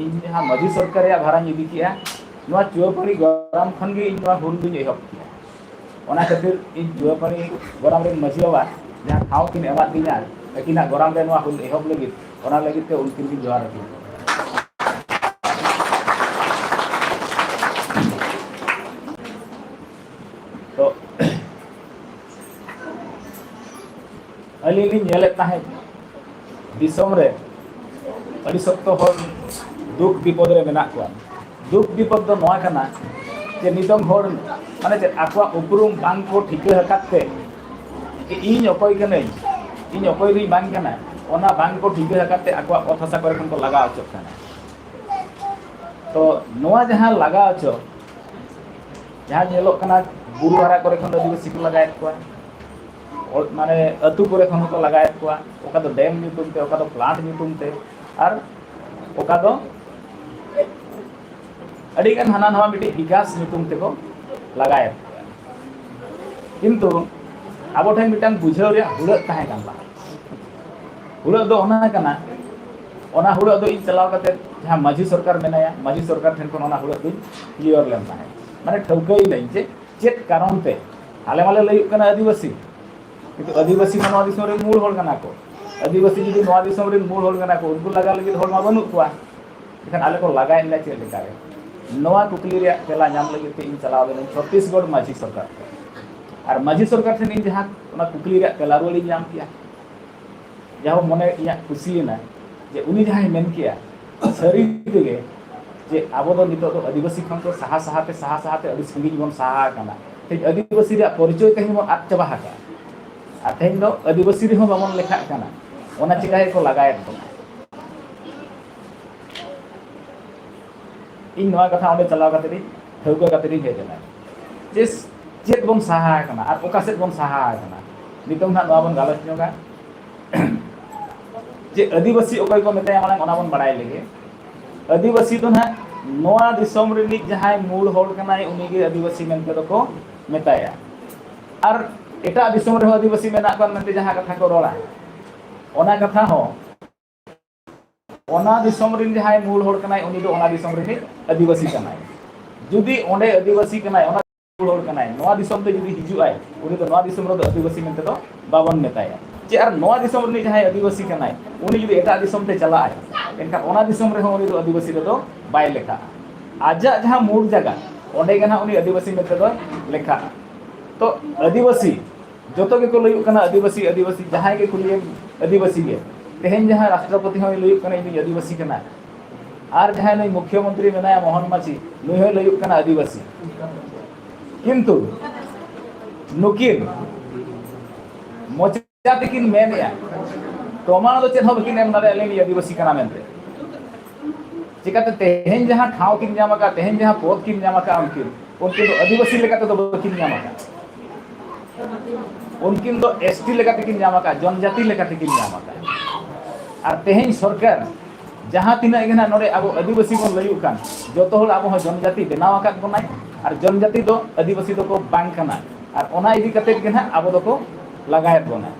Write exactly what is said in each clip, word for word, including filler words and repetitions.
ᱤᱧ ᱡᱟᱦᱟᱸ ᱢᱟᱹᱡᱷᱤ ᱥᱚᱨᱠᱟᱨ ᱨᱮᱭᱟᱜ ᱵᱷᱟᱨᱟᱧ ᱤᱫᱤ ᱠᱮᱜᱼᱟ, ᱱᱚᱣᱟ ᱪᱩᱣᱟᱹᱯᱟᱹᱲᱤ ᱜᱚᱨᱟᱢ ᱠᱷᱚᱱ ᱜᱮ ᱤᱧ ᱱᱚᱣᱟ ᱦᱩᱞ ᱫᱩᱧ ᱮᱦᱚᱵ ᱠᱮᱜᱼᱟ᱾ ᱚᱱᱟ ᱠᱷᱟᱹᱛᱤᱨ ᱤᱧ ᱪᱩᱣᱟᱹᱯᱟᱹᱲᱤ ᱜᱚᱨᱟᱢ ᱨᱮᱱ ᱢᱟᱹᱡᱷᱤ ᱵᱟᱵᱟ ᱡᱟᱦᱟᱸ ᱴᱷᱟᱶ ᱠᱤᱱ ᱮᱢᱟᱫ ᱞᱤᱧᱟ ᱟᱹᱠᱤᱱᱟᱜ ᱜᱚᱨᱟᱢ ᱨᱮ ᱱᱚᱣᱟ ᱦᱩᱞ ᱮᱦᱚᱵ ᱞᱟᱹᱜᱤᱫ, ᱚᱱᱟ ᱞᱟᱹᱜᱤᱫ ᱛᱮ ᱩᱱᱠᱤᱱ ᱞᱤᱧ ᱡᱚᱦᱟᱨ ᱟᱹᱠᱤᱱ ᱠᱟᱱᱟ᱾ ᱛᱚ ᱟᱹᱞᱤᱧ ᱞᱤᱧ ᱧᱮᱞᱮᱫ ᱛᱟᱦᱮᱸᱫ ᱫᱤᱥᱚᱢ ᱨᱮ ᱟᱹᱰᱤ ᱥᱚᱠᱛᱚ ᱦᱚᱲ ᱫᱩᱠ ᱵᱤᱯᱚᱫ ᱨᱮ ᱢᱮᱱᱟᱜ ᱠᱚᱣᱟ᱾ ᱫᱩᱠ ᱵᱤᱯᱚᱫ ᱫᱚ ᱱᱚᱣᱟ ᱠᱟᱱᱟ ᱡᱮ ᱱᱤᱛᱚᱝ ᱦᱚᱲ ᱢᱟᱱᱮ ᱪᱮᱫ ᱟᱠᱚᱣᱟᱜ ᱩᱯᱨᱩᱢ ᱵᱟᱝ ᱠᱚ ᱴᱷᱤᱠᱟᱹ ᱟᱠᱟᱫ ᱛᱮ ᱡᱮ ᱤᱧ ᱚᱠᱚᱭ ᱠᱟᱹᱱᱟᱹᱧ, ᱤᱧ ᱚᱠᱚᱭ ᱫᱚᱧ ᱵᱟᱝ ᱠᱟᱱᱟ, ᱚᱱᱟ ᱵᱟᱝ ᱠᱚ ᱴᱷᱤᱠᱟᱹ ᱟᱠᱟᱫ ᱛᱮ ᱟᱠᱚᱣᱟᱜ ᱚᱛ ᱦᱟᱥᱟ ᱠᱚᱨᱮ ᱠᱷᱚᱱ ᱠᱚ ᱞᱟᱜᱟ ᱚᱪᱚᱜ ᱠᱟᱱᱟ᱾ ᱛᱚ ᱱᱚᱣᱟ ᱡᱟᱦᱟᱸ ᱞᱟᱜᱟ ᱚᱪᱚᱜ, ᱡᱟᱦᱟᱸ ᱧᱮᱞᱚᱜ ᱠᱟᱱᱟ ᱵᱩᱨᱩ ᱦᱟᱨᱟ ᱠᱚᱨᱮ ᱠᱷᱚᱱ ᱫᱚ ᱟᱹᱫᱤᱵᱟᱹᱥᱤ ᱠᱚ ᱞᱟᱜᱟᱭᱮᱫ ᱠᱚᱣᱟ, ᱚ-, ᱢᱟᱱᱮ ᱟᱹᱛᱩ ᱠᱚᱨᱮ ᱠᱷᱚᱱ ᱦᱚᱸᱠᱚ ᱞᱟᱜᱟᱭᱮᱫ ᱠᱚᱣᱟ, ᱚᱠᱟ ᱫᱚ ᱰᱮᱢ ᱧᱩᱛᱩᱢ ᱛᱮ, ᱚᱠᱟ ᱫᱚ ᱯᱞᱟᱱᱴ ᱧᱩᱛᱩᱢ ᱛᱮ, ᱟᱨ ᱚᱠᱟ ᱫᱚ ᱟᱹᱰᱤᱜᱟᱱ ᱦᱟᱱᱟ ᱱᱟᱣᱟ ᱢᱤᱫᱴᱤᱡ ᱵᱤᱠᱟᱥ ᱧᱩᱛᱩᱢ ᱛᱮᱠᱚ ᱞᱟᱜᱟᱭᱮᱫ ᱠᱚᱣᱟ᱾ ᱠᱤᱱᱛᱩ ᱟᱵᱚ ᱴᱷᱮᱱ ᱢᱤᱫᱴᱟᱝ ᱵᱩᱡᱷᱟᱹᱣ ᱨᱮᱭᱟᱜ ᱦᱩᱲᱟᱹᱜ ᱛᱟᱦᱮᱸ ᱠᱟᱱ ᱛᱟᱦᱮᱸᱫ᱾ ᱦᱩᱲᱟᱹᱜ ᱫᱚ ᱚᱱᱟ ᱠᱟᱱᱟ, ᱚᱱᱟ ᱦᱩᱲᱟᱹᱜ ᱫᱚ ᱤᱧ ᱪᱟᱞᱟᱣ ᱠᱟᱛᱮ ᱡᱟᱦᱟᱸ ᱢᱟᱹᱡᱷᱤ ᱥᱚᱨᱠᱟᱨ ᱢᱮᱱᱟᱭᱟ, ᱢᱟᱹᱡᱷᱤ ᱥᱚᱨᱠᱟᱨ ᱴᱷᱮᱱ ᱠᱷᱚᱱ ᱚᱱᱟ ᱦᱩᱲᱟᱹᱜ ᱫᱚᱧ ᱠᱞᱤᱭᱟᱨ ᱞᱮᱱ ᱛᱟᱦᱮᱸᱫ, ᱢᱟᱱᱮ ᱴᱷᱟᱹᱣᱠᱟᱹᱭ ᱞᱟᱹᱧ ᱡᱮ ᱪᱮᱫ ᱠᱟᱨᱚᱱ ᱛᱮ ᱟᱞᱮ ᱢᱟᱞᱮ ᱞᱟᱹᱭᱩᱜ ᱠᱟᱱᱟ ᱟᱹᱫᱤᱵᱟᱹᱥᱤ, ᱠᱤᱱᱛᱩ ᱟᱹᱫᱤᱵᱟᱹᱥᱤ ᱢᱟ ᱱᱚᱣᱟ ᱫᱤᱥᱚᱢ ᱨᱮᱱ ᱢᱩᱞ ᱦᱚᱲ ᱠᱟᱱᱟ ᱠᱚ᱾ ᱟᱹᱫᱤᱵᱟᱹᱥᱤ ᱡᱩᱫᱤ ᱱᱚᱣᱟ ᱫᱤᱥᱚᱢ ᱨᱮᱱ ᱢᱩᱞ ᱦᱚᱲ ᱠᱟᱱᱟ ᱠᱚ, ᱩᱱᱠᱩ ᱞᱟᱜᱟ ᱞᱟᱹᱜᱤᱫ ᱦᱚᱲ ᱢᱟ ᱵᱟᱹᱱᱩᱜ ᱠᱚᱣᱟ᱾ ᱮᱱᱠᱷᱟᱱ ᱟᱞᱮ ᱠᱚ ᱞᱟᱜᱟᱭᱮᱫ ᱞᱮᱭᱟ ᱪᱮᱫ ᱞᱮᱠᱟᱨᱮ? ᱱᱚᱣᱟ ᱠᱩᱠᱞᱤ ᱨᱮᱭᱟᱜ ᱛᱮᱞᱟ ᱧᱟᱢ ᱞᱟᱹᱜᱤᱫ ᱛᱮ ᱤᱧ ᱪᱟᱞᱟᱣ ᱞᱮᱱᱟᱹᱧ ᱪᱷᱚᱛᱤᱥᱜᱚᱲ ᱢᱟᱹᱡᱷᱤ ᱥᱚᱨᱠᱟᱨ ᱴᱷᱮᱱ᱾ ᱟᱨ ᱢᱟᱹᱡᱷᱤ ᱥᱚᱨᱠᱟᱨ ᱴᱷᱮᱱ ᱤᱧ ᱡᱟᱦᱟᱸ ᱚᱱᱟ ᱠᱩᱠᱞᱤ ᱨᱮᱭᱟᱜ ᱛᱮᱞᱟ ᱨᱩᱣᱟᱹᱲᱤᱧ ᱧᱟᱢ ᱠᱮᱜᱼᱟ, ᱡᱟᱦᱟᱸ ᱢᱚᱱᱮ ᱤᱧᱟᱹᱜ ᱠᱩᱥᱤᱭᱮᱱᱟ ᱡᱮ ᱩᱱᱤ ᱡᱟᱦᱟᱸᱭ ᱢᱮᱱ ᱠᱮᱜᱼᱟ, ᱥᱟᱹᱨᱤ ᱛᱮᱜᱮ ᱡᱮ ᱟᱵᱚ ᱫᱚ ᱱᱤᱛᱚᱜ ᱫᱚ ᱟᱹᱫᱤᱵᱟᱹᱥᱤ ᱠᱷᱚᱱ ᱫᱚ ᱥᱟᱦᱟ ᱥᱟᱦᱟᱛᱮ, ᱥᱟᱦᱟ ᱥᱟᱦᱟᱛᱮ ᱟᱹᱰᱤ ᱥᱟᱺᱜᱤᱧ ᱵᱚᱱ ᱥᱟᱦᱟ ᱟᱠᱟᱱᱟ᱾ ᱛᱮᱦᱮᱧ ᱟᱹᱫᱤᱵᱟᱹᱥᱤ ᱨᱮᱭᱟᱜ ᱯᱚᱨᱤᱪᱚᱭ ᱛᱮᱦᱮᱧ ᱵᱚᱱ ᱟᱫ ᱪᱟᱵᱟ ᱟᱠᱟᱫᱼᱟ᱾ ᱟᱨ ᱛᱮᱦᱮᱧ ᱫᱚ ᱟᱹᱫᱤᱵᱟᱹᱥᱤ ᱨᱮᱦᱚᱸ ᱵᱟᱵᱚᱱ ᱞᱮᱠᱷᱟᱜ ᱠᱟᱱᱟ᱾ ᱚᱱᱟ ᱪᱤᱠᱟᱹ ᱜᱮᱠᱚ ᱞᱟᱜᱟᱭᱮᱫ ᱵᱚᱱᱟ? ᱤᱧ ᱱᱚᱣᱟ ᱠᱟᱛᱷᱟ ᱚᱸᱰᱮ ᱪᱟᱞᱟᱣ ᱠᱟᱛᱮ ᱤᱧ ᱴᱷᱟᱹᱣᱠᱟᱹ ᱠᱟᱛᱮ ᱤᱧ ᱦᱮᱡ ᱮᱱᱟ ᱡᱮ ᱪᱮᱫ ᱵᱚᱱ ᱥᱟᱦᱟ ᱟᱠᱟᱱᱟ ᱟᱨ ᱚᱠᱟ ᱥᱮᱫ ᱵᱚᱱ ᱥᱟᱦᱟ ᱟᱠᱟᱱᱟ᱾ ᱱᱤᱛᱚᱝ ᱱᱟᱦᱟᱜ ᱱᱚᱣᱟ ᱵᱚᱱ ᱜᱟᱞᱚᱪ ᱧᱚᱜᱟ ᱡᱮ ᱟᱹᱫᱤᱵᱟᱹᱥᱤ ᱚᱠᱚᱭ ᱠᱚ ᱢᱮᱛᱟᱭᱟ, ᱢᱟᱲᱟᱝ ᱚᱱᱟ ᱵᱚᱱ ᱵᱟᱲᱟᱭ ᱞᱮᱜᱮ᱾ ᱟᱹᱫᱤᱵᱟᱹᱥᱤ ᱫᱚ ᱱᱟᱦᱟᱜ ᱱᱚᱣᱟ ᱫᱤᱥᱚᱢ ᱨᱤᱱᱤᱡ ᱡᱟᱦᱟᱸᱭ ᱢᱩᱞ ᱦᱚᱲ ᱠᱟᱱᱟᱭ, ᱩᱱᱤᱜᱮ ᱟᱹᱫᱤᱵᱟᱹᱥᱤ ᱢᱮᱱᱛᱮ ᱫᱚᱠᱚ ᱢᱮᱛᱟᱭᱟ᱾ ᱟᱨ ᱮᱴᱟᱜ ᱫᱤᱥᱚᱢ ᱨᱮᱦᱚᱸ ᱟᱹᱫᱤᱵᱟᱹᱥᱤ ᱢᱮᱱᱟᱜ ᱠᱚᱣᱟ ᱢᱮᱱᱛᱮ ᱡᱟᱦᱟᱸ ᱠᱟᱛᱷᱟ ᱠᱚ ᱨᱚᱲᱟ, ᱚᱱᱟ ᱠᱟᱛᱷᱟ ᱦᱚᱸ ᱚᱱᱟ ᱫᱤᱥᱚᱢ ᱨᱮᱱ ᱡᱟᱦᱟᱸᱭ ᱢᱩᱞ ᱦᱚᱲ ᱠᱟᱱᱟᱭ, ᱩᱱᱤ ᱫᱚ ᱚᱱᱟ ᱫᱤᱥᱚᱢ ᱨᱤᱱᱤᱡ ᱟᱹᱫᱤᱵᱟᱹᱥᱤ ᱠᱟᱱᱟᱭ᱾ ᱡᱩᱫᱤ ᱚᱸᱰᱮ ᱟᱹᱫᱤᱵᱟᱹᱥᱤ ᱠᱟᱱᱟᱭ, ᱚᱱᱟ ᱢᱩᱞ ᱦᱚᱲ ᱠᱟᱱᱟᱭ, ᱱᱚᱣᱟ ᱫᱤᱥᱚᱢ ᱛᱮ ᱡᱩᱫᱤ ᱦᱤᱡᱩᱜ ᱟᱭ, ᱩᱱᱤ ᱫᱚ ᱱᱚᱣᱟ ᱫᱤᱥᱚᱢ ᱨᱮᱫᱚ ᱟᱹᱫᱤᱵᱟᱹᱥᱤ ᱢᱮᱱᱛᱮ ᱫᱚ ᱵᱟᱵᱚᱱ ᱢᱮᱛᱟᱭᱟ᱾ ᱪᱮ ᱟᱨ ᱱᱚᱣᱟ ᱫᱤᱥᱚᱢ ᱨᱤᱱᱤᱡ ᱡᱟᱦᱟᱸᱭ ᱟᱹᱫᱤᱵᱟᱹᱥᱤ ᱠᱟᱱᱟᱭ, ᱩᱱᱤ ᱡᱩᱫᱤ ᱮᱴᱟᱜ ᱫᱤᱥᱚᱢ ᱛᱮ ᱪᱟᱞᱟᱜ ᱟᱭ, ᱮᱱᱠᱷᱟᱱ ᱚᱱᱟ ᱫᱤᱥᱚᱢ ᱨᱮᱦᱚᱸ ᱩᱱᱤ ᱫᱚ ᱟᱹᱫᱤᱵᱟᱹᱥᱤ ᱨᱮᱫᱚ ᱵᱟᱭ ᱞᱮᱠᱷᱟᱜᱼᱟ᱾ ᱟᱡᱟᱜ ᱡᱟᱦᱟᱸ ᱢᱩᱞ ᱡᱟᱭᱜᱟ, ᱚᱸᱰᱮ ᱜᱮ ᱱᱟᱦᱟᱜ ᱩᱱᱤ ᱟᱹᱫᱤᱵᱟᱹᱥᱤ ᱢᱮᱱᱛᱮ ᱫᱚᱭ ᱞᱮᱠᱷᱟᱜᱼᱟ᱾ ᱛᱚ ᱟᱹᱫᱤᱵᱟᱹᱥᱤ, ᱡᱚᱛᱚ ᱜᱮᱠᱚ ᱞᱟᱹᱭᱩᱜ ᱠᱟᱱᱟ ᱟᱹᱫᱤᱵᱟᱹᱥᱤ, ᱟᱹᱫᱤᱵᱟᱹᱥᱤ, ᱡᱟᱦᱟᱸᱭ ᱜᱮ ᱠᱩᱞᱤᱭᱮᱢ ᱟᱹᱫᱤᱵᱟᱹᱥᱤ ᱜᱮ᱾ ᱛᱮᱦᱮᱧ ᱡᱟᱦᱟᱸᱭ ᱨᱟᱥᱴᱨᱚᱯᱚᱛᱤ ᱦᱚᱸᱭ ᱞᱟᱹᱭᱩᱜ ᱠᱟᱱᱟ ᱤᱧ ᱫᱚᱧ ᱟᱹᱫᱤᱵᱟᱹᱥᱤ ᱠᱟᱱᱟ, ᱟᱨ ᱡᱟᱦᱟᱸᱭ ᱱᱩᱭ ᱢᱩᱠᱷᱭᱚᱢᱚᱱᱛᱨᱤ ᱢᱮᱱᱟᱭᱟ ᱢᱳᱦᱚᱱ ᱢᱟᱹᱡᱷᱤ, ᱱᱩᱭ ᱦᱚᱸᱭ ᱞᱟᱹᱭᱩᱜ ᱠᱟᱱᱟ ᱟᱹᱫᱤᱵᱟᱹᱥᱤ᱾ ᱠᱤᱱᱛᱩ ᱱᱩᱠᱤᱱ ᱢᱚᱪᱟ ᱛᱮᱠᱤᱱ ᱢᱮᱱᱮᱜᱼᱟ, ᱯᱨᱚᱢᱟᱬ ᱫᱚ ᱪᱮᱫ ᱦᱚᱸ ᱵᱟᱹᱠᱤᱱ ᱮᱢ ᱫᱟᱲᱮᱭᱟᱜᱼᱟ ᱟᱹᱞᱤᱧ ᱟᱹᱫᱤᱵᱟᱹᱥᱤ ᱠᱟᱱᱟ ᱢᱮᱱᱛᱮ᱾ ᱪᱤᱠᱟᱹᱛᱮ ᱛᱮᱦᱮᱧ ᱡᱟᱦᱟᱸ ᱴᱷᱟᱶ ᱠᱤᱱ ᱧᱟᱢ ᱟᱠᱟᱫ, ᱛᱮᱦᱮᱧ ᱡᱟᱦᱟᱸ ᱯᱚᱫ ᱠᱤᱱ ᱧᱟᱢ ᱟᱠᱟᱫ ᱩᱱᱠᱤᱱ, ᱩᱱᱠᱤᱱ ᱫᱚ ᱟᱹᱫᱤᱵᱟᱹᱥᱤ ᱞᱮᱠᱟ ᱛᱮᱫᱚ ᱵᱟᱹᱠᱤᱱ ᱧᱟᱢ ᱟᱠᱟᱫ᱾ ᱩᱱᱠᱤᱱ ᱫᱚ ᱮᱥ ᱴᱤ ᱞᱮᱠᱟ ᱛᱮᱠᱤᱱ ᱧᱟᱢ ᱟᱠᱟᱫ, ᱡᱚᱱᱡᱟᱛᱤ ᱞᱮᱠᱟ ᱛᱮᱠᱤᱱ ᱧᱟᱢ ᱟᱠᱟᱫ᱾ ᱟᱨ ᱛᱮᱦᱮᱧ ᱥᱚᱨᱠᱟᱨ ᱡᱟᱦᱟᱸ ᱛᱤᱱᱟᱹᱜ ᱜᱮ ᱱᱟᱦᱟᱜ ᱱᱚᱰᱮ ᱟᱵᱚ ᱟᱹᱫᱤᱵᱟᱹᱥᱤ ᱵᱚᱱ ᱞᱟᱹᱭᱩᱜ ᱠᱟᱱ, ᱡᱚᱛᱚ ᱦᱚᱲ ᱟᱵᱚ ᱦᱚᱸ ᱡᱚᱱᱡᱟᱛᱤ ᱵᱮᱱᱟᱣ ᱟᱠᱟᱫ ᱵᱚᱱᱟᱭ, ᱟᱨ ᱡᱚᱱᱡᱟᱛᱤ ᱫᱚ ᱟᱹᱫᱤᱵᱟᱹᱥᱤ ᱫᱚᱠᱚ ᱵᱟᱝ ᱠᱟᱱᱟ, ᱟᱨ ᱚᱱᱟ ᱤᱫᱤ ᱠᱟᱛᱮᱫ ᱜᱮ ᱱᱟᱦᱟᱜ ᱟᱵᱚ ᱫᱚᱠᱚ ᱞᱟᱜᱟᱭᱮᱫ ᱵᱚᱱᱟ᱾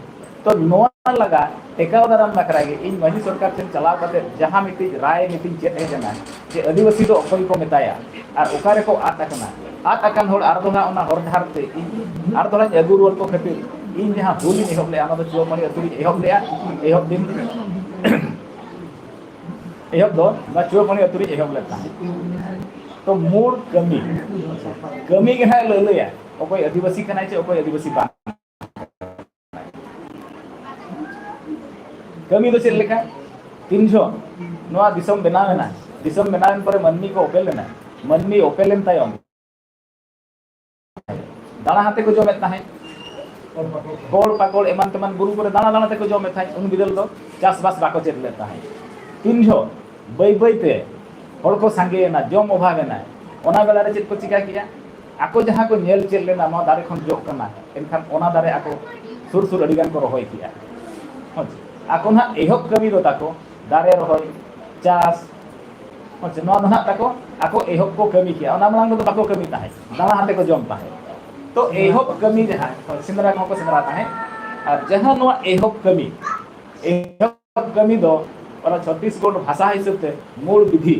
ᱛᱚ ᱱᱚᱣᱟ ᱞᱟᱜᱟ ᱴᱮᱠᱟᱣ ᱫᱟᱨᱟᱢ ᱵᱟᱠᱷᱨᱟ ᱜᱮ ᱤᱧ ᱢᱟᱹᱡᱷᱤ ᱥᱚᱨᱠᱟᱨ ᱴᱷᱮᱱ ᱪᱟᱞᱟᱣ ᱠᱟᱛᱮᱫ ᱡᱟᱦᱟᱸ ᱢᱤᱫᱴᱤᱡ ᱨᱟᱭ ᱢᱤᱫᱴᱤᱡ ᱪᱮᱫ ᱦᱮᱡ ᱮᱱᱟ ᱡᱮ ᱟᱹᱫᱤᱵᱟᱹᱥᱤ ᱫᱚ ᱚᱠᱚᱭ ᱠᱚ ᱢᱮᱛᱟᱭᱟ ᱟᱨ ᱚᱠᱟ ᱨᱮᱠᱚ ᱟᱫ ᱟᱠᱟᱱᱟ, ᱟᱫ ᱟᱠᱟᱱ ᱦᱚᱲ ᱟᱨ ᱫᱚᱦᱲᱟ ᱚᱱᱟ ᱦᱚᱨ ᱰᱟᱦᱟᱨ ᱛᱮ ᱤᱧ ᱟᱨ ᱫᱚᱦᱲᱟᱧ ᱟᱹᱜᱩ ᱨᱩᱣᱟᱹᱲ ᱠᱚ ᱠᱷᱟᱹᱛᱤᱨ ᱤᱧ ᱡᱟᱦᱟᱸ ᱦᱩᱞ ᱤᱧ ᱮᱦᱚᱵ ᱞᱮᱫᱼᱟ, ᱚᱱᱟ ᱫᱚ ᱪᱩᱣᱟᱹᱯᱟᱹᱱᱤ ᱟᱹᱛᱩ ᱨᱤᱧ ᱮᱦᱚᱵ ᱞᱮᱫᱼᱟ᱾ ᱮᱦᱚᱵ ᱫᱤᱱ ᱮᱦᱚᱵ ᱫᱚ ᱱᱚᱣᱟ ᱪᱩᱣᱟᱹᱯᱟᱹᱱᱤ ᱟᱹᱛᱩ ᱨᱤᱧ ᱮᱦᱚᱵ ᱞᱮᱫ ᱛᱟᱦᱮᱸᱫ᱾ ᱛᱚ ᱢᱩᱲ ᱠᱟᱹᱢᱤ, ᱠᱟᱹᱢᱤ ᱜᱮ ᱱᱟᱦᱟᱜ ᱞᱟᱹᱞᱟᱹᱭᱟ ᱚᱠᱚᱭ ᱟᱹᱫᱤᱵᱟᱹᱥᱤ ᱠᱟᱱᱟᱭ ᱪᱮ ᱚᱠᱚᱭ ᱟᱹᱫᱤᱵᱟᱹᱥᱤ ᱵᱟᱝ᱾ ᱠᱟᱹᱢᱤ ᱫᱚ ᱪᱮᱫ ᱞᱮᱠᱟ? ᱛᱤᱱ ᱡᱚᱦᱚᱜ ᱱᱚᱣᱟ ᱫᱤᱥᱚᱢ ᱵᱮᱱᱟᱣ ᱮᱱᱟ, ᱫᱤᱥᱚᱢ ᱵᱮᱱᱟᱣ ᱮᱱ ᱯᱚᱨᱮ ᱢᱟᱹᱱᱢᱤ ᱠᱚ ᱚᱯᱮᱞ ᱮᱱᱟ, ᱢᱟᱹᱱᱢᱤ ᱚᱯᱮᱞ ᱮᱱ ᱛᱟᱭᱚᱢ ᱫᱟᱬᱟ ᱦᱟᱛᱮ ᱠᱚ ᱡᱚᱢᱮᱫ ᱛᱟᱦᱮᱸᱫ, ᱠᱚᱲ ᱯᱟᱠᱚᱲ ᱮᱢᱟᱱ ᱛᱮᱢᱟᱱ ᱵᱩᱨᱩ ᱠᱚᱨᱮ ᱫᱟᱬᱟ ᱫᱟᱬᱟ ᱛᱮᱠᱚ ᱡᱚᱢᱮᱫ ᱛᱟᱦᱮᱸᱫ᱾ ᱩᱱ ᱵᱤᱫᱟᱹᱞ ᱫᱚ ᱪᱟᱥᱵᱟᱥ ᱵᱟᱠᱚ ᱪᱮᱫ ᱞᱮᱫ ᱛᱟᱦᱮᱸᱫ᱾ ᱛᱤᱱ ᱡᱚᱦᱚᱜ ᱵᱟᱹᱭ ᱵᱟᱹᱭ ᱛᱮ ᱦᱚᱲ ᱠᱚ ᱥᱟᱸᱜᱮᱭᱮᱱᱟ, ᱡᱚᱢ ᱚᱵᱷᱟᱵ ᱮᱱᱟ, ᱚᱱᱟ ᱵᱮᱲᱟ ᱨᱮ ᱪᱮᱫ ᱠᱚ ᱪᱤᱠᱟ ᱠᱮᱜᱼᱟ? ᱟᱠᱚ ᱡᱟᱦᱟᱸ ᱠᱚ ᱧᱮᱞ ᱪᱮᱫ ᱞᱮᱱᱟ ᱱᱚᱣᱟ ᱫᱟᱨᱮ ᱠᱷᱚᱱ ᱡᱚᱜ ᱠᱟᱱᱟ, ᱮᱱᱠᱷᱟᱱ ᱚᱱᱟ ᱫᱟᱨᱮ ᱟᱠᱚ ᱥᱩᱨ ᱥᱩᱨ ᱟᱹᱰᱤ ᱜᱟᱱ ᱠᱚ ᱨᱚᱦᱚᱭ ᱠᱮᱜᱼᱟ᱾ ᱦᱳᱭ ᱥᱮ? ᱟᱠᱚ ᱱᱟᱦᱟᱜ ᱮᱦᱚᱵ ᱠᱟᱹᱢᱤ ᱫᱚ ᱛᱟᱠᱚ ᱫᱟᱨᱮ ᱨᱚᱦᱚᱭ, ᱪᱟᱥ, ᱦᱳᱭ ᱥᱮ? ᱱᱚᱣᱟ ᱫᱚ ᱱᱟᱦᱟᱜ ᱛᱟᱠᱚ ᱟᱠᱚ ᱮᱦᱚᱵ ᱠᱚ ᱠᱟᱹᱢᱤ ᱠᱮᱜᱼᱟ, ᱚᱱᱟ ᱢᱟᱲᱟᱝ ᱨᱮᱫᱚ ᱵᱟᱠᱚ ᱠᱟᱹᱢᱤ ᱛᱟᱦᱮᱸᱫ, ᱫᱟᱬᱟ ᱦᱟᱛᱮ ᱠᱚ ᱡᱚᱢ ᱛᱟᱦᱮᱸᱫ᱾ ᱛᱚ ᱮᱦᱚᱵ ᱠᱟᱹᱢᱤ ᱡᱟᱦᱟᱸ, ᱦᱳᱭ, ᱥᱮᱸᱫᱽᱨᱟ ᱠᱚᱦᱚᱸ ᱠᱚ ᱥᱮᱸᱫᱽᱨᱟ ᱛᱟᱦᱮᱸᱫ, ᱟᱨ ᱡᱟᱦᱟᱸ ᱱᱚᱣᱟ ᱮᱦᱚᱵ ᱠᱟᱹᱢᱤ, ᱮᱦᱚᱵ ᱠᱟᱹᱢᱤ ᱫᱚ ᱚᱱᱟ ᱪᱷᱚᱛᱤᱥᱜᱚᱲ ᱵᱷᱟᱥᱟ ᱦᱤᱥᱟᱹᱵ ᱛᱮ ᱢᱩᱞ ᱵᱤᱫᱷᱤ,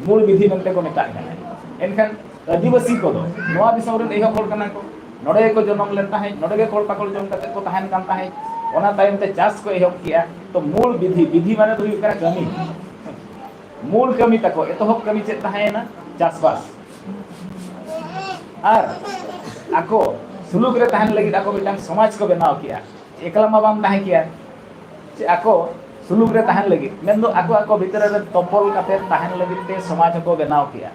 ᱢᱩᱞ ᱵᱤᱫᱷᱤ ᱢᱮᱱᱛᱮ ᱠᱚ ᱢᱮᱛᱟᱜ ᱠᱟᱱᱟ᱾ ᱮᱱᱠᱷᱟᱱ ᱟᱹᱫᱤᱵᱟᱹᱥᱤ ᱠᱚᱫᱚ ᱱᱚᱣᱟ ᱫᱤᱥᱚᱢ ᱨᱮᱱ ᱮᱦᱚᱵ ᱦᱚᱲ ᱠᱟᱱᱟ ᱠᱚ, ᱱᱚᱰᱮ ᱜᱮᱠᱚ ᱡᱚᱱᱚᱢ ᱞᱮᱱ ᱛᱟᱦᱮᱸᱫ, ᱱᱚᱰᱮ ᱜᱮ ᱠᱷᱚᱲ ᱯᱟᱠᱚᱲ ᱡᱚᱢ ᱠᱟᱛᱮ ᱠᱚ ᱛᱟᱦᱮᱱ ᱠᱟᱱ ᱛᱟᱦᱮᱸᱫ᱾ ᱚᱱᱟ ᱛᱟᱭᱚᱢ ᱛᱮ ᱪᱟᱥ ᱠᱚ ᱮᱦᱚᱵ ᱠᱮᱜᱼᱟ᱾ ᱛᱚ ᱢᱩᱞ ᱵᱤᱫᱷᱤ, ᱵᱤᱫᱷᱤ ᱢᱟᱱᱮ ᱫᱚ ᱦᱩᱭᱩᱜ ᱠᱟᱱᱟ ᱠᱟᱹᱢᱤ, ᱢᱩᱞ ᱠᱟᱹᱢᱤ ᱛᱟᱠᱚ, ᱮᱛᱚᱦᱚᱵ ᱠᱟᱹᱢᱤ ᱪᱮᱫ ᱛᱟᱦᱮᱸᱭᱮᱱᱟ? ᱪᱟᱥᱵᱟᱥ᱾ ᱟᱨ ᱟᱠᱚ ᱥᱩᱞᱩᱠ ᱨᱮ ᱛᱟᱦᱮᱱ ᱞᱟᱹᱜᱤᱫ ᱟᱠᱚ ᱢᱤᱫᱴᱟᱝ ᱥᱚᱢᱟᱡᱽ ᱠᱚ ᱵᱮᱱᱟᱣ ᱠᱮᱜᱼᱟ᱾ ᱮᱠᱞᱟ ᱢᱟ ᱵᱟᱢ ᱛᱟᱦᱮᱸ ᱠᱮᱭᱟ, ᱡᱮ ᱟᱠᱚ ᱥᱩᱞᱩᱠ ᱨᱮ ᱛᱟᱦᱮᱱ ᱞᱟᱹᱜᱤᱫ, ᱢᱮᱱᱫᱚ ᱟᱠᱚ ᱟᱠᱚ ᱵᱷᱤᱛᱨᱤ ᱨᱮ ᱛᱚᱯᱚᱞ ᱠᱟᱛᱮ ᱛᱟᱦᱮᱱ ᱞᱟᱹᱜᱤᱫ ᱛᱮ ᱥᱚᱢᱟᱡᱽ ᱦᱚᱸᱠᱚ ᱵᱮᱱᱟᱣ ᱠᱮᱜᱼᱟ᱾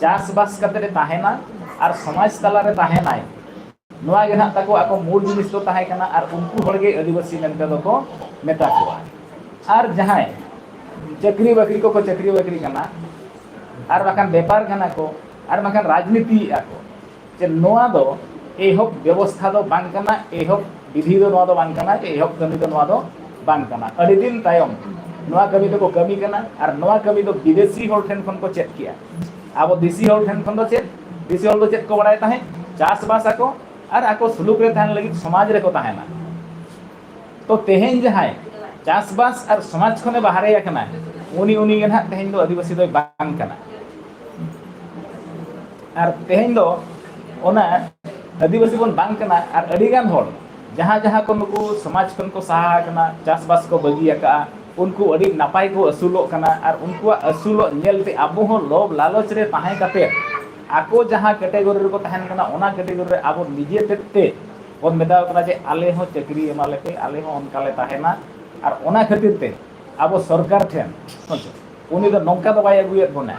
ᱪᱟᱥᱵᱟᱥ ᱠᱟᱛᱮ ᱮ ᱛᱟᱦᱮᱱᱟ ᱟᱨ ᱥᱚᱢᱟᱡᱽ ᱛᱟᱞᱟᱨᱮ ᱛᱟᱦᱮᱱᱟᱭ, ᱱᱚᱣᱟ ᱜᱮ ᱱᱟᱦᱟᱜ ᱛᱟᱠᱚ ᱟᱠᱚ ᱢᱩᱞ ᱡᱤᱱᱤᱥ ᱫᱚ ᱛᱟᱦᱮᱸ ᱠᱟᱱᱟ, ᱟᱨ ᱩᱱᱠᱩ ᱦᱚᱲ ᱜᱮ ᱟᱹᱫᱤᱵᱟᱹᱥᱤ ᱢᱮᱱᱛᱮ ᱫᱚᱠᱚ ᱢᱮᱛᱟ ᱠᱚᱣᱟ᱾ ᱟᱨ ᱡᱟᱦᱟᱸᱭ ᱪᱟᱹᱠᱨᱤ ᱵᱟᱹᱠᱨᱤ ᱠᱚᱠᱚ ᱪᱟᱹᱠᱨᱤ ᱵᱟᱹᱠᱨᱤ ᱠᱟᱱᱟ, ᱟᱨ ᱵᱟᱠᱷᱟᱱ ᱵᱮᱯᱟᱨ ᱠᱟᱱᱟ ᱠᱚ, ᱟᱨ ᱵᱟᱠᱷᱟᱱ ᱨᱟᱡᱽᱱᱤᱛᱤᱭᱮᱫᱼᱟ ᱠᱚ, ᱡᱮ ᱱᱚᱣᱟ ᱫᱚ ᱮᱦᱚᱵ ᱵᱮᱵᱚᱥᱛᱷᱟ ᱫᱚ ᱵᱟᱝ ᱠᱟᱱᱟ, ᱮᱦᱚᱵ ᱵᱤᱫᱷᱤ ᱫᱚ ᱱᱚᱣᱟ ᱫᱚ ᱵᱟᱝ ᱠᱟᱱᱟ, ᱡᱮ ᱮᱦᱚᱵ ᱠᱟᱹᱢᱤ ᱫᱚ ᱱᱚᱣᱟ ᱫᱚ ᱵᱟᱝ ᱠᱟᱱᱟ᱾ ᱟᱹᱰᱤ ᱫᱤᱱ ᱛᱟᱭᱚᱢ ᱱᱚᱣᱟ ᱠᱟᱹᱢᱤ ᱫᱚᱠᱚ ᱠᱟᱹᱢᱤ ᱠᱟᱱᱟ, ᱟᱨ ᱱᱚᱣᱟ ᱠᱟᱹᱢᱤ ᱫᱚ ᱵᱤᱫᱮᱥᱤ ᱦᱚᱲ ᱴᱷᱮᱱ ᱠᱷᱚᱱ ᱠᱚ ᱪᱮᱫ ᱠᱮᱜᱼᱟ᱾ ᱟᱵᱚ ᱫᱮᱥᱤ ᱦᱚᱲ ᱴᱷᱮᱱ ᱠᱷᱚᱱ ᱫᱚ ᱪᱮᱫ, ᱫᱮᱥᱤ ᱦᱚᱲ ᱫᱚ ᱪᱮᱫ ᱠᱚ ᱵᱟᱲᱟᱭ ᱛᱟᱦᱮᱸᱫ? ᱪᱟᱥᱵᱟᱥ ᱟᱠᱚ ᱟᱨ ᱟᱠᱚ ᱥᱩᱞᱩᱠ ᱨᱮ ᱛᱟᱦᱮᱱ ᱞᱟᱹᱜᱤᱫ ᱥᱚᱢᱟᱡᱽ ᱨᱮᱠᱚ ᱛᱟᱦᱮᱱᱟ᱾ ᱛᱚ ᱛᱮᱦᱮᱧ ᱡᱟᱦᱟᱸᱭ ᱪᱟᱥᱵᱟᱥ ᱟᱨ ᱥᱚᱢᱟᱡᱽ ᱠᱷᱚᱱᱮ ᱵᱟᱦᱨᱮ ᱟᱠᱟᱱᱟ, ᱩᱱᱤ, ᱩᱱᱤ ᱜᱮ ᱱᱟᱦᱟᱜ ᱛᱮᱦᱮᱧ ᱫᱚ ᱟᱹᱫᱤᱵᱟᱹᱥᱤ ᱫᱚᱭ ᱵᱟᱝ ᱠᱟᱱᱟ᱾ ᱟᱨ ᱛᱮᱦᱮᱧ ᱫᱚ ᱚᱱᱟ ᱟᱹᱫᱤᱵᱟᱹᱥᱤ ᱵᱚᱱ ᱵᱟᱝ ᱠᱟᱱᱟ, ᱟᱨ ᱟᱹᱰᱤᱜᱟᱱ ᱦᱚᱲ ᱡᱟᱦᱟᱸ ᱡᱟᱦᱟᱸ ᱠᱚ ᱱᱩᱠᱩ ᱥᱚᱢᱟᱡᱽ ᱠᱷᱚᱱ ᱠᱚ ᱥᱟᱦᱟ ᱟᱠᱟᱱᱟ, ᱪᱟᱥᱵᱟᱥ ᱠᱚ ᱵᱟᱹᱜᱤ ᱟᱠᱟᱫᱼᱟ, ᱩᱱᱠᱩ ᱟᱹᱰᱤ ᱱᱟᱯᱟᱭ ᱠᱚ ᱟᱹᱥᱩᱞᱚᱜ ᱠᱟᱱᱟ᱾ ᱟᱨ ᱩᱱᱠᱩᱣᱟᱜ ᱟᱹᱥᱩᱞᱚᱜ ᱧᱮᱞ ᱛᱮ ᱟᱵᱚ ᱦᱚᱸ ᱞᱳᱵᱷ ᱞᱟᱞᱚᱪ ᱨᱮ ᱛᱟᱦᱮᱸ ᱠᱟᱛᱮ ᱟᱠᱚ ᱡᱟᱦᱟᱸ ᱠᱮᱴᱮᱜᱚᱨᱤ ᱨᱮᱠᱚ ᱛᱟᱦᱮᱱ ᱠᱟᱱᱟ, ᱚᱱᱟ ᱠᱮᱴᱮᱜᱚᱨᱤ ᱨᱮ ᱟᱵᱚ ᱱᱤᱡᱮ ᱛᱮᱫ ᱛᱮ ᱵᱚᱱ ᱢᱮᱛᱟᱣ ᱠᱟᱱᱟ ᱡᱮ ᱟᱞᱮ ᱦᱚᱸ ᱪᱟᱹᱠᱨᱤ ᱮᱢᱟ ᱞᱮᱯᱮ, ᱟᱞᱮ ᱦᱚᱸ ᱚᱱᱠᱟ ᱞᱮ ᱛᱟᱦᱮᱱᱟ᱾ ᱟᱨ ᱚᱱᱟ ᱠᱷᱟᱹᱛᱤᱨ ᱛᱮ ᱟᱵᱚ ᱥᱚᱨᱠᱟᱨ ᱴᱷᱮᱱ ᱩᱱᱤ ᱫᱚ ᱱᱚᱝᱠᱟ ᱫᱚ ᱵᱟᱭ ᱟᱹᱜᱩᱭᱮᱫ ᱵᱚᱱᱟ,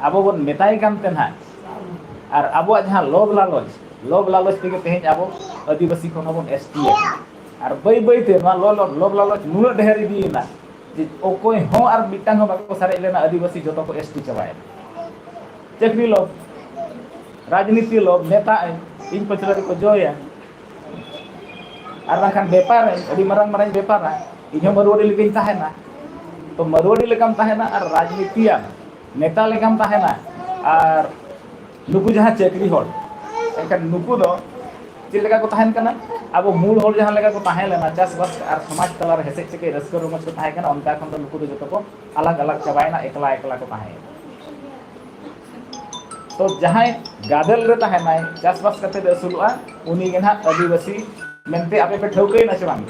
ᱟᱵᱚ ᱵᱚᱱ ᱢᱮᱛᱟᱭ ᱠᱟᱱ ᱛᱮ ᱱᱟᱦᱟᱜ᱾ ᱟᱨ ᱟᱵᱚᱣᱟᱜ ᱡᱟᱦᱟᱸ ᱞᱳᱵᱷ ᱞᱟᱞᱚᱪ, ᱞᱳᱵᱷ ᱞᱟᱞᱚᱪ ᱛᱮᱜᱮ ᱛᱮᱦᱮᱧ ᱟᱵᱚ ᱟᱹᱫᱤᱵᱟᱹᱥᱤ ᱠᱷᱚᱱ ᱦᱚᱸᱵᱚᱱ ᱮᱥ ᱴᱤ ᱟᱠᱟᱱᱟ᱾ ᱟᱨ ᱵᱟᱹᱭ ᱵᱟᱹᱭ ᱛᱮ ᱱᱚᱣᱟ ᱞᱚ-, ᱞᱚ-, ᱞᱳᱵᱷ ᱞᱟᱞᱚᱪ ᱱᱩᱱᱟᱹᱜ ᱰᱷᱮᱨ ᱤᱫᱤᱭᱮᱱᱟ ᱡᱮ ᱚᱠᱚᱭ ᱦᱚᱸ ᱟᱨ ᱢᱤᱫᱴᱟᱝ ᱦᱚᱸ ᱵᱟᱠᱚ ᱥᱟᱨᱮᱡ ᱞᱮᱱᱟ, ᱟᱹᱫᱤᱵᱟᱹᱥᱤ ᱡᱚᱛᱚ ᱠᱚ ᱮᱥ ᱴᱤ ᱪᱟᱵᱟᱭᱮᱱᱟ᱾ ᱪᱟᱹᱠᱨᱤ ᱞᱳᱵᱷ, ᱨᱟᱡᱽᱱᱤᱛᱤ ᱞᱳᱵᱷ, ᱱᱮᱛᱟ ᱤᱧ, ᱤᱧ ᱯᱟᱹᱪᱷᱞᱟᱹ ᱨᱮᱠᱚ ᱡᱚᱭᱟ᱾ ᱟᱨ ᱵᱟᱝᱠᱷᱟᱱ ᱵᱮᱯᱟᱨᱟᱹᱧ, ᱟᱹᱰᱤ ᱢᱟᱨᱟᱝ ᱢᱟᱨᱟᱝ ᱵᱮᱯᱟᱨᱟ, ᱤᱧ ᱦᱚᱸ ᱢᱟᱹᱨᱣᱟᱹᱲᱤ ᱞᱮᱠᱟᱧ ᱛᱟᱦᱮᱱᱟ᱾ ᱛᱚ ᱢᱟᱹᱨᱣᱟᱹᱲᱤ ᱞᱮᱠᱟᱢ ᱛᱟᱦᱮᱱᱟ ᱟᱨ ᱨᱟᱡᱽᱱᱤᱛᱤᱭᱟᱱ ᱱᱮᱛᱟ ᱞᱮᱠᱟᱢ ᱛᱟᱦᱮᱱᱟ, ᱟᱨ ᱱᱩᱠᱩ ᱡᱟᱦᱟᱸ ᱪᱟᱹᱠᱨᱤ ᱦᱚᱲ, ᱮᱱᱠᱷᱟᱱ ᱱᱩᱠᱩ ᱫᱚ ᱪᱮᱫ ᱞᱮᱠᱟ ᱠᱚ ᱛᱟᱦᱮᱱ ᱠᱟᱱᱟ? ᱟᱵᱚ ᱢᱩᱞ ᱦᱚᱲ ᱡᱟᱦᱟᱸ ᱞᱮᱠᱟ ᱠᱚ ᱛᱟᱦᱮᱸ ᱞᱮᱱᱟ, ᱪᱟᱥᱵᱟᱥ ᱟᱨ ᱥᱚᱢᱟᱡᱽ ᱛᱟᱞᱟᱨᱮ ᱦᱮᱸᱥᱮᱡ ᱥᱮᱠᱮᱡ, ᱨᱟᱹᱥᱠᱟᱹ ᱨᱚᱢᱚᱡᱽ ᱠᱚ ᱛᱟᱦᱮᱸ ᱠᱟᱱᱟ, ᱚᱱᱠᱟ ᱠᱷᱚᱱ ᱫᱚ ᱱᱩᱠᱩ ᱫᱚ ᱡᱚᱛᱚ ᱠᱚ ᱟᱞᱟᱜᱽ ᱟᱞᱟᱜᱽ ᱪᱟᱵᱟᱭᱮᱱᱟ, ᱮᱠᱞᱟ ᱮᱠᱞᱟ ᱠᱚ ᱛᱟᱦᱮᱸᱭᱮᱱᱟ᱾ ᱛᱚ ᱡᱟᱦᱟᱸᱭ ᱜᱟᱫᱮᱞ ᱨᱮ ᱛᱟᱦᱮᱱᱟᱭ, ᱪᱟᱥᱵᱟᱥ ᱠᱟᱛᱮ ᱟᱹᱥᱩᱞᱚᱜᱼᱟ, ᱩᱱᱤ ᱜᱮ ᱱᱟᱦᱟᱜ ᱟᱹᱫᱤᱵᱟᱹᱥᱤ ᱢᱮᱱᱛᱮ ᱟᱯᱮ ᱯᱮ ᱴᱷᱟᱹᱣᱠᱟᱹᱭᱮᱱᱟ ᱥᱮ ᱵᱟᱝ?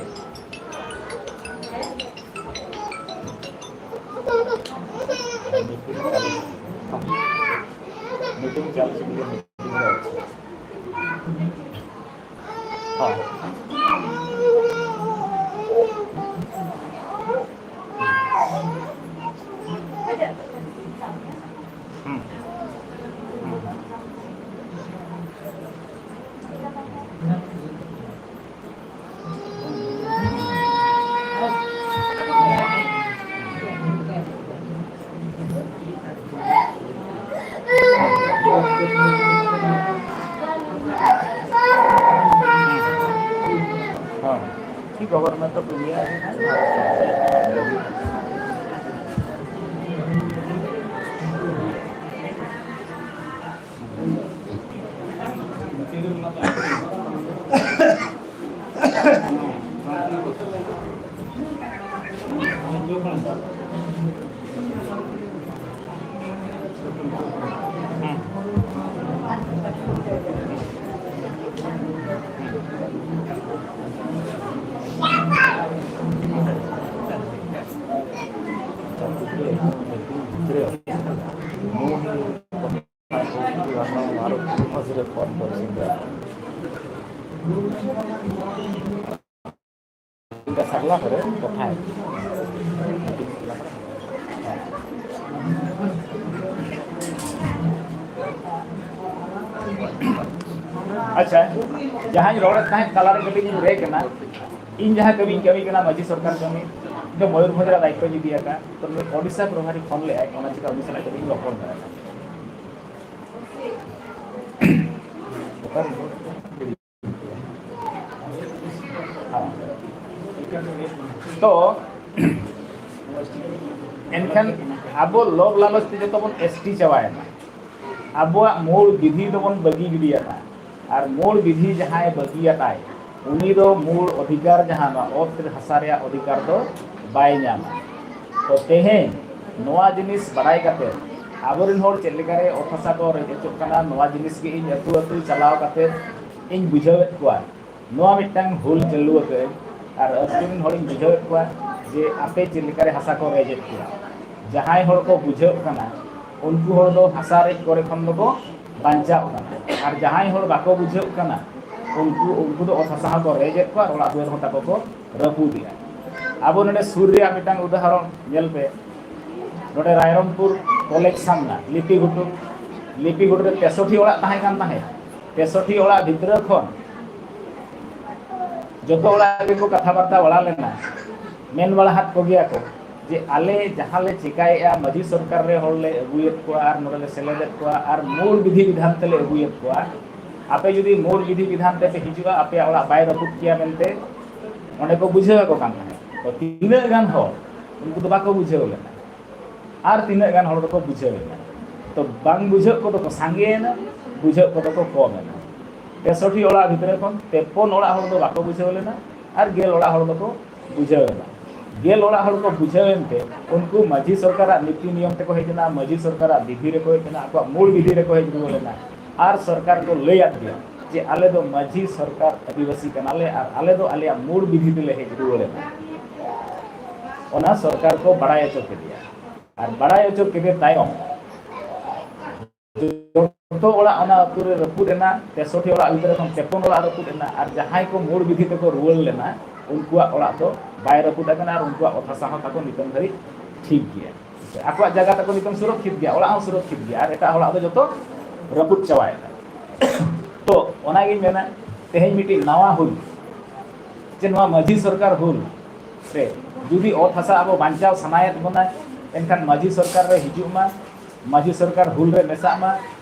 Government of India. ᱥᱟᱨᱞᱟ ᱠᱚᱨᱮ ᱠᱚᱛᱷᱟᱭ᱾ ᱟᱪᱪᱷᱟ, ᱡᱟᱦᱟᱸᱧ ᱨᱚᱲᱮᱫ ᱛᱟᱦᱮᱸᱫ ᱛᱟᱞᱟᱨᱮ ᱠᱟᱹᱴᱤᱡ ᱤᱧ break ᱮᱱᱟ᱾ ᱤᱧ ᱡᱟᱦᱟᱸ ᱠᱟᱹᱢᱤᱧ ᱠᱟᱹᱢᱤ ᱠᱟᱱᱟ ᱢᱟᱹᱡᱷᱤ ᱥᱚᱨᱠᱟᱨ ᱠᱟᱹᱢᱤ, ᱤᱧ ᱫᱚ ᱢᱚᱭᱩᱨᱵᱷᱚᱸᱡᱽ ᱨᱮ ᱫᱟᱭᱤᱛᱛᱚᱧ ᱤᱫᱤ ᱟᱠᱟᱫ, ᱛᱚ ᱱᱩᱭ ᱳᱰᱤᱥᱟ ᱯᱨᱚᱵᱷᱟᱨᱤ ᱯᱷᱳᱱ ᱞᱮᱫᱟᱭ, ᱚᱱᱟ ᱪᱤᱠᱟ ᱩᱱᱤ ᱥᱟᱞᱟᱜ ᱠᱟᱹᱴᱤᱡ ᱤᱧ ᱨᱚᱯᱚᱲ ᱫᱟᱲᱮᱭᱟᱜᱼᱟ᱾ ᱛᱚ ᱮᱱᱠᱷᱟᱱ ᱟᱵᱚ ᱞᱳᱵᱷ ᱞᱟᱞᱚᱪ ᱛᱮ ᱡᱚᱛᱚ ᱵᱚᱱ ᱮᱥᱴᱤ ᱪᱟᱵᱟᱭᱮᱱᱟ, ᱟᱵᱚᱣᱟᱜ ᱢᱩᱞ ᱵᱤᱫᱷᱤ ᱫᱚᱵᱚᱱ ᱵᱟᱹᱜᱤ ᱜᱤᱰᱤᱭᱟᱫᱟ᱾ ᱟᱨ ᱢᱩᱞ ᱵᱤᱫᱷᱤ ᱡᱟᱦᱟᱸᱭ ᱵᱟᱹᱜᱤᱭᱟᱫᱟᱭ, ᱩᱱᱤ ᱫᱚ ᱢᱩᱞ ᱚᱫᱷᱤᱠᱟᱨ, ᱡᱟᱦᱟᱸ ᱱᱚᱣᱟ ᱚᱛ ᱨᱮ ᱦᱟᱥᱟ ᱨᱮᱭᱟᱜ ᱚᱫᱷᱤᱠᱟᱨ ᱫᱚ ᱵᱟᱭ ᱧᱟᱢᱟ᱾ ᱛᱚ ᱛᱮᱦᱮᱧ ᱱᱚᱣᱟ ᱡᱤᱱᱤᱥ ᱵᱟᱲᱟᱭ ᱠᱟᱛᱮ ᱟᱵᱚᱨᱮᱱ ᱦᱚᱲ ᱪᱮᱫ ᱞᱮᱠᱟᱨᱮ ᱚᱛ ᱦᱟᱥᱟ ᱠᱚ ᱨᱮᱡ ᱦᱚᱪᱚᱜ ᱠᱟᱱᱟ, ᱱᱚᱣᱟ ᱡᱤᱱᱤᱥ ᱜᱮ ᱤᱧ ᱟᱹᱛᱩ ᱟᱹᱛᱩ ᱪᱟᱞᱟᱣ ᱠᱟᱛᱮ ᱤᱧ ᱵᱩᱡᱷᱟᱹᱣᱮᱫ ᱠᱚᱣᱟ᱾ ᱱᱚᱣᱟ ᱢᱤᱫᱴᱟᱝ ᱦᱩᱞ ᱪᱟᱹᱞᱩ ᱟᱠᱟᱫᱟᱹᱧ ᱟᱨ ᱟᱹᱛᱩ ᱨᱮᱱ ᱦᱚᱲᱤᱧ ᱵᱩᱡᱷᱟᱹᱣᱮᱫ ᱠᱚᱣᱟ ᱡᱮ ᱟᱯᱮ ᱪᱮᱫ ᱞᱮᱠᱟᱨᱮ ᱦᱟᱥᱟ ᱠᱚ ᱨᱮᱡᱮᱫ ᱯᱮᱭᱟ᱾ ᱡᱟᱦᱟᱸᱭ ᱦᱚᱲ ᱠᱚ ᱵᱩᱡᱷᱟᱹᱜ ᱠᱟᱱᱟ, ᱩᱱᱠᱩ ᱦᱚᱲ ᱫᱚ ᱦᱟᱥᱟ ᱨᱮᱡ ᱠᱚᱨᱮ ᱠᱷᱚᱱ ᱫᱚᱠᱚ ᱵᱟᱧᱪᱟᱜ ᱠᱟᱱᱟ, ᱟᱨ ᱡᱟᱦᱟᱸᱭ ᱦᱚᱲ ᱵᱟᱠᱚ ᱵᱩᱡᱷᱟᱹᱜ ᱠᱟᱱᱟ, ᱩᱱᱠᱩ, ᱩᱱᱠᱩ ᱫᱚ ᱚᱛ ᱦᱟᱥᱟ ᱦᱚᱸᱠᱚ ᱨᱮᱡᱮᱫ ᱠᱚᱣᱟ ᱟᱨ ᱚᱲᱟᱜ ᱫᱩᱣᱟᱹᱨ ᱦᱚᱸ ᱛᱟᱠᱚ ᱠᱚ ᱨᱟᱹᱯᱩᱫᱮᱜᱼᱟ᱾ ᱟᱵᱚ ᱱᱚᱰᱮ ᱥᱩᱨ ᱨᱮᱭᱟᱜ ᱢᱤᱫᱴᱟᱝ ᱩᱫᱟᱦᱚᱨᱚᱱ ᱧᱮᱞ ᱯᱮ, ᱱᱚᱰᱮ ᱨᱟᱭᱨᱚᱝᱯᱩᱨ ᱠᱚᱞᱮᱡᱽ ᱥᱟᱢᱱᱟ ᱞᱤᱯᱤ ᱜᱷᱩᱴᱩ, ᱞᱤᱯᱤ ᱜᱷᱩᱴᱩ ᱨᱮ ᱛᱮᱥᱚᱴᱴᱤ ᱚᱲᱟᱜ ᱛᱟᱦᱮᱸ ᱠᱟᱱ ᱛᱟᱦᱮᱸᱫ᱾ ᱛᱮᱥᱚᱴᱴᱤ ᱚᱲᱟᱜ ᱵᱷᱤᱛᱨᱤ ᱠᱷᱚᱱ ᱡᱚᱛᱚ ᱚᱲᱟᱜ ᱨᱮᱠᱚ ᱠᱟᱛᱷᱟ ᱵᱟᱨᱛᱟ ᱵᱟᱲᱟ ᱞᱮᱱᱟ, ᱢᱮᱱ ᱵᱟᱲᱟ ᱦᱟᱫ ᱠᱚᱜᱮᱭᱟ ᱠᱚ ᱡᱮ ᱟᱞᱮ ᱡᱟᱦᱟᱸ ᱞᱮ ᱪᱮᱠᱟᱭᱮᱫᱼᱟ, ᱢᱟᱹᱡᱷᱤ ᱥᱚᱨᱠᱟᱨ ᱨᱮ ᱦᱚᱲ ᱞᱮ ᱟᱹᱜᱩᱭᱮᱫ ᱠᱚᱣᱟ ᱟᱨ ᱱᱚᱰᱮ ᱞᱮ ᱥᱮᱞᱮᱫᱮᱫ ᱠᱚᱣᱟ ᱟᱨ ᱢᱩᱞ ᱵᱤᱫᱷᱤ ᱵᱤᱫᱷᱟᱱ ᱛᱮᱞᱮ ᱟᱹᱜᱩᱭᱮᱫ ᱠᱚᱣᱟ, ᱟᱯᱮ ᱡᱩᱫᱤ ᱢᱩᱞ ᱵᱤᱫᱷᱤ ᱵᱤᱫᱷᱟᱱ ᱛᱮᱯᱮ ᱦᱤᱡᱩᱜᱼᱟ, ᱟᱯᱮᱭᱟᱜ ᱚᱲᱟᱜ ᱵᱟᱭ ᱨᱟᱹᱯᱩᱫ ᱠᱮᱭᱟ ᱢᱮᱱᱛᱮ ᱚᱸᱰᱮ ᱠᱚ ᱵᱩᱡᱷᱟᱹᱣ ᱟᱠᱚ ᱠᱟᱱ ᱛᱟᱦᱮᱸᱫ᱾ ᱛᱚ ᱛᱤᱱᱟᱹᱜ ᱜᱟᱱ ᱦᱚᱲ ᱩᱱᱠᱩ ᱫᱚ ᱵᱟᱠᱚ ᱵᱩᱡᱷᱟᱹᱣ ᱞᱮᱱᱟ, ᱟᱨ ᱛᱤᱱᱟᱹᱜ ᱜᱟᱱ ᱦᱚᱲ ᱫᱚᱠᱚ ᱵᱩᱡᱷᱟᱹᱣ ᱮᱱᱟ? ᱛᱚ ᱵᱟᱝ ᱵᱩᱡᱷᱟᱹᱜ ᱠᱚᱫᱚ ᱠᱚ ᱥᱟᱸᱜᱮᱭᱮᱱᱟ, ᱵᱩᱡᱷᱟᱹᱜ ᱠᱚᱫᱚ ᱠᱚ ᱠᱚᱢ ᱮᱱᱟ᱾ ᱛᱮᱥᱚᱴᱴᱤ ᱚᱲᱟᱜ ᱵᱷᱤᱛᱨᱤ ᱠᱷᱚᱱ ᱛᱮᱯᱚᱱ ᱚᱲᱟᱜ ᱦᱚᱲ ᱫᱚ ᱵᱟᱠᱚ ᱵᱩᱡᱷᱟᱹᱣ ᱞᱮᱱᱟ ᱟᱨ ᱜᱮᱞ ᱚᱲᱟᱜ ᱦᱚᱲ ᱫᱚᱠᱚ ᱵᱩᱡᱷᱟᱹᱣ ᱮᱱᱟ᱾ ᱜᱮᱞ ᱚᱲᱟᱜ ᱦᱚᱲ ᱠᱚ ᱵᱩᱡᱷᱟᱹᱣ ᱮᱱᱛᱮ ᱩᱱᱠᱩ ᱢᱟᱹᱡᱷᱤ ᱥᱚᱨᱠᱟᱨᱟᱜ ᱱᱤᱛᱤ ᱱᱤᱭᱚᱢ ᱛᱮᱠᱚ ᱦᱮᱡ ᱮᱱᱟ, ᱢᱟᱹᱡᱷᱤ ᱥᱚᱨᱠᱟᱨᱟᱜ ᱵᱤᱫᱷᱤ ᱨᱮᱠᱚ ᱦᱮᱡ ᱮᱱᱟ, ᱟᱠᱚᱣᱟᱜ ᱢᱩᱞ ᱵᱤᱫᱷᱤ ᱨᱮᱠᱚ ᱦᱮᱡ ᱨᱩᱣᱟᱹᱲ ᱮᱱᱟ᱾ ᱟᱨ ᱥᱚᱨᱠᱟᱨ ᱠᱚ ᱞᱟᱹᱭ ᱟᱫ ᱜᱮᱭᱟ ᱡᱮ ᱟᱞᱮ ᱫᱚ ᱢᱟᱹᱡᱷᱤ ᱥᱚᱨᱠᱟᱨ ᱟᱹᱫᱤᱵᱟᱹᱥᱤ ᱠᱟᱱᱟᱞᱮ ᱟᱨ ᱟᱞᱮ ᱫᱚ ᱟᱞᱮᱭᱟᱜ ᱢᱩᱞ ᱵᱤᱫᱷᱤ ᱛᱮᱞᱮ ᱦᱮᱡ ᱨᱩᱣᱟᱹᱲ ᱮᱱᱟ᱾ ᱚᱱᱟ ᱥᱚᱨᱠᱟᱨ ᱠᱚ ᱵᱟᱲᱟᱭ ᱦᱚᱪᱚ ᱠᱮᱫᱮᱭᱟ᱾ ᱟᱨ ᱵᱟᱲᱟᱭ ᱦᱚᱪᱚ ᱠᱮᱫᱮ ᱛᱟᱭᱚᱢ ᱡᱚᱛᱚ ᱚᱲᱟᱜ ᱚᱱᱟ ᱟᱹᱛᱩ ᱨᱮ ᱨᱟᱹᱯᱩᱫ ᱮᱱᱟ, ᱛᱮᱥᱚᱴᱴᱤ ᱚᱲᱟᱜ ᱵᱷᱤᱛᱨᱤ ᱠᱷᱚᱱ ᱛᱮᱯᱚᱱ ᱚᱲᱟᱜ ᱨᱟᱹᱯᱩᱫ ᱮᱱᱟ, ᱟᱨ ᱡᱟᱦᱟᱸᱭ ᱠᱚ ᱢᱩᱞ ᱵᱤᱫᱷᱤ ᱛᱮᱠᱚ ᱨᱩᱣᱟᱹᱲ ᱞᱮᱱᱟ, ᱩᱱᱠᱩᱣᱟᱜ ᱚᱲᱟᱜ ᱫᱚ ᱵᱟᱭ ᱨᱟᱹᱯᱩᱫ ᱟᱠᱟᱱᱟ ᱟᱨ ᱩᱱᱠᱩᱣᱟᱜ ᱚᱛ ᱦᱟᱥᱟ ᱦᱚᱸ ᱛᱟᱠᱚ ᱱᱤᱛᱚᱝ ᱫᱷᱟᱹᱨᱤᱡ ᱴᱷᱤᱠ ᱜᱮᱭᱟ᱾ ᱟᱠᱚᱣᱟᱜ ᱡᱟᱭᱜᱟ ᱛᱟᱠᱚ ᱱᱤᱛᱚᱝ ᱥᱩᱨᱚᱠᱠᱷᱤᱛ ᱜᱮᱭᱟ, ᱚᱲᱟᱜ ᱦᱚᱸ ᱥᱩᱨᱚᱠᱠᱷᱤᱛ ᱜᱮᱭᱟ, ᱟᱨ ᱮᱴᱟᱜ ᱦᱚᱲᱟᱜ ᱫᱚ ᱡᱚᱛᱚ ᱨᱟᱹᱯᱩᱫ ᱪᱟᱵᱟᱭᱮᱱᱟ᱾ ᱛᱚ ᱚᱱᱟᱜᱤᱧ ᱢᱮᱱᱟ, ᱛᱮᱦᱮᱧ ᱢᱤᱫᱴᱤᱡ ᱱᱟᱣᱟ ᱦᱩᱞ, ᱡᱮ ᱱᱚᱣᱟ ᱢᱟᱹᱡᱷᱤ ᱥᱚᱨᱠᱟᱨ ᱦᱩᱞ ᱨᱮ ᱡᱩᱫᱤ ᱚᱛ ᱦᱟᱥᱟ ᱟᱵᱚ ᱵᱟᱧᱪᱟᱣ ᱥᱟᱱᱟᱭᱮᱫ ᱵᱚᱱᱟ, ᱮᱱᱠᱷᱟᱱ ᱢᱟᱹᱡᱷᱤ ᱥᱚᱨᱠᱟᱨ ᱨᱮ ᱦᱤᱡᱩᱜ ᱢᱟ, ᱢᱟᱹᱡᱷᱤ ᱥᱚᱨᱠᱟᱨ ᱦᱩᱞ ᱨᱮ ᱢᱮᱥᱟᱜ ᱢᱟ,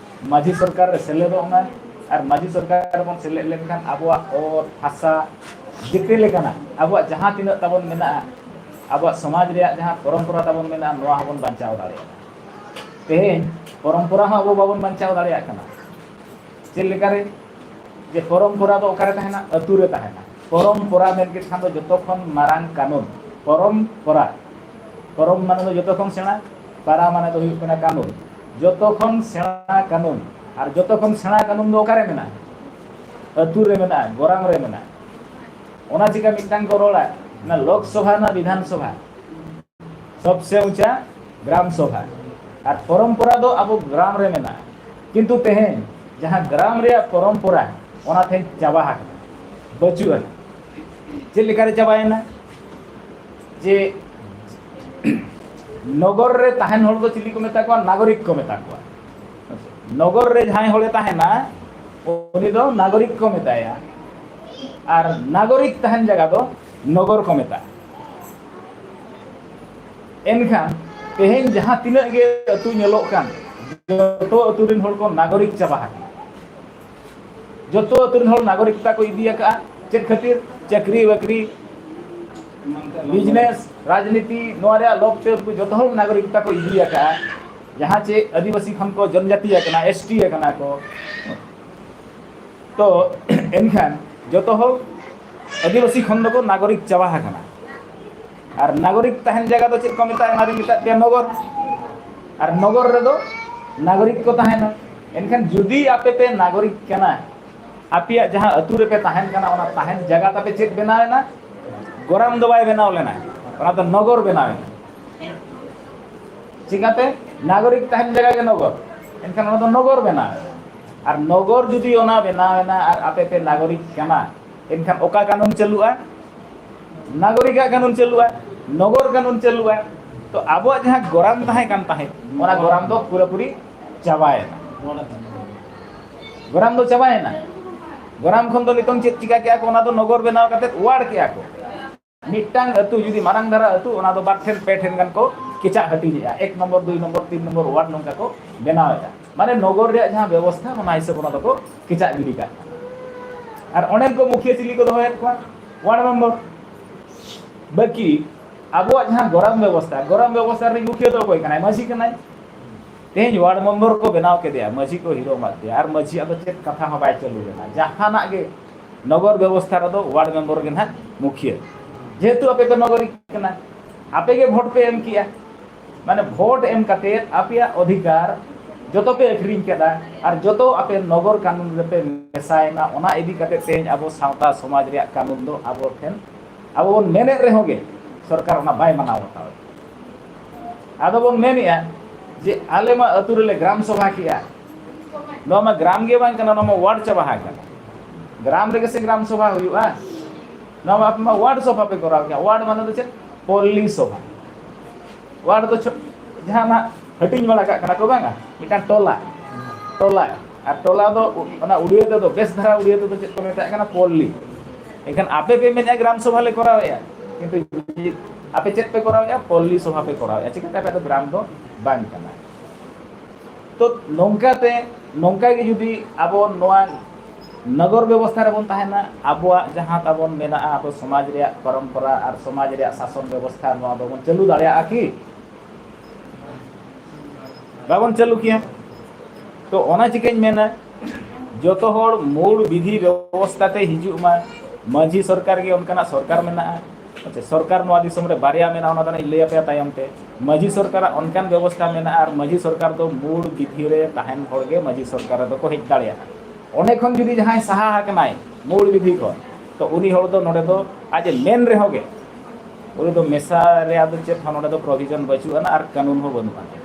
ᱢᱟᱹᱡᱷᱤ ᱥᱚᱨᱠᱟᱨ ᱨᱮ ᱥᱮᱞᱮᱫᱚᱜ ᱢᱟ᱾ ᱟᱨ ᱢᱟᱹᱡᱷᱤ ᱥᱚᱨᱠᱟᱨ ᱨᱮᱵᱚᱱ ᱥᱮᱞᱮᱫ ᱞᱮᱱᱠᱷᱟᱱ ᱟᱵᱚᱣᱟᱜ ᱚᱛ ᱦᱟᱥᱟ ᱡᱮᱛᱮ ᱞᱮᱠᱟᱱᱟᱜ ᱟᱵᱚᱣᱟᱜ ᱡᱟᱦᱟᱸ ᱛᱤᱱᱟᱹᱜ ᱛᱟᱵᱚᱱ ᱢᱮᱱᱟᱜᱼᱟ, ᱟᱵᱚᱣᱟᱜ ᱥᱚᱢᱟᱡᱽ ᱨᱮᱭᱟᱜ ᱡᱟᱦᱟᱸ ᱯᱚᱨᱚᱢᱯᱚᱨᱟ ᱛᱟᱵᱚᱱ ᱢᱮᱱᱟᱜᱼᱟ, ᱱᱚᱣᱟ ᱦᱚᱸᱵᱚᱱ ᱵᱟᱧᱪᱟᱣ ᱫᱟᱲᱮᱭᱟᱜᱼᱟ᱾ ᱛᱮᱦᱮᱧ ᱯᱚᱨᱚᱢᱯᱚᱨᱟ ᱦᱚᱸ ᱟᱵᱚ ᱵᱟᱵᱚᱱ ᱵᱟᱧᱪᱟᱣ ᱫᱟᱲᱮᱭᱟᱜ ᱠᱟᱱᱟ᱾ ᱪᱮᱫ ᱞᱮᱠᱟᱨᱮ? ᱡᱮ ᱯᱚᱨᱚᱢᱯᱚᱨᱟ ᱫᱚ ᱚᱠᱟᱨᱮ ᱛᱟᱦᱮᱱᱟ? ᱟᱹᱛᱩ ᱨᱮ ᱛᱟᱦᱮᱱᱟ᱾ ᱯᱚᱨᱚᱢᱯᱚᱨᱟ ᱢᱮᱱ ᱠᱮᱫ ᱠᱷᱟᱱ ᱫᱚ ᱡᱚᱛᱚ ᱠᱷᱚᱱ ᱢᱟᱨᱟᱝ ᱠᱟᱹᱱᱩᱱ᱾ ᱯᱚᱨᱚᱢᱯᱚᱨᱟ, ᱯᱚᱨᱚᱢ ᱢᱟᱱᱮ ᱫᱚ ᱡᱚᱛᱚ ᱠᱷᱚᱱ ᱥᱮᱬᱟ, ᱯᱟᱨᱟ ᱢᱟᱱᱮ ᱫᱚ ᱦᱩᱭᱩᱜ ᱠᱟᱱᱟ ᱠᱟᱹᱱᱩᱱ᱾ ᱡᱚᱛᱚ ᱠᱷᱚᱱ ᱥᱮᱬᱟ ᱠᱟᱹᱱᱩᱱ᱾ ᱟᱨ ᱡᱚᱛᱚ ᱠᱷᱚᱱ ᱥᱮᱬᱟ ᱠᱟᱹᱱᱩᱱ ᱫᱚ ᱚᱠᱟᱨᱮ ᱢᱮᱱᱟᱜᱼᱟ? ᱟᱹᱛᱩ ᱨᱮ ᱢᱮᱱᱟᱜᱼᱟ, ᱜᱚᱨᱟᱢ ᱨᱮ ᱢᱮᱱᱟᱜᱼᱟ᱾ ᱚᱱᱟ ᱪᱤᱠᱟ ᱢᱤᱫᱴᱟᱝ ᱠᱚ ᱨᱚᱲᱟ, ᱚᱱᱟ ᱞᱳᱠᱥᱚᱵᱷᱟ ᱨᱮᱱᱟᱜ ᱵᱤᱫᱷᱟᱱ ᱥᱚᱵᱷᱟ, ᱥᱚᱵᱥᱮ ᱩᱪᱟ ᱜᱨᱟᱢ ᱥᱚᱵᱷᱟ᱾ ᱟᱨ ᱯᱚᱨᱚᱢᱯᱚᱨᱟ ᱫᱚ ᱟᱵᱚ ᱜᱨᱟᱢ ᱨᱮ ᱢᱮᱱᱟᱜᱼᱟ, ᱠᱤᱱᱛᱩ ᱛᱮᱦᱮᱧ ᱡᱟᱦᱟᱸ ᱜᱨᱟᱢ ᱨᱮᱭᱟᱜ ᱯᱚᱨᱚᱢᱯᱚᱨᱟ, ᱚᱱᱟ ᱛᱮᱦᱮᱧ ᱪᱟᱵᱟ ᱟᱠᱟᱱᱟ, ᱵᱟᱹᱪᱩᱜ ᱟᱱᱟ᱾ ᱪᱮᱫ ᱞᱮᱠᱟᱨᱮ ᱪᱟᱵᱟᱭᱮᱱᱟ? ᱡᱮ ᱱᱚᱜᱚᱨ ᱨᱮ ᱛᱟᱦᱮᱱ ᱦᱚᱲ ᱫᱚ ᱪᱤᱞᱤ ᱠᱚ ᱢᱮᱛᱟ ᱠᱚᱣᱟ? ᱱᱟᱜᱚᱨᱤᱠ ᱠᱚ ᱢᱮᱛᱟ ᱠᱚᱣᱟ᱾ ᱱᱚᱜᱚᱨ ᱨᱮ ᱡᱟᱦᱟᱸᱭ ᱦᱚᱲᱮ ᱛᱟᱦᱮᱱᱟ, ᱩᱱᱤ ᱫᱚ ᱱᱟᱜᱚᱨᱤᱠ ᱠᱚ ᱢᱮᱛᱟᱭᱟ᱾ ᱟᱨ ᱱᱟᱜᱚᱨᱤᱠ ᱛᱟᱦᱮᱱ ᱡᱟᱭᱜᱟ ᱫᱚ ᱱᱚᱜᱚᱨ ᱠᱚ ᱢᱮᱛᱟᱜᱼᱟ᱾ ᱮᱱᱠᱷᱟᱱ ᱛᱮᱦᱮᱧ ᱡᱟᱦᱟᱸ ᱛᱤᱱᱟᱹᱜ ᱜᱮ ᱟᱹᱛᱩ ᱧᱮᱞᱚᱜ ᱠᱟᱱ, ᱡᱚᱛᱚ ᱟᱹᱛᱩ ᱨᱮᱱ ᱦᱚᱲ ᱠᱚ ᱱᱟᱜᱚᱨᱤᱠ ᱪᱟᱵᱟ ᱟᱠᱟᱱᱟ᱾ ᱡᱚᱛᱚ ᱟᱹᱛᱩ ᱨᱮᱱ ᱦᱚᱲ ᱱᱟᱜᱚᱨᱤᱠᱚᱛᱟ ᱠᱚ ᱤᱫᱤ ᱟᱠᱟᱫᱼᱟ᱾ ᱪᱮᱫ ᱠᱷᱟᱹᱛᱤᱨ? ᱪᱟᱹᱠᱨᱤ ᱵᱟᱹᱠᱨᱤ, ᱵᱤᱡᱽᱱᱮᱥ, ᱨᱟᱡᱽᱱᱤᱛᱤ, ᱱᱚᱣᱟ ᱨᱮᱭᱟᱜ ᱞᱚᱵᱽ ᱛᱮ ᱩᱱᱠᱩ ᱡᱚᱛᱚ ᱦᱚᱲ ᱱᱟᱜᱚᱨᱤᱠᱚᱛᱟ ᱠᱚ ᱤᱫᱤ ᱟᱠᱟᱫᱼᱟ᱾ ᱡᱟᱦᱟᱸ ᱪᱮ ᱟᱹᱫᱤᱵᱟᱹᱥᱤ ᱠᱷᱚᱱ ᱠᱚ ᱡᱚᱱᱡᱟᱛᱤ ᱟᱠᱟᱱᱟ, ᱮᱥ ᱴᱤ ᱟᱠᱟᱱᱟ ᱠᱚ᱾ ᱛᱚ ᱮᱱᱠᱷᱟᱱ ᱡᱚᱛᱚ ᱦᱚᱲ ᱟᱹᱫᱤᱵᱟᱹᱥᱤ ᱠᱷᱚᱱ ᱫᱚᱠᱚ ᱱᱟᱜᱚᱨᱤᱠ ᱪᱟᱵᱟ ᱟᱠᱟᱱᱟ᱾ ᱟᱨ ᱱᱟᱜᱚᱨᱤᱠ ᱛᱟᱦᱮᱱ ᱡᱟᱭᱜᱟ ᱫᱚ ᱪᱮᱫ ᱠᱚ ᱢᱮᱛᱟᱜᱼᱟ? ᱚᱱᱟ ᱫᱚᱧ ᱢᱮᱛᱟᱜ ᱯᱮᱭᱟ ᱱᱚᱜᱚᱨ᱾ ᱟᱨ ᱱᱚᱜᱚᱨ ᱨᱮᱫᱚ ᱱᱟᱜᱚᱨᱤᱠ ᱠᱚ ᱛᱟᱦᱮᱱᱟ᱾ ᱮᱱᱠᱷᱟᱱ ᱡᱩᱫᱤ ᱟᱯᱮ ᱯᱮ ᱱᱟᱜᱚᱨᱤᱠ ᱠᱟᱱᱟ, ᱟᱯᱮᱭᱟᱜ ᱡᱟᱦᱟᱸ ᱟᱹᱛᱩ ᱨᱮᱯᱮ ᱛᱟᱦᱮᱱ ᱠᱟᱱᱟ, ᱚᱱᱟ ᱛᱟᱦᱮᱱ ᱡᱟᱭᱜᱟ ᱛᱟᱯᱮ ᱪᱮᱫ ᱵᱮᱱᱟᱣ ᱮᱱᱟ? ᱜᱚᱨᱟᱢ ᱫᱚ ᱵᱟᱭ ᱵᱮᱱᱟᱣ ᱞᱮᱱᱟ, ᱚᱱᱟ ᱫᱚ ᱱᱚᱜᱚᱨ ᱵᱮᱱᱟᱣ ᱮᱱᱟ᱾ ᱪᱤᱠᱟᱹᱛᱮ? ᱱᱟᱜᱚᱨᱤᱠ ᱛᱟᱦᱮᱱ ᱡᱟᱭᱜᱟ ᱜᱮ ᱱᱚᱜᱚᱨ, ᱮᱱᱠᱷᱟᱱ ᱚᱱᱟ ᱫᱚ ᱱᱚᱜᱚᱨ ᱵᱮᱱᱟᱣ ᱮᱱᱟ᱾ ᱟᱨ ᱱᱚᱜᱚᱨ ᱡᱩᱫᱤ ᱚᱱᱟ ᱵᱮᱱᱟᱣ ᱮᱱᱟ ᱟᱨ ᱟᱯᱮ ᱯᱮ ᱱᱟᱜᱚᱨᱤᱠ ᱠᱟᱱᱟ, ᱮᱱᱠᱷᱟᱱ ᱚᱠᱟ ᱠᱟᱹᱱᱩᱱ ᱪᱟᱹᱞᱩᱜᱼᱟ? ᱱᱟᱜᱚᱨᱤᱠᱟᱜ ᱠᱟᱹᱱᱩᱱ ᱪᱟᱹᱞᱩᱜᱼᱟ, ᱱᱚᱜᱚᱨ ᱠᱟᱹᱱᱩᱱ ᱪᱟᱹᱞᱩᱜᱼᱟ᱾ ᱛᱚ ᱟᱵᱚᱣᱟᱜ ᱡᱟᱦᱟᱸ ᱜᱚᱨᱟᱢ ᱛᱟᱦᱮᱸ ᱠᱟᱱ ᱛᱟᱦᱮᱸᱫ, ᱚᱱᱟ ᱜᱚᱨᱟᱢ ᱫᱚ ᱯᱩᱨᱟᱹᱯᱩᱨᱤ ᱪᱟᱵᱟᱭᱮᱱᱟ᱾ ᱜᱚᱨᱟᱢ ᱫᱚ ᱪᱟᱵᱟᱭᱮᱱᱟ᱾ ᱜᱚᱨᱟᱢ ᱠᱷᱚᱱ ᱫᱚ ᱱᱤᱛᱚᱝ ᱪᱮᱫ ᱪᱤᱠᱟ ᱠᱮᱜᱼᱟ ᱠᱚ? ᱚᱱᱟ ᱫᱚ ᱱᱚᱜᱚᱨ ᱵᱮᱱᱟᱣ ᱠᱟᱛᱮ ᱣᱟᱨᱰ ᱠᱮᱜᱼᱟ ᱠᱚ᱾ ᱢᱤᱫᱴᱟᱝ ᱟᱹᱛᱩ ᱡᱩᱫᱤ ᱢᱟᱨᱟᱝ ᱫᱷᱟᱨᱟ ᱟᱹᱛᱩ, ᱚᱱᱟ ᱫᱚ ᱵᱟᱨ ᱴᱷᱮᱱ ᱯᱮ ᱴᱷᱮᱱ ᱜᱟᱱ ᱠᱚ ᱠᱮᱪᱟᱜ ᱦᱟᱹᱴᱤᱧᱮᱜᱼᱟ, ᱮᱠ ᱱᱚᱢᱵᱚᱨ, ᱫᱩᱭ ᱱᱚᱢᱵᱚᱨ, ᱛᱤᱱ ᱱᱚᱢᱵᱚᱨ ᱣᱟᱨᱰ ᱱᱚᱝᱠᱟ ᱠᱚ ᱵᱮᱱᱟᱣᱮᱫᱼᱟ᱾ ᱢᱟᱱᱮ ᱱᱚᱜᱚᱨ ᱨᱮᱭᱟᱜ ᱡᱟᱦᱟᱸ ᱵᱮᱵᱚᱥᱛᱷᱟ, ᱚᱱᱟ ᱦᱤᱥᱟᱹᱵ ᱚᱱᱟ ᱫᱚᱠᱚ ᱠᱮᱪᱟᱜ ᱜᱤᱰᱤ ᱠᱟᱜ ᱠᱟᱱᱟ᱾ ᱟᱨ ᱚᱸᱰᱮᱱ ᱠᱚ ᱢᱩᱠᱷᱤᱭᱟᱹ ᱪᱤᱞᱤ ᱠᱚ ᱫᱚᱦᱚᱭᱮᱫ ᱠᱚᱣᱟ? Ward member. ᱵᱟᱹᱠᱤ ᱟᱵᱚᱣᱟᱜ ᱡᱟᱦᱟᱸ ᱜᱚᱨᱟᱢ ᱵᱮᱵᱚᱥᱛᱷᱟ, ᱜᱚᱨᱟᱢ ᱵᱮᱵᱚᱥᱛᱷᱟ ᱨᱤᱱᱤᱡ ᱢᱩᱠᱷᱤᱭᱟᱹ ᱫᱚ ᱚᱠᱚᱭ ᱠᱟᱱᱟᱭ? ᱢᱟᱹᱡᱷᱤ ᱠᱟᱱᱟᱭ᱾ ᱛᱮᱦᱮᱧ ᱣᱟᱨᱰ ᱢᱮᱢᱵᱚᱨ ᱠᱚ ᱵᱮᱱᱟᱣ ᱠᱮᱫᱮᱭᱟ, ᱢᱟᱹᱡᱷᱤ ᱠᱚ ᱦᱤᱨᱳ ᱢᱟᱫ ᱫᱮᱭᱟ, ᱟᱨ ᱢᱟᱹᱡᱷᱤᱭᱟᱜ ᱫᱚ ᱪᱮᱫ ᱠᱟᱛᱷᱟ ᱦᱚᱸ ᱵᱟᱭ ᱪᱟᱹᱞᱩ ᱞᱮᱱᱟ᱾ ᱡᱟᱦᱟᱱᱟᱜ ᱜᱮ ᱱᱚᱜᱚᱨ ᱵᱮᱵᱚᱥᱛᱷᱟ ᱨᱮᱫᱚ ᱣᱟᱨᱰ ᱢᱮᱢᱵᱚᱨ ᱜᱮ ᱱᱟᱦᱟᱜ ᱢᱩᱠᱷᱤᱭᱟᱹ, ᱡᱮᱦᱮᱛᱩ ᱟᱯᱮ ᱯᱮ ᱱᱚᱜᱚᱨᱤ ᱠᱟᱱᱟ, ᱟᱯᱮ ᱜᱮ ᱵᱷᱳᱴ ᱯᱮ ᱮᱢ ᱠᱮᱜᱼᱟ᱾ ᱢᱟᱱᱮ ᱵᱷᱳᱴ ᱮᱢ ᱠᱟᱛᱮ ᱟᱯᱮᱭᱟᱜ ᱚᱫᱷᱤᱠᱟᱨ ᱡᱚᱛᱚ ᱯᱮ ᱟᱹᱠᱷᱨᱤᱧ ᱠᱮᱫᱟ, ᱟᱨ ᱡᱚᱛᱚ ᱟᱯᱮ ᱱᱚᱜᱚᱨ ᱠᱟᱹᱱᱩᱱ ᱨᱮᱯᱮ ᱢᱮᱥᱟᱭᱮᱱᱟ᱾ ᱚᱱᱟ ᱤᱫᱤ ᱠᱟᱛᱮ ᱛᱮᱦᱮᱧ ᱟᱵᱚ ᱥᱟᱶᱛᱟ ᱥᱚᱢᱟᱡᱽ ᱨᱮᱭᱟᱜ ᱠᱟᱹᱱᱩᱱ ᱫᱚ ᱟᱵᱚ ᱴᱷᱮᱱ, ᱟᱵᱚ ᱵᱚᱱ ᱢᱮᱱᱮᱫ ᱨᱮᱦᱚᱸ ᱜᱮ ᱥᱚᱨᱠᱟᱨ ᱚᱱᱟ ᱵᱟᱭ ᱢᱟᱱᱟᱣ ᱵᱟᱛᱟᱣᱮᱫ᱾ ᱟᱫᱚ ᱵᱚᱱ ᱢᱮᱱᱮᱫᱼᱟ ᱡᱮ ᱟᱞᱮ ᱢᱟ ᱟᱹᱛᱩ ᱨᱮᱞᱮ ᱜᱨᱟᱢ ᱥᱚᱵᱷᱟ ᱠᱮᱜᱼᱟ, ᱱᱚᱣᱟ ᱢᱟ ᱜᱨᱟᱢ ᱜᱮ ᱵᱟᱝ ᱠᱟᱱᱟ, ᱱᱚᱣᱟ ᱢᱟ ᱣᱟᱨᱰ ᱪᱟᱵᱟ ᱟᱠᱟᱱᱟ᱾ ᱜᱨᱟᱢ ᱨᱮᱜᱮ ᱥᱮ ᱜᱨᱟᱢ ᱥᱚᱵᱷᱟ ᱦᱩᱭᱩᱜᱼᱟ? ᱱᱚᱣᱟ ᱢᱟ ᱟᱯᱮ ᱢᱟ ᱣᱟᱨᱰ ᱥᱚᱵᱷᱟ ᱯᱮ ᱠᱚᱨᱟᱣ ᱠᱮᱜᱼᱟ᱾ ᱣᱟᱨᱰ ᱢᱟᱱᱮ ᱫᱚ ᱪᱮᱫ? ᱯᱚᱞᱞᱤ ᱥᱚᱵᱷᱟ᱾ ᱣᱟᱨᱰ ᱫᱚ ᱪᱷᱚ-, ᱡᱟᱦᱟᱸ ᱱᱟᱜ ᱦᱟᱹᱴᱤᱧ ᱵᱟᱲᱟ ᱠᱟᱜ ᱠᱟᱱᱟ ᱠᱚ, ᱵᱟᱝᱟ? ᱢᱤᱫᱴᱟᱝ ᱴᱚᱞᱟ, ᱴᱚᱞᱟ᱾ ᱟᱨ ᱴᱚᱞᱟ ᱫᱚ ᱚᱱᱟ ᱩᱲᱤᱭᱟᱹ ᱛᱮᱫᱚ, ᱵᱮᱥ ᱫᱷᱟᱨᱟ ᱩᱲᱤᱭᱟᱹ ᱛᱮᱫᱚ ᱪᱮᱫ ᱠᱚ ᱢᱮᱛᱟᱜ ᱠᱟᱱᱟ? ᱯᱚᱞᱞᱤ᱾ ᱮᱱᱠᱷᱟᱱ ᱟᱯᱮ ᱯᱮ ᱢᱮᱱᱮᱫᱼᱟ ᱜᱨᱟᱢ ᱥᱚᱵᱷᱟ ᱞᱮ ᱠᱚᱨᱟᱣᱮᱫᱼᱟ, ᱠᱤᱱᱛᱩ ᱟᱯᱮ ᱪᱮᱫ ᱯᱮ ᱠᱚᱨᱟᱣᱮᱫᱼᱟ? ᱯᱚᱞᱞᱤ ᱥᱚᱵᱷᱟ ᱯᱮ ᱠᱚᱨᱟᱣᱮᱫᱼᱟ᱾ ᱪᱤᱠᱟᱹᱛᱮ ᱟᱯᱮ ᱫᱚ ᱜᱨᱟᱢ ᱫᱚ ᱵᱟᱝ ᱠᱟᱱᱟ? ᱛᱚ ᱱᱚᱝᱠᱟᱛᱮ, ᱱᱚᱝᱠᱟ ᱜᱮ ᱡᱩᱫᱤ ᱟᱵᱚ ᱱᱚᱣᱟ ᱱᱚᱜᱚᱨ ᱵᱮᱵᱚᱥᱛᱷᱟ ᱨᱮᱵᱚᱱ ᱛᱟᱦᱮᱱᱟ, ᱟᱵᱚᱣᱟᱜ ᱡᱟᱦᱟᱸ ᱛᱟᱵᱚᱱ ᱢᱮᱱᱟᱜᱼᱟ, ᱟᱵᱚ ᱥᱚᱢᱟᱡᱽ ᱨᱮᱭᱟᱜ ᱯᱚᱨᱚᱢᱯᱚᱨᱟ ᱟᱨ ᱥᱚᱢᱟᱡᱽ ᱨᱮᱭᱟᱜ ᱥᱟᱥᱚᱱ ᱵᱮᱵᱚᱥᱛᱷᱟ, ᱱᱚᱣᱟ ᱵᱟᱵᱚᱱ ᱪᱟᱹᱞᱩ ᱫᱟᱲᱮᱭᱟᱜᱼᱟ ᱠᱤ? ᱵᱟᱵᱚᱱ ᱪᱟᱹᱞᱩ ᱠᱮᱭᱟ᱾ ᱛᱚ ᱚᱱᱟ ᱪᱤᱠᱟᱹᱧ ᱢᱮᱱᱟ, ᱡᱚᱛᱚ ᱦᱚᱲ ᱢᱩᱲ ᱵᱤᱫᱷᱤ ᱵᱮᱵᱚᱥᱛᱷᱟ ᱛᱮ ᱦᱤᱡᱩᱜ ᱢᱟ᱾ ᱢᱟᱹᱡᱷᱤ ᱥᱚᱨᱠᱟᱨ ᱜᱮ ᱚᱱᱠᱟᱱᱟᱜ ᱥᱚᱨᱠᱟᱨ ᱢᱮᱱᱟᱜᱼᱟ᱾ ᱟᱪᱪᱷᱟ, ᱥᱚᱨᱠᱟᱨ ᱱᱚᱣᱟ ᱫᱤᱥᱚᱢ ᱨᱮ ᱵᱟᱨᱭᱟ ᱢᱮᱱᱟᱜᱼᱟ, ᱚᱱᱟ ᱫᱚ ᱦᱟᱸᱜ ᱤᱧ ᱞᱟᱹᱭ ᱟᱯᱮᱭᱟ ᱛᱟᱭᱚᱢ ᱛᱮ᱾ ᱢᱟᱹᱡᱷᱤ ᱥᱚᱨᱠᱟᱨᱟᱜ ᱚᱱᱠᱟᱱ ᱵᱮᱵᱚᱥᱛᱷᱟ ᱢᱮᱱᱟᱜᱼᱟ, ᱟᱨ ᱢᱟᱹᱡᱷᱤ ᱥᱚᱨᱠᱟᱨ ᱫᱚ ᱢᱩᱲ ᱵᱤᱫᱷᱤ ᱨᱮ ᱛᱟᱦᱮᱱ ᱦᱚᱲ ᱜᱮ ᱢᱟᱹᱡᱷᱤ ᱥᱚᱨᱠᱟᱨ ᱨᱮᱫᱚ ᱠᱚ ᱦᱮᱡ ᱫᱟᱲᱮᱭᱟᱜᱼᱟ᱾ ᱚᱸᱰᱮ ᱠᱷᱚᱱ ᱡᱩᱫᱤ ᱡᱟᱦᱟᱸᱭ ᱥᱟᱦᱟ ᱟᱠᱟᱱᱟᱭ ᱢᱩᱲ ᱵᱤᱫᱷᱤ ᱠᱷᱚᱱ, ᱛᱚ ᱩᱱᱤ ᱦᱚᱲ ᱫᱚ ᱱᱚᱰᱮ ᱫᱚ ᱟᱡ ᱮ ᱢᱮᱱ ᱨᱮᱦᱚᱸ ᱜᱮ, ᱩᱱᱤ ᱫᱚ ᱢᱮᱥᱟ ᱨᱮᱭᱟᱜ ᱫᱚ ᱪᱮᱫ ᱦᱚᱸ ᱱᱚᱰᱮ ᱫᱚ provision ᱵᱟᱹᱪᱩᱜ ᱟᱱᱟ ᱟᱨ ᱠᱟᱹᱱᱩᱱ ᱦᱚᱸ ᱵᱟᱹᱱᱩᱜ ᱟᱱᱟ᱾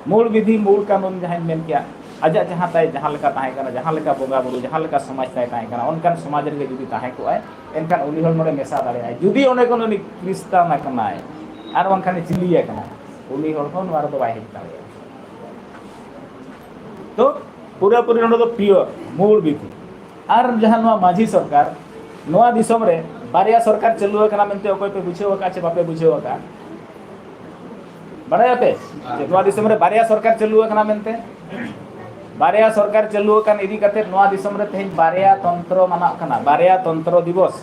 ᱢᱩᱲ ᱵᱤᱫᱷᱤ, ᱢᱩᱲ ᱠᱟᱹᱱᱩᱱ ᱡᱟᱦᱟᱸᱧ ᱢᱮᱱ ᱠᱮᱜᱼᱟ, ᱟᱡᱟᱜ ᱡᱟᱦᱟᱸ ᱛᱟᱭ, ᱡᱟᱦᱟᱸ ᱞᱮᱠᱟ ᱛᱟᱦᱮᱸ ᱠᱟᱱᱟ, ᱡᱟᱦᱟᱸ ᱞᱮᱠᱟ ᱵᱚᱸᱜᱟ ᱵᱩᱨᱩ, ᱡᱟᱦᱟᱸ ᱞᱮᱠᱟ ᱥᱚᱢᱟᱡᱽ ᱛᱟᱭ ᱛᱟᱦᱮᱸ ᱠᱟᱱᱟ, ᱚᱱᱠᱟᱱ ᱥᱚᱢᱟᱡᱽ ᱨᱮᱜᱮ ᱡᱩᱫᱤ ᱛᱟᱦᱮᱸ ᱠᱚᱜᱼᱟᱭ, ᱮᱱᱠᱷᱟᱱ ᱩᱱᱤ ᱦᱚᱲ ᱱᱚᱰᱮ ᱢᱮᱥᱟ ᱫᱟᱲᱮᱭᱟᱜᱼᱟᱭ᱾ ᱡᱩᱫᱤ ᱚᱸᱰᱮ ᱠᱷᱚᱱ ᱩᱱᱤ ᱠᱷᱨᱤᱥᱴᱟᱱ ᱟᱠᱟᱱᱟᱭ ᱟᱨ ᱵᱟᱝᱠᱷᱟᱱ ᱪᱤᱞᱤ ᱟᱠᱟᱱᱟᱭ, ᱩᱱᱤ ᱦᱚᱲ ᱦᱚᱸ ᱱᱚᱣᱟ ᱨᱮᱫᱚ ᱵᱟᱭ ᱦᱮᱡ ᱫᱟᱲᱮᱭᱟᱜᱼᱟ᱾ ᱛᱚ ᱯᱩᱨᱟᱹᱯᱩᱨᱤ ᱱᱚᱰᱮ ᱫᱚ pure ᱢᱩᱲ ᱵᱤᱫᱷᱤ᱾ ᱟᱨ ᱡᱟᱦᱟᱸ ᱱᱚᱣᱟ ᱢᱟᱹᱡᱷᱤ ᱥᱚᱨᱠᱟᱨ, ᱱᱚᱣᱟ ᱫᱤᱥᱚᱢ ᱨᱮ ᱵᱟᱨᱭᱟ ᱥᱚᱨᱠᱟᱨ ᱪᱟᱹᱞᱩ ᱟᱠᱟᱱᱟ ᱢᱮᱱᱛᱮ ᱚᱠᱚᱭ ᱯᱮ ᱵᱩᱡᱷᱟᱹᱣ ᱟᱠᱟᱫ ᱪᱮ ᱵᱟᱯᱮ ᱵᱩᱡᱷᱟᱹᱣ ᱟᱠᱟᱫ? ᱵᱟᱲᱟᱭᱟᱯᱮ ᱡᱮ ᱱᱚᱣᱟ ᱫᱤᱥᱚᱢ ᱨᱮ ᱵᱟᱨᱭᱟ ᱥᱚᱨᱠᱟᱨ ᱪᱟᱹᱞᱩ ᱟᱠᱟᱱᱟ ᱢᱮᱱᱛᱮ? ᱵᱟᱨᱭᱟ ᱥᱚᱨᱠᱟᱨ ᱪᱟᱹᱞᱩ ᱟᱠᱟᱱ ᱤᱫᱤ ᱠᱟᱛᱮ ᱱᱚᱣᱟ ᱫᱤᱥᱚᱢ ᱨᱮ ᱛᱮᱦᱮᱧ ᱵᱟᱨᱭᱟ ᱛᱚᱱᱛᱨᱚ ᱢᱟᱱᱟᱜ ᱠᱟᱱᱟ, ᱵᱟᱨᱭᱟ ᱛᱚᱱᱛᱨᱚ ᱫᱤᱵᱚᱥ᱾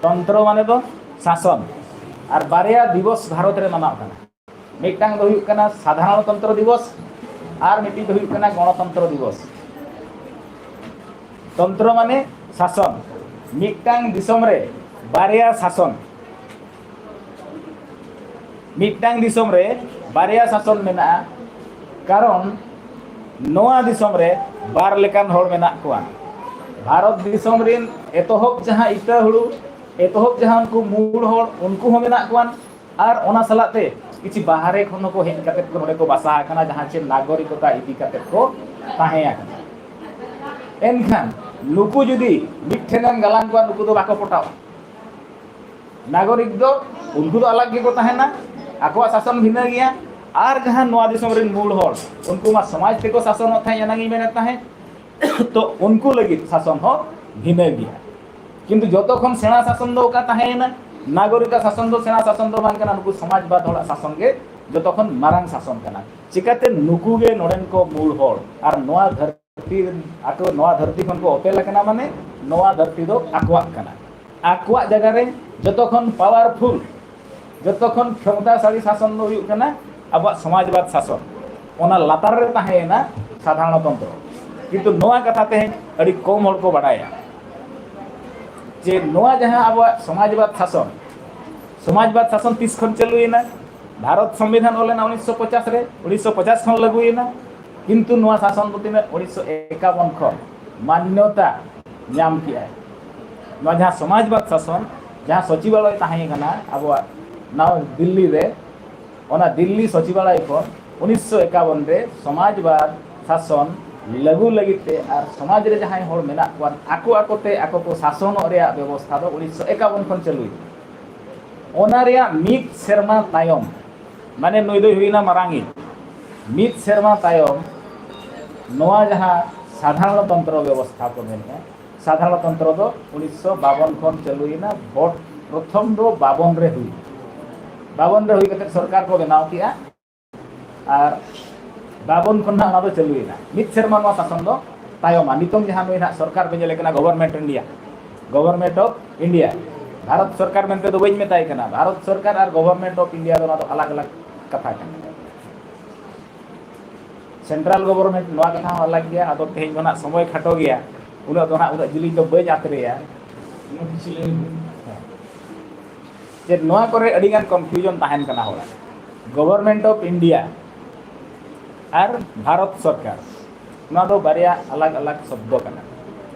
ᱛᱚᱱᱛᱨᱚ ᱢᱟᱱᱮ ᱫᱚ ᱥᱟᱥᱚᱱ, ᱟᱨ ᱵᱟᱨᱭᱟ ᱫᱤᱵᱚᱥ ᱵᱷᱟᱨᱚᱛ ᱨᱮ ᱢᱟᱱᱟᱜ ᱠᱟᱱᱟ᱾ ᱢᱤᱫᱴᱟᱝ ᱫᱚ ᱦᱩᱭᱩᱜ ᱠᱟᱱᱟ ᱥᱟᱫᱷᱟᱨᱚᱱᱛᱚᱱᱛᱨᱚ ᱫᱤᱵᱚᱥ, ᱟᱨ ᱢᱤᱫᱴᱤᱡ ᱫᱚ ᱦᱩᱭᱩᱜ ᱠᱟᱱᱟ ᱜᱚᱬᱚᱛᱚᱱᱛᱨᱚ ᱫᱤᱵᱚᱥ᱾ ᱛᱚᱱᱛᱨᱚ ᱢᱟᱱᱮ ᱥᱟᱥᱚᱱ᱾ ᱢᱤᱫᱴᱟᱝ ᱫᱤᱥᱚᱢ ᱨᱮ ᱵᱟᱨᱭᱟ ᱥᱟᱥᱚᱱ, ᱢᱤᱫᱴᱟᱝ ᱫᱤᱥᱚᱢ ᱨᱮ ᱵᱟᱨᱭᱟ ᱥᱟᱥᱚᱱ ᱢᱮᱱᱟᱜᱼᱟ, ᱠᱟᱨᱚᱱ ᱱᱚᱣᱟ ᱫᱤᱥᱚᱢ ᱨᱮ ᱵᱟᱨ ᱞᱮᱠᱟᱱ ᱦᱚᱲ ᱢᱮᱱᱟᱜ ᱠᱚᱣᱟ᱾ ᱵᱷᱟᱨᱚᱛ ᱫᱤᱥᱚᱢ ᱨᱮᱱ ᱮᱛᱚᱦᱚᱵ ᱡᱟᱦᱟᱸ ᱤᱛᱟᱹ ᱦᱩᱲᱩ, ᱮᱛᱚᱦᱚᱵ ᱡᱟᱦᱟᱸ ᱩᱱᱠᱩ ᱢᱩᱲ ᱦᱚᱲ, ᱩᱱᱠᱩ ᱦᱚᱸ ᱢᱮᱱᱟᱜ ᱠᱚᱣᱟ, ᱟᱨ ᱚᱱᱟ ᱥᱟᱞᱟᱜ ᱛᱮ ᱠᱤᱪᱷᱩ ᱵᱟᱦᱨᱮ ᱠᱷᱚᱱ ᱦᱚᱸᱠᱚ ᱦᱮᱡ ᱠᱟᱛᱮ ᱠᱚ ᱱᱚᱰᱮ ᱠᱚ ᱵᱟᱥᱟ ᱟᱠᱟᱱᱟ, ᱡᱟᱦᱟᱸ ᱪᱮ ᱱᱟᱜᱚᱨᱤᱠᱚᱛᱟ ᱤᱫᱤ ᱠᱟᱛᱮ ᱠᱚ ᱛᱟᱦᱮᱸ ᱟᱠᱟᱱᱟ᱾ ᱮᱱᱠᱷᱟᱱ ᱱᱩᱠᱩ ᱡᱩᱫᱤ ᱢᱤᱫ ᱴᱷᱮᱱ ᱮᱢ ᱜᱟᱞᱟᱝ ᱠᱚᱣᱟ, ᱱᱩᱠᱩ ᱫᱚ ᱵᱟᱠᱚ ᱯᱚᱴᱟᱣᱟ᱾ ᱱᱟᱜᱚᱨᱤᱠ ᱫᱚ ᱩᱱᱠᱩ ᱫᱚ ᱟᱞᱟᱜᱽ ᱜᱮᱠᱚ ᱛᱟᱦᱮᱱᱟ, ᱟᱠᱚᱣᱟᱜ ᱥᱟᱥᱚᱱ ᱵᱷᱤᱱᱟᱹ ᱜᱮᱭᱟ᱾ ᱟᱨ ᱡᱟᱦᱟᱸ ᱱᱚᱣᱟ ᱫᱤᱥᱚᱢ ᱨᱮᱱ ᱢᱩᱲ ᱦᱚᱲ, ᱩᱱᱠᱩ ᱢᱟ ᱥᱚᱢᱟᱡᱽ ᱛᱮᱠᱚ ᱥᱟᱥᱚᱱᱚᱜ ᱛᱟᱦᱮᱸᱫ, ᱮᱱᱟᱝ ᱤᱧ ᱢᱮᱱᱮᱫ ᱛᱟᱦᱮᱸᱫ᱾ ᱛᱚ ᱩᱱᱠᱩ ᱞᱟᱹᱜᱤᱫ ᱥᱟᱥᱚᱱ ᱦᱚᱸ ᱵᱷᱤᱱᱟᱹ ᱜᱮᱭᱟ᱾ ᱠᱤᱱᱛᱩ ᱡᱚᱛᱚ ᱠᱷᱚᱱ ᱥᱮᱬᱟ ᱥᱟᱥᱚᱱ ᱫᱚ ᱚᱠᱟ ᱛᱟᱦᱮᱸᱭᱮᱱᱟ? ᱱᱟᱜᱚᱨᱤᱠᱟᱜ ᱥᱟᱥᱚᱱ ᱫᱚ ᱥᱮᱬᱟ ᱥᱟᱥᱚᱱ ᱫᱚ ᱵᱟᱝ ᱠᱟᱱᱟ, ᱱᱩᱠᱩ ᱥᱚᱢᱟᱡᱽᱵᱟᱫᱽ ᱦᱚᱲᱟᱜ ᱥᱟᱥᱚᱱ ᱜᱮ ᱡᱚᱛᱚ ᱠᱷᱚᱱ ᱢᱟᱨᱟᱝ ᱥᱟᱥᱚᱱ ᱠᱟᱱᱟ᱾ ᱪᱤᱠᱟᱹᱛᱮ ᱱᱩᱠᱩ ᱜᱮ ᱱᱚᱰᱮᱱ ᱠᱚ ᱢᱩᱲ ᱦᱚᱲ, ᱟᱨ ᱱᱚᱣᱟ ᱫᱷᱟᱹᱨᱛᱤ, ᱟᱠᱚ ᱱᱚᱣᱟ ᱫᱷᱟᱹᱨᱛᱤ ᱠᱷᱚᱱ ᱠᱚ ᱚᱯᱮᱞ ᱟᱠᱟᱱᱟ, ᱢᱟᱱᱮ ᱱᱚᱣᱟ ᱫᱷᱟᱹᱨᱛᱤ ᱫᱚ ᱟᱠᱚᱣᱟᱜ ᱠᱟᱱᱟ᱾ ᱟᱠᱚᱣᱟᱜ ᱡᱟᱭᱜᱟ ᱨᱮ ᱡᱚᱛᱚ ᱠᱷᱚᱱ ᱯᱟᱣᱟᱨᱯᱷᱩᱞ, ᱡᱚᱛᱚ ᱠᱷᱚᱱ ᱠᱷᱚᱢᱚᱛᱟᱥᱟᱞᱤ ᱥᱟᱥᱚᱱ ᱫᱚ ᱦᱩᱭᱩᱜ ᱠᱟᱱᱟ ᱟᱵᱚᱣᱟᱜ ᱥᱚᱢᱟᱡᱽᱵᱟᱫᱽ ᱥᱟᱥᱚᱱ᱾ ᱚᱱᱟ ᱞᱟᱛᱟᱨ ᱨᱮ ᱛᱟᱦᱮᱸᱭᱮᱱᱟ ᱥᱟᱫᱷᱟᱨᱚᱱᱛᱚᱱᱛᱨᱚ᱾ ᱠᱤᱱᱛᱩ ᱱᱚᱣᱟ ᱠᱟᱛᱷᱟ ᱛᱮᱦᱮᱧ ᱟᱹᱰᱤ ᱠᱚᱢ ᱦᱚᱲ ᱠᱚ ᱵᱟᱰᱟᱭᱟ ᱡᱮ ᱱᱚᱣᱟ ᱡᱟᱦᱟᱸ ᱟᱵᱚᱣᱟᱜ ᱥᱚᱢᱟᱡᱽᱵᱟᱫᱽ ᱥᱟᱥᱚᱱ, ᱥᱚᱢᱟᱡᱽᱵᱟᱫᱽ ᱥᱟᱥᱚᱱ ᱛᱤᱥ ᱠᱷᱚᱱ ᱪᱟᱹᱞᱩᱭᱮᱱᱟ? ᱵᱷᱟᱨᱚᱛ ᱥᱚᱝᱵᱤᱫᱷᱟᱱ ᱚᱞ ᱞᱮᱱᱟ ᱩᱱᱤᱥᱥᱚ ᱯᱚᱪᱟᱥ ᱨᱮ, ᱩᱱᱤᱥᱥᱚ ᱯᱚᱪᱟᱥ ᱠᱷᱚᱱ ᱞᱟᱹᱜᱩᱭᱮᱱᱟ᱾ ᱠᱤᱱᱛᱩ ᱱᱚᱣᱟ ᱥᱟᱥᱚᱱ ᱫᱚ ᱛᱤᱱᱟᱹᱜ? ᱩᱱᱤᱥᱥᱚ ᱮᱠᱟᱵᱚᱱ ᱠᱷᱚᱱ ᱢᱟᱱᱱᱚᱛᱟ ᱧᱟᱢ ᱠᱮᱜᱼᱟᱭ᱾ ᱱᱚᱣᱟ ᱡᱟᱦᱟᱸ ᱥᱚᱢᱟᱡᱽᱵᱟᱫᱽ ᱥᱟᱥᱚᱱ, ᱡᱟᱦᱟᱸ ᱥᱚᱪᱤᱵᱟᱞᱚᱭ ᱛᱟᱦᱮᱸ ᱠᱟᱱᱟ ᱟᱵᱚᱣᱟᱜ ᱱᱟᱣᱟ ᱫᱤᱞᱞᱤ ᱨᱮ, ᱚᱱᱟ ᱫᱤᱞᱞᱤ ᱥᱚᱪᱤᱵᱟᱞᱚᱭ ᱠᱷᱚᱱ ᱩᱱᱤᱥᱥᱚ ᱮᱠᱟᱵᱚᱱ ᱨᱮ ᱥᱚᱢᱟᱡᱽᱵᱟᱫᱽ ᱥᱟᱥᱚᱱ ᱞᱟᱹᱜᱩ ᱞᱟᱹᱜᱤᱫ ᱛᱮ ᱟᱨ ᱥᱚᱢᱟᱡᱽ ᱨᱮ ᱡᱟᱦᱟᱸᱭ ᱦᱚᱲ ᱢᱮᱱᱟᱜ ᱠᱚᱣᱟ, ᱟᱠᱚ ᱟᱠᱚᱛᱮ ᱟᱠᱚ ᱠᱚ ᱥᱟᱥᱚᱱᱚᱜ ᱨᱮᱭᱟᱜ ᱵᱮᱵᱚᱥᱛᱷᱟ ᱫᱚ ᱩᱱᱤᱥᱥᱚ ᱮᱠᱟᱵᱚᱱ ᱠᱷᱚᱱ ᱪᱟᱹᱞᱩᱭᱮᱱᱟ᱾ ᱚᱱᱟ ᱨᱮᱭᱟᱜ ᱢᱤᱫ ᱥᱮᱨᱢᱟ ᱛᱟᱭᱚᱢ, ᱢᱟᱱᱮ ᱱᱩᱭ ᱫᱚᱭ ᱦᱩᱭᱱᱟ ᱢᱟᱨᱟᱝᱤᱡ, ᱢᱤᱫ ᱥᱮᱨᱢᱟ ᱛᱟᱭᱚᱢ ᱱᱚᱣᱟ ᱡᱟᱦᱟᱸ ᱥᱟᱫᱷᱟᱨᱚᱱᱛᱚᱱᱛᱨᱚ ᱵᱮᱵᱚᱥᱛᱷᱟ ᱠᱚ ᱢᱮᱱᱮᱫᱼᱟ, ᱥᱟᱫᱷᱟᱨᱚᱱᱛᱚᱱᱛᱨᱚ ᱫᱚ ᱩᱱᱤᱥᱥᱚ ᱵᱟᱵᱚᱱ ᱠᱷᱚᱱ ᱪᱟᱹᱞᱩᱭᱮᱱᱟ᱾ ᱵᱷᱳᱴ ᱯᱨᱚᱛᱷᱚᱢ ᱫᱚ ᱵᱟᱵᱚᱱ ᱨᱮ ᱦᱩᱭ, ᱵᱟᱵᱚᱱ ᱨᱮ ᱦᱩᱭ ᱠᱟᱛᱮ ᱥᱚᱨᱠᱟᱨ ᱠᱚ ᱵᱮᱱᱟᱣ ᱠᱮᱜᱼᱟ᱾ ᱟᱨ ᱵᱟᱵᱚᱱ ᱠᱷᱚᱱ ᱱᱟᱜ ᱚᱱᱟ ᱫᱚ ᱪᱟᱹᱞᱩᱭᱮᱱᱟ᱾ ᱢᱤᱫ ᱥᱮᱨᱢᱟ ᱱᱚᱣᱟ ᱥᱟᱥᱚᱱ ᱫᱚ ᱛᱟᱭᱚᱢᱟ᱾ ᱱᱤᱛᱚᱝ ᱡᱟᱦᱟᱸ ᱱᱩᱭ ᱱᱟᱜ ᱥᱚᱨᱠᱟᱨ ᱯᱮ ᱧᱮᱞᱮ ᱠᱟᱱᱟ, Government of India, Government of India, Bharat ᱥᱚᱨᱠᱟᱨ ᱢᱮᱱᱛᱮ ᱫᱚ ᱵᱟᱹᱧ ᱢᱮᱛᱟᱭ ᱠᱟᱱᱟ, ᱵᱷᱟᱨᱚᱛ ᱥᱚᱨᱠᱟᱨ ᱟᱨ Government of India ᱫᱚ ᱚᱱᱟ ᱫᱚ ᱟᱞᱟᱜᱽ ᱟᱞᱟᱜᱽ ᱠᱟᱛᱷᱟ ᱠᱟᱱᱟ᱾ ᱥᱮᱱᱴᱨᱟᱞ ᱜᱚᱵᱷᱚᱨᱱᱢᱮᱱᱴ ᱱᱚᱣᱟ ᱠᱟᱛᱷᱟ ᱦᱚᱸ ᱟᱞᱟᱜᱽ ᱜᱮᱭᱟ᱾ ᱟᱫᱚ ᱛᱮᱦᱮᱧ ᱫᱚ ᱱᱟᱜ ᱥᱚᱢᱚᱭ ᱠᱷᱟᱴᱚ ᱜᱮᱭᱟ, ᱩᱱᱟᱹᱜ ᱫᱚ ᱱᱟᱜ ᱩᱱᱟᱹᱜ ᱡᱤᱞᱤᱧ ᱫᱚ ᱵᱟᱹᱧ ᱟᱛᱨᱮᱭᱟ᱾ ᱡᱮ ᱱᱚᱣᱟ ᱠᱚᱨᱮ ᱟᱹᱰᱤᱜᱟᱱ ᱠᱚᱱᱯᱷᱤᱭᱩᱡᱚᱱ ᱛᱟᱦᱮᱱ ᱠᱟᱱᱟ ᱦᱚᱲᱟᱜ᱾ ᱜᱚᱵᱷᱚᱨᱱᱢᱮᱱᱴ ᱚᱯᱷ ᱤᱱᱰᱤᱭᱟ ᱟᱨ ᱵᱷᱟᱨᱚᱛ ᱥᱚᱨᱠᱟᱨ, ᱱᱚᱣᱟ ᱫᱚ ᱵᱟᱨᱭᱟ ᱟᱞᱟᱜᱽ ᱟᱞᱟᱜᱽ ᱥᱚᱵᱫᱚ ᱠᱟᱱᱟ᱾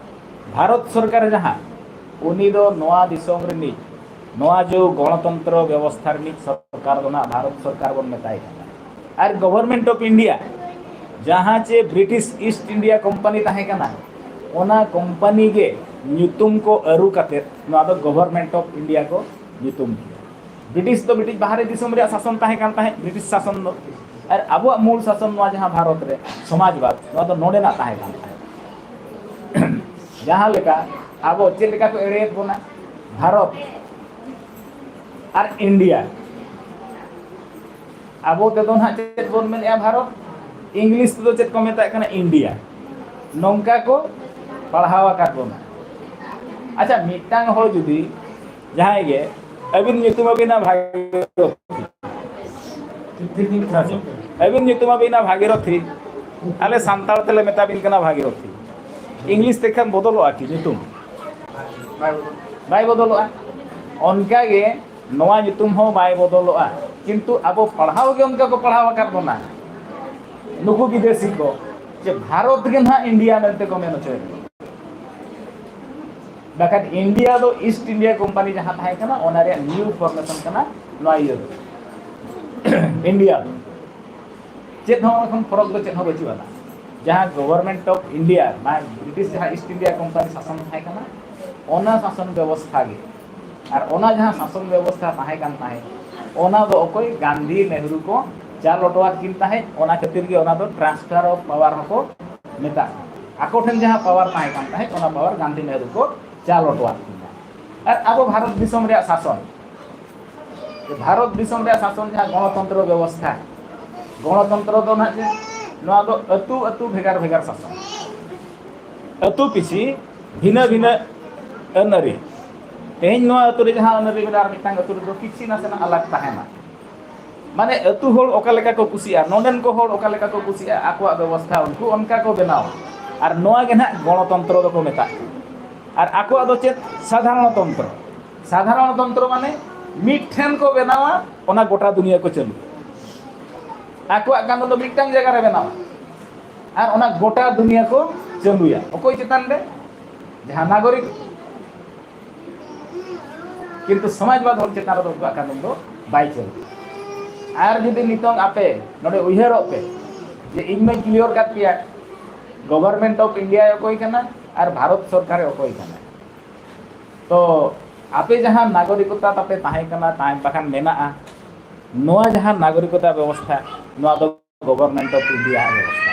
ᱵᱷᱟᱨᱚᱛ ᱥᱚᱨᱠᱟᱨ ᱡᱟᱦᱟᱸ, ᱩᱱᱤ ᱫᱚ ᱱᱚᱣᱟ ᱫᱤᱥᱚᱢ ᱨᱤᱱᱤᱡ, ᱱᱚᱣᱟ ᱡᱮ ᱜᱚᱬᱚᱛᱚᱱᱛᱨᱚ ᱵᱮᱵᱚᱥᱛᱷᱟ ᱨᱤᱱᱤᱡ ᱥᱚᱨᱠᱟᱨ ᱫᱚ ᱱᱟᱜ ᱵᱷᱟᱨᱚᱛ ᱥᱚᱨᱠᱟᱨ ᱵᱚᱱ ᱢᱮᱛᱟᱭ ᱠᱟᱱᱟ᱾ ᱟᱨ ᱜᱚᱵᱷᱚᱨᱱᱢᱮᱱᱴ ᱚᱯᱷ ᱤᱱᱰᱤᱭᱟ, ᱡᱟᱦᱟᱸ ᱪᱮ ᱵᱨᱤᱴᱤᱥ ᱤᱥᱴ ᱤᱱᱰᱤᱭᱟ ᱠᱳᱢᱯᱟᱱᱤ ᱛᱟᱦᱮᱸ ᱠᱟᱱᱟ, ᱚᱱᱟ ᱠᱳᱢᱯᱟᱱᱤ ᱜᱮ ᱧᱩᱛᱩᱢ ᱠᱚ ᱟᱹᱨᱩ ᱠᱟᱛᱮ ᱱᱚᱣᱟ ᱫᱚ ᱜᱚᱵᱷᱚᱨᱱᱢᱮᱱᱴ ᱚᱯᱷ ᱤᱱᱰᱤᱭᱟ ᱠᱚ ᱧᱩᱛᱩᱢ ᱠᱮᱫᱟ᱾ ᱵᱨᱤᱴᱤᱥ ᱫᱚ ᱵᱨᱤᱴᱤᱥ ᱵᱟᱦᱨᱮ ᱫᱤᱥᱚᱢ ᱨᱮᱭᱟᱜ ᱥᱟᱥᱚᱱ ᱛᱟᱦᱮᱸ ᱠᱟᱱ ᱛᱟᱦᱮᱸᱫ, ᱵᱨᱤᱴᱤᱥ ᱥᱟᱥᱚᱱ ᱫᱚ᱾ ᱟᱨ ᱟᱵᱚᱣᱟᱜ ᱢᱩᱞ ᱥᱟᱥᱚᱱ ᱱᱚᱣᱟ ᱡᱟᱦᱟᱸ ᱵᱷᱟᱨᱚᱛ ᱨᱮ ᱥᱚᱢᱟᱡᱽᱵᱟᱫ, ᱱᱚᱣᱟ ᱫᱚ ᱱᱚᱰᱮᱱᱟᱜ ᱛᱟᱦᱮᱸ ᱠᱟᱱ ᱛᱟᱦᱮᱸᱫ᱾ ᱡᱟᱦᱟᱸ ᱞᱮᱠᱟ ᱟᱵᱚ ᱪᱮᱫ ᱞᱮᱠᱟ ᱠᱚ ᱮᱲᱮᱭᱮᱫ ᱵᱚᱱᱟ, ᱵᱷᱟᱨᱚᱛ ᱟᱨ ᱤᱱᱰᱤᱭᱟ, ᱟᱵᱚ ᱛᱮᱫᱚ ᱱᱟᱦᱟᱜ ᱪᱮᱫ ᱵᱚᱱ ᱢᱮᱱᱮᱫᱼᱟ ᱵᱷᱟᱨᱚᱛ, ᱤᱝᱞᱤᱥ ᱛᱮᱫᱚ ᱪᱮᱫ ᱠᱚ ᱢᱮᱛᱟᱜ ᱠᱟᱱᱟ ᱤᱱᱰᱤᱭᱟ᱾ ᱱᱚᱝᱠᱟ ᱠᱚ ᱯᱟᱲᱦᱟᱣ ᱟᱠᱟᱫ ᱵᱚᱱᱟ᱾ ᱟᱪᱪᱷᱟ, ᱢᱤᱫᱴᱟᱝ ᱦᱚᱲ ᱡᱩᱫᱤ ᱡᱟᱦᱟᱸᱭ ᱜᱮ ᱟᱹᱵᱤᱱ ᱧᱩᱛᱩᱢ ᱟᱹᱵᱤᱱᱟ ᱵᱷᱟᱜᱤᱨᱚᱛᱷᱤ, ᱟᱹᱵᱤᱱ ᱧᱩᱛᱩᱢ ᱟᱹᱵᱤᱱᱟ ᱵᱷᱟᱜᱤᱨᱚᱛᱷᱤ, ᱟᱞᱮ ᱥᱟᱱᱛᱟᱲ ᱛᱮᱞᱮ ᱢᱮᱛᱟ ᱵᱤᱱ ᱠᱟᱱᱟ ᱵᱷᱟᱜᱤᱨᱚᱛᱷᱤ᱾ ᱤᱝᱞᱤᱥ ᱛᱮᱠᱷᱟᱱ ᱵᱚᱫᱚᱞᱚᱜᱼᱟ ᱠᱤ ᱧᱩᱛᱩᱢ? ᱵᱟᱭ ᱵᱚᱫᱚᱞᱚᱜᱼᱟ᱾ ᱚᱱᱠᱟ ᱜᱮ ᱱᱚᱣᱟ ᱧᱩᱛᱩᱢ ᱦᱚᱸ ᱵᱟᱭ ᱵᱚᱫᱚᱞᱚᱜᱼᱟ, ᱠᱤᱱᱛᱩ ᱟᱵᱚ ᱯᱟᱲᱦᱟᱣ ᱜᱮ ᱚᱱᱠᱟ ᱠᱚ ᱯᱟᱲᱦᱟᱣ ᱟᱠᱟᱫ ᱵᱚᱱᱟ ᱱᱩᱠᱩ ᱵᱤᱫᱮᱥᱤ ᱠᱚ, ᱡᱮ ᱵᱷᱟᱨᱚᱛ ᱜᱮ ᱱᱟᱦᱟᱜ ᱤᱱᱰᱤᱭᱟ ᱢᱮᱱᱛᱮ ᱠᱚ ᱢᱮᱱ ᱦᱚᱪᱚᱭᱮᱫ ᱵᱚᱱᱟ᱾ ᱵᱟᱠᱷᱟᱱ ᱤᱱᱰᱤᱭᱟ ᱫᱚ ᱤᱥᱴ ᱤᱱᱰᱤᱭᱟ ᱠᱳᱢᱯᱟᱱᱤ ᱡᱟᱦᱟᱸ ᱛᱟᱦᱮᱸ ᱠᱟᱱᱟ, ᱚᱱᱟ ᱨᱮᱭᱟᱜ ᱱᱤᱭᱩ ᱯᱷᱚᱨᱢᱮᱥᱚᱱ ᱠᱟᱱᱟ ᱱᱚᱣᱟ ᱤᱭᱟᱹ ᱫᱚ᱾ ᱤᱱᱰᱤᱭᱟ ᱫᱚ ᱪᱮᱫ ᱦᱚᱸ ᱚᱱᱟ ᱠᱷᱚᱱ ᱯᱷᱚᱨᱚᱠ ᱫᱚ ᱪᱮᱫ ᱦᱚᱸ ᱵᱟᱹᱪᱩᱜ ᱟᱱᱟ᱾ ᱡᱟᱦᱟᱸ ᱜᱚᱵᱷᱚᱨᱱᱢᱮᱱᱴ ᱚᱯᱷ ᱤᱱᱰᱤᱭᱟ, ᱵᱨᱤᱴᱤᱥ ᱡᱟᱦᱟᱸ ᱤᱥᱴ ᱤᱱᱰᱤᱭᱟ ᱠᱳᱢᱯᱟᱱᱤ ᱥᱟᱥᱚᱱ ᱛᱟᱦᱮᱸ ᱠᱟᱱᱟ, ᱚᱱᱟ ᱥᱟᱥᱚᱱ ᱵᱮᱵᱚᱥᱛᱷᱟ ᱜᱮ᱾ ᱟᱨ ᱚᱱᱟ ᱡᱟᱦᱟᱸ ᱥᱟᱥᱚᱱ ᱵᱮᱵᱚᱥᱛᱷᱟ ᱛᱟᱦᱮᱸ ᱠᱟᱱ ᱛᱟᱦᱮᱸᱫ, ᱚᱱᱟ ᱫᱚ ᱚᱠᱚᱭ ᱜᱟᱱᱫᱷᱤ ᱱᱮᱦᱨᱩ ᱠᱚ ᱪᱟᱞ ᱦᱚᱴᱚᱣᱟᱫ ᱠᱤᱱ ᱛᱟᱦᱮᱸᱫ᱾ ᱚᱱᱟ ᱠᱷᱟᱹᱛᱤᱨ ᱜᱮ ᱚᱱᱟ ᱫᱚ ᱴᱨᱟᱱᱥᱯᱷᱟᱨ ᱚᱯᱷ ᱯᱟᱣᱟᱨ ᱦᱚᱸᱠᱚ ᱢᱮᱛᱟᱜᱼᱟ᱾ ᱟᱠᱚ ᱴᱷᱮᱱ ᱡᱟᱦᱟᱸ ᱯᱟᱣᱟᱨ ᱛᱟᱦᱮᱸ ᱠᱟᱱ ᱛᱟᱦᱮᱸᱫ, ᱚᱱᱟ ᱯᱟᱣᱟᱨ ᱜᱟᱱᱫᱷᱤ ᱱᱮᱦᱨᱩ ᱠᱚ ᱪᱟᱞ ᱦᱚᱴᱚᱣᱟᱫ ᱠᱤᱱᱟ᱾ ᱟᱨ ᱟᱵᱚ ᱵᱷᱟᱨᱚᱛ ᱫᱤᱥᱚᱢ ᱨᱮᱭᱟᱜ ᱥᱟᱥᱚᱱ, ᱵᱷᱟᱨᱚᱛ ᱫᱤᱥᱚᱢ ᱨᱮᱭᱟᱜ ᱥᱟᱥᱚᱱ ᱡᱟᱦᱟᱸ ᱜᱚᱬᱚᱛᱚᱱᱛᱨᱚ ᱵᱮᱵᱚᱥᱛᱷᱟ, ᱜᱚᱬᱚᱛᱚᱱᱛᱨᱚ ᱫᱚ ᱱᱟᱦᱟᱜ ᱪᱮᱫ? ᱱᱚᱣᱟ ᱫᱚ ᱟᱹᱛᱩ ᱟᱹᱛᱩ ᱵᱷᱮᱜᱟᱨ ᱵᱷᱮᱜᱟᱨ ᱥᱟᱥᱚᱱ, ᱟᱹᱛᱩ ᱯᱤᱪᱷᱤ ᱵᱷᱤᱱᱟᱹ ᱵᱷᱤᱱᱟᱹ ᱟᱹᱱ ᱟᱹᱨᱤ᱾ ᱛᱮᱦᱮᱧ ᱱᱚᱣᱟ ᱟᱹᱛᱩ ᱨᱮ ᱡᱟᱦᱟᱸ ᱟᱹᱱ ᱟᱹᱨᱤ ᱢᱮᱱᱟᱜᱼᱟ, ᱟᱨ ᱢᱤᱫᱴᱟᱝ ᱟᱹᱛᱩ ᱨᱮᱫᱚ ᱠᱤᱪᱷᱤ ᱱᱟᱥᱮᱱᱟᱜ ᱟᱞᱟᱜᱽ ᱛᱟᱦᱮᱱᱟ᱾ ᱢᱟᱱᱮ ᱟᱹᱛᱩ ᱦᱚᱲ ᱚᱠᱟ ᱞᱮᱠᱟ ᱠᱚ ᱠᱩᱥᱤᱜᱼᱟ, ᱱᱚᱰᱮᱱ ᱠᱚ ᱦᱚᱲ ᱚᱠᱟ ᱞᱮᱠᱟ ᱠᱚ ᱠᱩᱥᱤᱜᱼᱟ, ᱟᱠᱚᱣᱟᱜ ᱵᱮᱵᱚᱥᱛᱷᱟ ᱩᱱᱠᱩ ᱚᱱᱠᱟ ᱠᱚ ᱵᱮᱱᱟᱣᱟ᱾ ᱟᱨ ᱱᱚᱣᱟ ᱜᱮ ᱱᱟᱦᱟᱜ ᱜᱚᱬᱚᱛᱚᱱᱛᱨᱚ ᱫᱚᱠᱚ ᱢᱮᱛᱟᱜ ᱠᱟᱱᱟ᱾ ᱟᱨ ᱟᱠᱚᱣᱟᱜ ᱫᱚ ᱪᱮᱫ? ᱥᱟᱫᱷᱟᱨᱚᱱᱛᱚᱱᱛᱨᱚ᱾ ᱥᱟᱫᱷᱟᱨᱚᱱᱛᱚᱱᱛᱨᱚ ᱢᱟᱱᱮ ᱢᱤᱫ ᱴᱷᱮᱱ ᱠᱚ ᱵᱮᱱᱟᱣᱟ, ᱚᱱᱟ ᱜᱚᱴᱟ ᱫᱩᱱᱤᱭᱟᱹ ᱠᱚ ᱪᱟᱹᱞᱩᱭᱟ᱾ ᱟᱠᱚᱣᱟᱜ ᱠᱟᱹᱱᱩᱱ ᱫᱚ ᱢᱤᱫᱴᱟᱝ ᱡᱟᱭᱜᱟ ᱨᱮ ᱵᱮᱱᱟᱣᱟ ᱟᱨ ᱚᱱᱟ ᱜᱚᱴᱟ ᱫᱩᱱᱤᱭᱟᱹ ᱠᱚ ᱪᱟᱹᱞᱩᱭᱟ᱾ ᱚᱠᱚᱭ ᱪᱮᱛᱟᱱ ᱨᱮ? ᱡᱟᱦᱟᱸ ᱱᱟᱜᱚᱨᱤᱠ᱾ ᱠᱤᱱᱛᱩ ᱥᱚᱢᱟᱡᱽᱵᱟᱫ ᱦᱚᱲ ᱪᱮᱛᱟᱱ ᱨᱮᱫᱚ ᱩᱱᱠᱩᱣᱟᱜ ᱠᱟᱹᱱᱩᱱ ᱫᱚ ᱵᱟᱭ ᱪᱟᱹᱞᱩᱭᱟ᱾ ᱟᱨ ᱡᱩᱫᱤ ᱱᱤᱛᱚᱝ ᱟᱯᱮ ᱱᱚᱰᱮ ᱩᱭᱦᱟᱹᱨᱚᱜ ᱯᱮ ᱡᱮ ᱤᱧ ᱢᱟᱧ ᱠᱞᱤᱭᱟᱨ ᱠᱟᱫ ᱯᱮᱭᱟ, Government of India ᱚᱠᱚᱭ ᱠᱟᱱᱟ ᱟᱨ ᱵᱷᱟᱨᱚᱛ ᱥᱚᱨᱠᱟᱨᱮ ᱚᱠᱚᱭ ᱠᱟᱱᱟ᱾ ᱛᱚ ᱟᱯᱮ ᱡᱟᱦᱟᱸ ᱱᱟᱜᱚᱨᱤᱠᱚᱛᱟ ᱛᱟᱯᱮ ᱛᱟᱦᱮᱸ ᱠᱟᱱᱟ, ᱛᱟᱦᱮᱸ ᱵᱟᱠᱷᱟᱱ ᱢᱮᱱᱟᱜᱼᱟ, ᱱᱚᱣᱟ ᱡᱟᱦᱟᱸ ᱱᱟᱜᱚᱨᱤᱠᱚᱛᱟ ᱵᱮᱵᱚᱥᱛᱷᱟ, ᱱᱚᱣᱟ ᱫᱚ Government of India ᱟᱜ ᱵᱮᱵᱚᱥᱛᱷᱟ᱾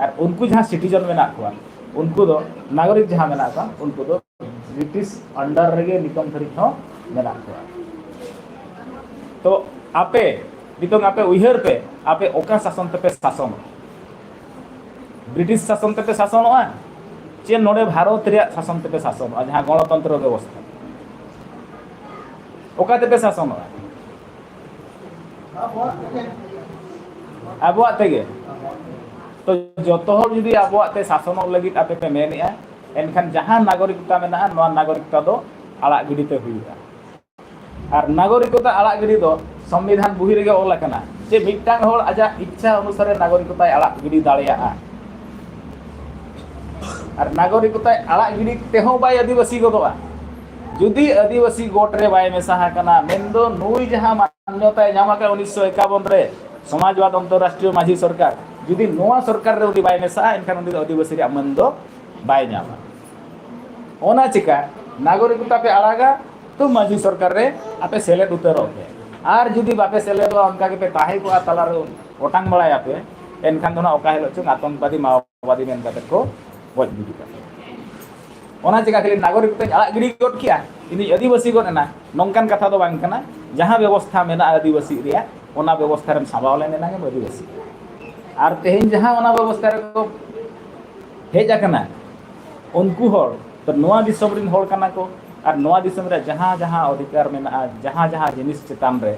ᱟᱨ ᱩᱱᱠᱩ ᱡᱟᱦᱟᱸ ᱥᱤᱴᱤᱡᱮᱱ ᱢᱮᱱᱟᱜ ᱠᱚᱣᱟ, ᱩᱱᱠᱩ ᱫᱚ ᱱᱟᱜᱚᱨᱤᱠ ᱡᱟᱦᱟᱸ ᱢᱮᱱᱟᱜ ᱠᱚᱣᱟ, ᱩᱱᱠᱩ ᱫᱚ ᱵᱨᱤᱴᱤᱥ under ᱨᱮᱜᱮ ᱱᱤᱛᱚᱝ ᱫᱷᱟᱹᱨᱤᱡ ᱦᱚᱸ ᱢᱮᱱᱟᱜ ᱠᱚᱣᱟ᱾ ᱛᱚ ᱟᱯᱮ ᱱᱤᱛᱚᱝ ᱟᱯᱮ ᱩᱭᱦᱟᱹᱨ ᱯᱮ, ᱟᱯᱮ ᱚᱠᱟ ᱥᱟᱥᱚᱱ ᱛᱮᱯᱮ ᱥᱟᱥᱚᱱᱚᱜᱼᱟ? ᱵᱨᱤᱴᱤᱥ ᱥᱟᱥᱚᱱ ᱛᱮᱯᱮ ᱥᱟᱥᱚᱱᱚᱜᱼᱟ ᱪᱮ ᱱᱚᱰᱮ ᱵᱷᱟᱨᱚᱛ ᱨᱮᱭᱟᱜ ᱥᱟᱥᱚᱱ ᱛᱮᱯᱮ ᱥᱟᱥᱚᱱᱚᱜᱼᱟ, ᱡᱟᱦᱟᱸ ᱜᱚᱬᱚᱛᱚᱱᱛᱨᱚ ᱵᱮᱵᱚᱥᱛᱷᱟ? ᱚᱠᱟ ᱛᱮᱯᱮ ᱥᱟᱥᱚᱱᱚᱜᱼᱟ? ᱟᱵᱚᱣᱟᱜ ᱛᱮᱜᱮ᱾ ᱛᱚ ᱡᱚᱛᱚ ᱦᱚᱲ ᱡᱩᱫᱤ ᱟᱵᱚᱣᱟᱜ ᱛᱮ ᱥᱟᱥᱚᱱᱚᱜ ᱞᱟᱹᱜᱤᱫ ᱟᱯᱮ ᱯᱮ ᱢᱮᱱᱮᱜᱼᱟ, ᱮᱱᱠᱷᱟᱱ ᱡᱟᱦᱟᱸ ᱱᱟᱜᱚᱨᱤᱠᱚᱛᱟ ᱢᱮᱱᱟᱜᱼᱟ, ᱱᱚᱣᱟ ᱱᱟᱜᱚᱨᱤᱠᱚᱛᱟ ᱫᱚ ᱟᱲᱟᱜ ᱜᱤᱰᱤ ᱯᱮ ᱦᱩᱭᱩᱜᱼᱟ᱾ ᱟᱨ ᱱᱟᱜᱚᱨᱤᱠᱚᱛᱟ ᱟᱲᱟᱜ ᱜᱤᱰᱤ ᱫᱚ ᱥᱚᱝᱵᱤᱫᱷᱟᱱ ᱵᱩᱦᱤ ᱨᱮᱜᱮ ᱚᱞ ᱟᱠᱟᱱᱟ ᱡᱮ ᱢᱤᱫᱴᱟᱝ ᱦᱚᱲ ᱟᱡᱟᱜ ᱤᱪᱪᱷᱟ ᱚᱱᱩᱥᱟᱨᱮ ᱱᱟᱜᱚᱨᱤᱠᱚᱛᱟᱭ ᱟᱲᱟᱜ ᱜᱤᱰᱤ ᱫᱟᱲᱮᱭᱟᱜᱼᱟ᱾ ᱟᱨ ᱱᱟᱜᱚᱨᱤᱠᱚᱛᱟᱭ ᱟᱲᱟᱜ ᱜᱤᱰᱤ ᱛᱮᱦᱚᱸ ᱵᱟᱭ ᱟᱹᱫᱤᱵᱟᱹᱥᱤ ᱜᱚᱫᱚᱜᱼᱟ᱾ ᱡᱩᱫᱤ ᱟᱹᱫᱤᱵᱟᱹᱥᱤ ᱜᱚᱴ ᱨᱮ ᱵᱟᱭ ᱢᱮᱥᱟ ᱟᱠᱟᱱᱟ, ᱢᱮᱱᱫᱚ ᱱᱩᱭ ᱡᱟᱦᱟᱸ ᱢᱟᱱᱱᱚᱛᱟᱭ ᱧᱟᱢ ᱟᱠᱟᱫ ᱩᱱᱤᱥᱥᱚ ᱮᱠᱟᱵᱚᱱ ᱨᱮ ᱥᱚᱢᱟᱡᱽᱵᱟᱫ ᱚᱱᱛᱚᱨᱨᱟᱥᱴᱨᱤᱭᱚ ᱢᱟᱹᱡᱷᱤ ᱥᱚᱨᱠᱟᱨ, ᱡᱩᱫᱤ ᱱᱚᱣᱟ ᱥᱚᱨᱠᱟᱨ ᱨᱮ ᱩᱱᱤ ᱵᱟᱭ ᱢᱮᱥᱟᱜᱼᱟ, ᱮᱱᱠᱷᱟᱱ ᱩᱱᱤ ᱫᱚ ᱟᱹᱫᱤᱵᱟᱹᱥᱤ ᱨᱮᱭᱟᱜ ᱢᱟᱹᱱ ᱫᱚ ᱵᱟᱭ ᱧᱟᱢᱟ᱾ ᱚᱱᱟ ᱪᱤᱠᱟ ᱱᱟᱜᱚᱨᱤᱠᱚᱛᱟ ᱯᱮ ᱟᱲᱟᱜᱟ, ᱛᱚ ᱢᱟᱹᱡᱷᱤ ᱥᱚᱨᱠᱟᱨ ᱨᱮ ᱟᱯᱮ ᱥᱮᱞᱮᱫ ᱩᱛᱟᱹᱨᱚᱜ ᱯᱮ᱾ ᱟᱨ ᱡᱩᱫᱤ ᱵᱟᱯᱮ ᱥᱮᱞᱮᱫᱚᱜᱼᱟ, ᱚᱱᱠᱟ ᱜᱮᱯᱮ ᱛᱟᱦᱮᱸ ᱠᱚᱜᱼᱟ, ᱛᱟᱞᱟᱨᱮ ᱚᱴᱟᱝ ᱵᱟᱲᱟᱭᱟᱯᱮ, ᱮᱱᱠᱷᱟᱱ ᱫᱚ ᱱᱟᱜ ᱚᱠᱟ ᱦᱤᱞᱳᱜ ᱪᱚᱝ ᱟᱛᱚᱝᱠᱵᱟᱫᱤ, ᱢᱟᱣᱵᱟᱫᱤ ᱢᱮᱱ ᱠᱟᱛᱮ ᱠᱚ ᱜᱚᱡ ᱜᱤᱰᱤ ᱠᱟᱯᱮ᱾ ᱚᱱᱟ ᱪᱤᱠᱟ ᱠᱷᱟᱹᱞᱤ ᱱᱟᱜᱚᱨᱤᱠᱚᱛᱟᱧ ᱟᱲᱟᱜ ᱜᱤᱰᱤ ᱜᱚᱫ ᱠᱮᱜᱼᱟ, ᱤᱧᱤᱧ ᱟᱹᱫᱤᱵᱟᱹᱥᱤ ᱜᱚᱫ ᱮᱱᱟ, ᱱᱚᱝᱠᱟᱱ ᱠᱟᱛᱷᱟ ᱫᱚ ᱵᱟᱝ ᱠᱟᱱᱟ᱾ ᱡᱟᱦᱟᱸ ᱵᱮᱵᱚᱥᱛᱷᱟ ᱢᱮᱱᱟᱜᱼᱟ ᱟᱹᱫᱤᱵᱟᱹᱥᱤ ᱨᱮᱭᱟᱜ, ᱚᱱᱟ ᱵᱮᱵᱚᱥᱛᱷᱟ ᱨᱮᱢ ᱥᱟᱸᱵᱟᱣ ᱞᱮᱱ ᱮᱱᱟᱝ ᱮᱢ ᱟᱹᱫᱤᱵᱟᱹᱥᱤ᱾ ᱟᱨ ᱛᱮᱦᱮᱧ ᱡᱟᱦᱟᱸ ᱚᱱᱟ ᱵᱮᱵᱚᱥᱛᱷᱟ ᱨᱮᱠᱚ ᱦᱮᱡ ᱟᱠᱟᱱᱟ, ᱩᱱᱠᱩ ᱦᱚᱲ ᱫᱚ ᱱᱚᱣᱟ ᱫᱤᱥᱚᱢ ᱨᱮᱱ ᱦᱚᱲ ᱠᱟᱱᱟ ᱠᱚ, ᱟᱨ ᱱᱚᱣᱟ ᱫᱤᱥᱚᱢ ᱨᱮ ᱡᱟᱦᱟᱸ ᱡᱟᱦᱟᱸ ᱚᱫᱷᱤᱠᱟᱨ ᱢᱮᱱᱟᱜᱼᱟ, ᱡᱟᱦᱟᱸ ᱡᱟᱦᱟᱸ ᱡᱤᱱᱤᱥ ᱪᱮᱛᱟᱱ ᱨᱮ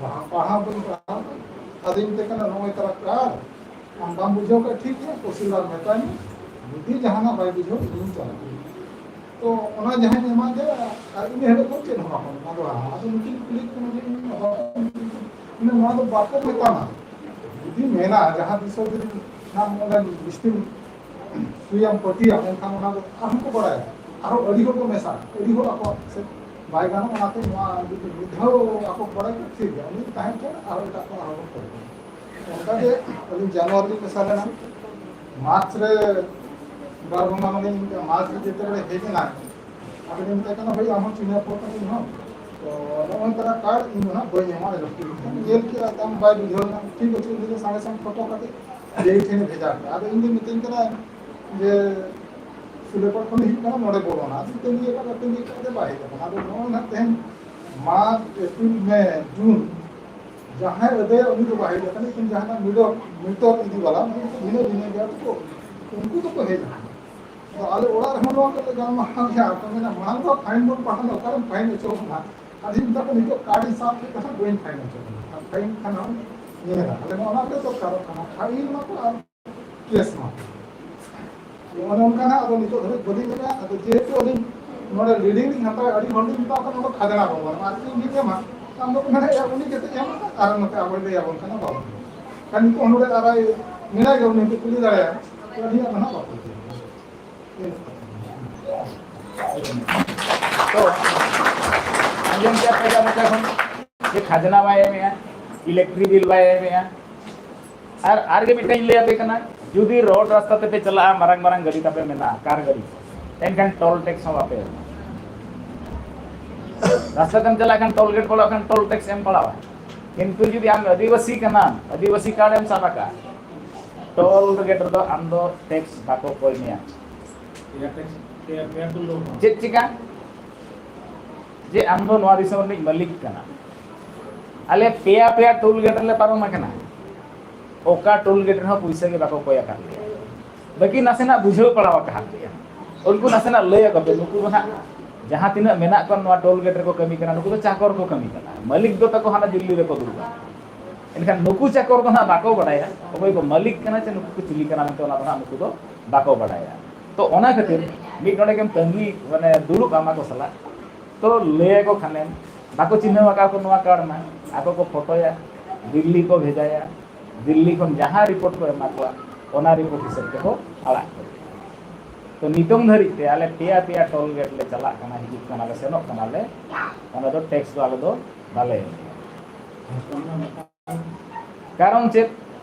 ᱯᱟᱲᱦᱟᱣ ᱯᱟᱲᱦᱟᱣ ᱵᱟᱹᱧ ᱯᱟᱲᱦᱟᱣ ᱠᱟᱱᱟ᱾ ᱟᱫᱚᱧ ᱢᱮᱛᱟᱭ ᱠᱟᱱᱟ, "ᱱᱚᱜᱼᱚᱭ ᱛᱟᱨᱟ ᱠᱟᱨᱰ, ᱟᱢ ᱵᱟᱢ ᱵᱩᱡᱷᱟᱹᱣ ᱠᱷᱟᱡ ᱴᱷᱤᱠ ᱜᱮᱭᱟ, ᱛᱚᱦᱥᱤᱞᱫᱟᱨ ᱢᱮᱛᱟᱭ ᱢᱮ, ᱡᱩᱫᱤ ᱡᱟᱦᱟᱱᱟᱜ ᱵᱟᱭ ᱵᱩᱡᱷᱟᱹᱣ, ᱤᱧᱤᱧ ᱪᱟᱞᱟᱜ ᱜᱮᱭᱟ᱾" ᱛᱚ ᱚᱱᱟ ᱡᱟᱦᱟᱸᱧ ᱮᱢᱟᱫ ᱫᱮᱭᱟ, ᱟᱨ ᱤᱱᱟᱹ ᱦᱤᱞᱳᱜ ᱠᱷᱚᱱ ᱪᱮᱫ ᱦᱚᱸ ᱵᱟᱠᱚ ᱢᱮᱱᱟ᱾ ᱟᱫᱚ ᱟᱫᱚ ᱱᱩᱠᱤᱱ ᱠᱩᱞᱤ ᱠᱟᱱᱟ ᱡᱮ ᱤᱧ ᱚᱦᱚ-, ᱤᱧ ᱱᱚᱣᱟ ᱫᱚ ᱵᱟᱠᱚ ᱢᱮᱛᱟᱢᱟ᱾ ᱡᱩᱫᱤ ᱢᱮᱱᱟ ᱡᱟᱦᱟᱸ ᱫᱤᱥᱚᱢ ᱨᱮ ᱱᱟᱢ ᱚᱸᱰᱮ ᱵᱤᱥᱛᱤ ᱥᱩᱭᱟᱢ ᱯᱟᱹᱛᱤᱭᱟᱢ, ᱮᱱᱠᱷᱟᱱ ᱚᱱᱟ ᱫᱚ ᱟᱨᱦᱚᱸ ᱠᱚ ᱵᱟᱲᱟᱭᱟ᱾ ᱟᱨᱦᱚᱸ ᱟᱹᱰᱤ ᱦᱚᱲ ᱠᱚ ᱢᱮᱥᱟ, ᱟᱹᱰᱤ ᱦᱚᱲ ᱟᱠᱚᱣᱟᱜ ᱥᱮ ᱵᱟᱭ ᱜᱟᱱᱚᱜᱼᱟ᱾ ᱚᱱᱟᱛᱮ ᱱᱚᱣᱟ ᱡᱩᱫᱤ ᱢᱤᱫ ᱫᱷᱟᱣ ᱟᱠᱚ ᱠᱚ ᱵᱟᱲᱟᱭ ᱠᱷᱟᱱ ᱴᱷᱤᱠ ᱜᱮᱭᱟ, ᱩᱱᱤ ᱛᱟᱦᱮᱸ ᱦᱚᱪᱚ ᱟᱨᱦᱚᱸ ᱮᱴᱟᱜ ᱠᱚ ᱟᱨᱦᱚᱸ ᱵᱚᱱ ᱠᱚᱨᱟᱣᱟ᱾ ᱚᱱᱠᱟᱜᱮ ᱟᱹᱞᱤᱧ ᱡᱟᱱᱩᱣᱟᱨᱤ ᱨᱮᱞᱤᱧ ᱢᱮᱥᱟ ᱞᱮᱱᱟ, ᱢᱟᱨᱪ ᱨᱮ ᱵᱟᱨ ᱵᱚᱸᱜᱟ ᱢᱟᱱᱮ ᱤᱧ ᱢᱟᱨᱪ ᱨᱮ ᱡᱮᱛᱮ ᱵᱮᱲᱮ ᱦᱮᱡ ᱮᱱᱟ, ᱟᱫᱚ ᱞᱤᱧ ᱢᱮᱛᱟᱭ ᱠᱟᱱᱟ, "ᱵᱷᱟᱹᱭ, ᱟᱢ ᱦᱚᱸ ᱪᱤᱱᱦᱟᱹ ᱯᱚᱨ ᱠᱟᱱᱟ, ᱤᱧ ᱦᱚᱸ, ᱛᱚ ᱱᱚᱜᱼᱚᱭ ᱛᱟᱨᱟ ᱠᱟᱨᱰ ᱤᱧ ᱫᱚ ᱱᱟᱜ ᱵᱟᱹᱧ ᱮᱢᱟ, ᱞᱟᱹᱠᱛᱤ ᱵᱟᱹᱱᱩᱜᱼᱟ᱾" ᱧᱮᱞ ᱠᱮᱫᱟ, ᱛᱟᱢ ᱵᱟᱭ ᱵᱩᱡᱷᱟᱹᱣ ᱞᱮᱱᱟ, ᱴᱷᱤᱠ ᱟᱪᱷᱮ, ᱩᱱᱤ ᱫᱚ ᱥᱟᱸᱜᱮ ᱥᱟᱝ ᱯᱷᱳᱴᱳ ᱠᱟᱛᱮ ᱡᱮ ᱴᱷᱮᱱᱮ ᱵᱷᱮᱡᱟ ᱠᱮᱫᱟ᱾ ᱟᱫᱚ ᱤᱧ ᱫᱚ ᱢᱤᱛᱟᱹᱧ ᱠᱟᱱᱟ ᱡᱮ, "ᱥᱩᱞᱮᱯᱟᱲ ᱠᱷᱚᱱ ᱦᱤᱡᱩᱜ ᱠᱟᱱᱟ, ᱱᱚᱰᱮ ᱵᱚᱞᱚᱱᱟ᱾" ᱟᱫᱚ ᱛᱟᱺᱜᱤ ᱟᱠᱟᱫᱟ, ᱛᱟᱺᱜᱤ ᱟᱠᱟᱫᱟ, ᱵᱟᱭ ᱦᱮᱡ ᱟᱠᱟᱱᱟ᱾ ᱟᱫᱚ ᱱᱚᱜᱼᱚᱭ ᱱᱟᱜ ᱛᱮᱦᱮᱧ ᱢᱟᱨᱪ, ᱮᱯᱨᱤᱞ, ᱢᱮ, ᱡᱩᱱ, ᱡᱟᱦᱟᱸᱭ ᱟᱹᱫᱟᱹᱭᱟ ᱩᱱᱤ ᱫᱚ ᱵᱟᱭ ᱦᱮᱡ ᱟᱠᱟᱱᱟ, ᱞᱮᱠᱤᱱ ᱡᱟᱦᱟᱸᱭ ᱢᱤᱴᱚᱨ, ᱢᱤᱴᱚᱨ ᱤᱫᱤ ᱵᱟᱞᱟ, ᱩᱱᱠᱩ ᱫᱚ ᱵᱷᱤᱱᱟᱹ ᱵᱷᱤᱱᱟᱹ ᱜᱮᱭᱟ ᱠᱚ, ᱩᱱᱠᱩ ᱫᱚᱠᱚ ᱦᱮᱡ ᱟᱠᱟᱱᱟ᱾ ᱟᱫᱚ ᱟᱞᱮ ᱚᱲᱟᱜ ᱨᱮᱦᱚᱸ ᱱᱚᱣᱟ ᱠᱟᱛᱮ ᱜᱟᱞᱢᱟᱨᱟᱣ ᱜᱮᱭᱟ, ᱟᱨ ᱠᱚ ᱢᱮᱱᱟ, "ᱢᱟᱲᱟᱝ ᱫᱚ ᱯᱷᱟᱭᱤᱱ ᱵᱚᱱ ᱯᱟᱲᱦᱟᱣ ᱞᱮᱫᱟ, ᱚᱠᱟᱨᱮᱢ ᱯᱷᱟᱭᱤᱱ ᱚᱪᱚ ᱠᱟᱱᱟ?" ᱟᱫᱚᱧ ᱢᱮᱛᱟ ᱠᱚᱣᱟ, "ᱱᱤᱛᱚᱜ ᱠᱟᱨᱰ ᱤᱧ ᱥᱟᱵ ᱠᱮᱫ ᱠᱷᱟᱱ ᱵᱟᱹᱧ ᱯᱷᱟᱭᱤᱱ ᱚᱪᱚ ᱠᱟᱱᱟ, ᱟᱨ ᱯᱷᱟᱭᱤᱱ ᱠᱷᱟᱱ ᱦᱚᱸ ᱧᱮᱞᱟ, ᱟᱞᱮ ᱢᱟ ᱚᱱᱟ ᱜᱮᱞᱮ ᱫᱚᱨᱠᱟᱨᱚᱜ ᱠᱟᱱᱟ, ᱯᱷᱟᱭᱤᱱ ᱢᱟᱠᱚ ᱟᱨ ᱠᱮᱥ ᱢᱟᱠᱚ᱾" ᱚᱱᱮ ᱚᱱᱠᱟ ᱱᱟᱜ ᱟᱫᱚ ᱱᱤᱛᱚᱜ ᱫᱷᱟᱹᱵᱤᱡ ᱵᱟᱹᱞᱤᱧ ᱢᱮᱱᱟ᱾ ᱟᱫᱚ ᱡᱮᱦᱮᱛᱩ ᱟᱹᱞᱤᱧ ᱱᱚᱰᱮ ᱞᱤᱰᱤᱝ ᱞᱤᱧ ᱦᱟᱛᱟᱣᱟ, ᱟᱹᱰᱤ ᱦᱚᱲ ᱞᱤᱧ ᱢᱮᱛᱟ ᱠᱚ ᱠᱟᱱᱟ, ᱱᱚᱰᱮ ᱠᱷᱟᱡᱽᱱᱟ ᱵᱟᱵᱚᱱ ᱮᱢᱟ, ᱟᱨ ᱪᱮᱫ ᱞᱤᱧ ᱮᱢᱟ? ᱟᱢ ᱫᱚ ᱢᱮᱱᱟ, "ᱮᱭᱟ, ᱩᱱᱤ ᱡᱟᱛᱮ ᱮᱢ ᱟᱠᱟᱫ, ᱟᱨ ᱱᱚᱛᱮ ᱟᱵᱚᱭ ᱞᱟᱹᱭ ᱟᱵᱚᱱ ᱠᱟᱱᱟ, ᱵᱟᱵᱚᱱ ᱮᱢᱟ᱾" ᱠᱷᱟᱱ ᱱᱤᱛᱚᱜ ᱱᱚᱰᱮ ᱟᱨᱟᱭ ᱢᱮᱱᱟᱭ ᱜᱮ, ᱩᱱᱤ ᱠᱚ ᱠᱩᱞᱤ ᱫᱟᱲᱮᱭᱟᱜᱼᱟ, ᱟᱹᱞᱤᱧᱟᱜ ᱫᱚ ᱱᱟᱦᱟᱜ ᱵᱟᱠᱚ ᱞᱟᱹᱭᱟ᱾ ᱛᱚ, ᱟᱸᱡᱚᱢ ᱠᱮᱫᱟ ᱯᱮ ᱡᱟᱦᱟᱸ ᱢᱚᱪᱟ ᱠᱷᱚᱱ ᱡᱮ ᱠᱷᱟᱡᱽᱱᱟ ᱵᱟᱭ ᱮᱢᱮᱜᱼᱟ, ᱤᱞᱮᱠᱴᱨᱤᱠ ᱵᱤᱞ ᱵᱟᱭ ᱮᱢᱮᱜᱼᱟ, ᱟᱨ, ᱟᱨ ᱜᱮ ᱢᱤᱫᱴᱟᱝ ᱤᱧ ᱞᱟᱹᱭ ᱟᱯᱮ ᱠᱟᱱᱟ, ᱡᱩᱫᱤ ᱨᱳᱰ ᱨᱟᱥᱛᱟ ᱛᱮᱯᱮ ᱪᱟᱞᱟᱜᱼᱟ, ᱢᱟᱨᱟᱝ ᱢᱟᱨᱟᱝ ᱜᱟᱹᱰᱤ ᱛᱟᱯᱮ ᱢᱮᱱᱟᱜᱼᱟ, ᱠᱟᱨ ᱜᱟᱹᱰᱤ, ᱮᱱᱠᱷᱟᱱ ᱴᱳᱞ ᱴᱮᱠᱥ ᱦᱚᱸ ᱵᱟᱯᱮ ᱮᱢᱟ᱾ ᱨᱟᱥᱛᱟ ᱛᱮᱢ ᱪᱟᱞᱟᱜ ᱠᱷᱟᱱ, ᱴᱳᱞ ᱜᱮᱴ ᱵᱚᱞᱚᱜ ᱠᱷᱟᱱ ᱴᱳᱞ ᱴᱮᱠᱥ ᱮᱢ ᱯᱟᱲᱟᱣᱟ᱾ ᱠᱤᱱᱛᱩ ᱡᱩᱫᱤ ᱟᱢ ᱟᱹᱫᱤᱵᱟᱹᱥᱤ ᱠᱟᱱᱟᱢ, ᱟᱹᱫᱤᱵᱟᱹᱥᱤ ᱠᱟᱨᱰ ᱮᱢ ᱥᱟᱵ ᱟᱠᱟᱫ, ᱴᱳᱞ ᱜᱮᱴ ᱨᱮᱫᱚ ᱟᱢ ᱫᱚ ᱴᱮᱠᱥ ᱵᱟᱠᱚ ᱠᱚᱭ ᱢᱮᱭᱟ᱾ ᱪᱮᱫ ᱪᱤᱠᱟ? ᱡᱮ ᱟᱢ ᱫᱚ ᱱᱚᱣᱟ ᱫᱤᱥᱚᱢ ᱨᱤᱱᱤᱡ ᱢᱟᱹᱞᱤᱠ ᱠᱟᱱᱟ᱾ ᱟᱞᱮ ᱯᱮᱭᱟ ᱯᱮᱭᱟ ᱴᱳᱞ ᱜᱮᱴ ᱨᱮᱞᱮ ᱯᱟᱨᱚᱢ ᱟᱠᱟᱱᱟ, ᱚᱠᱟ ᱴᱳᱞ ᱜᱮᱴ ᱨᱮᱦᱚᱸ ᱯᱩᱭᱥᱟᱹ ᱜᱮ ᱵᱟᱠᱚ ᱠᱚᱭ ᱟᱠᱟᱫ ᱞᱮᱭᱟ᱾ ᱵᱟᱹᱠᱤ ᱱᱟᱥᱮᱱᱟᱜ ᱵᱩᱡᱷᱟᱹᱣ ᱯᱟᱲᱟᱣ ᱟᱠᱟᱫ ᱞᱮᱭᱟ᱾ ᱩᱱᱠᱩ ᱱᱟᱥᱮᱱᱟᱜ ᱞᱟᱹᱭ ᱟᱠᱚ ᱯᱮ, ᱱᱩᱠᱩ ᱫᱚ ᱱᱟᱦᱟᱜ ᱡᱟᱦᱟᱸ ᱛᱤᱱᱟᱹᱜ ᱢᱮᱱᱟᱜ ᱠᱚᱣᱟ ᱱᱚᱣᱟ ᱴᱳᱞ ᱜᱮᱴ ᱨᱮᱠᱚ ᱠᱟᱹᱢᱤ ᱠᱟᱱᱟ, ᱱᱩᱠᱩ ᱫᱚ ᱪᱟᱠᱚᱨ ᱠᱚ ᱠᱟᱹᱢᱤ ᱠᱟᱱᱟ, ᱢᱟᱹᱞᱤᱠ ᱫᱚ ᱛᱟᱠᱚ ᱦᱟᱱᱟ ᱫᱤᱞᱞᱤ ᱨᱮᱠᱚ ᱫᱩᱲᱩᱵᱼᱟ᱾ ᱮᱱᱠᱷᱟᱱ ᱱᱩᱠᱩ ᱪᱟᱠᱚᱨ ᱫᱚ ᱱᱟᱦᱟᱜ ᱵᱟᱠᱚ ᱵᱟᱰᱟᱭᱟ ᱚᱠᱚᱭ ᱠᱚ ᱢᱟᱹᱞᱤᱠ ᱠᱟᱱᱟ ᱪᱮ ᱱᱩᱠᱩ ᱠᱚ ᱪᱤᱞᱤ ᱠᱟᱱᱟ ᱢᱮᱱᱛᱮ, ᱚᱱᱟ ᱫᱚ ᱱᱟᱦᱟᱜ ᱱᱩᱠᱩ ᱫᱚ ᱵᱟᱠᱚ ᱵᱟᱰᱟᱭᱟ᱾ ᱛᱚ ᱚᱱᱟ ᱠᱷᱟᱹᱛᱤᱨ ᱢᱤᱫ ᱱᱚᱰᱮ ᱜᱮᱢ ᱛᱟᱺᱜᱤ, ᱢᱟᱱᱮ ᱫᱩᱲᱩᱵ ᱟᱢᱟ ᱠᱚ ᱥᱟᱞᱟᱜ, ᱛᱚ ᱞᱟᱹᱭ ᱟᱠᱚ ᱠᱷᱟᱱᱮᱢ, ᱵᱟᱠᱚ ᱪᱤᱱᱦᱟᱹᱣ ᱟᱠᱟᱫ ᱠᱚ ᱱᱚᱣᱟ ᱠᱟᱨᱰ ᱢᱟ, ᱟᱠᱚ ᱠᱚ ᱯᱷᱳᱴᱳᱭᱟ, ᱫᱤᱞᱞᱤ ᱠᱚ ᱵᱷᱮᱡᱟᱭᱟ, ᱫᱤᱞᱞᱤ ᱠᱷᱚᱱ ᱡᱟᱦᱟᱸ ᱨᱤᱯᱳᱨᱴ ᱠᱚ ᱮᱢᱟ ᱠᱚᱣᱟ, ᱚᱱᱟ ᱨᱤᱯᱳᱨᱴ ᱦᱤᱥᱟᱹᱵ ᱛᱮᱠᱚ ᱟᱲᱟᱜ ᱠᱚᱣᱟ᱾ ᱛᱚ ᱱᱤᱛᱚᱝ ᱫᱷᱟᱹᱨᱤᱡ ᱛᱮ ᱟᱞᱮ ᱯᱮᱭᱟ ᱯᱮᱭᱟ ᱴᱳᱞ ᱜᱮᱴ ᱞᱮ ᱪᱟᱞᱟᱜ ᱠᱟᱱᱟ, ᱦᱤᱡᱩᱜ ᱠᱟᱱᱟᱞᱮ, ᱥᱮᱱᱚᱜ ᱠᱟᱱᱟᱞᱮ, ᱚᱱᱟ ᱫᱚ ᱴᱮᱠᱥ ᱫᱚ ᱟᱞᱮ ᱫᱚ ᱵᱟᱞᱮ ᱮᱢᱟ᱾ ᱠᱟᱨᱚᱱ ᱪᱮᱫ?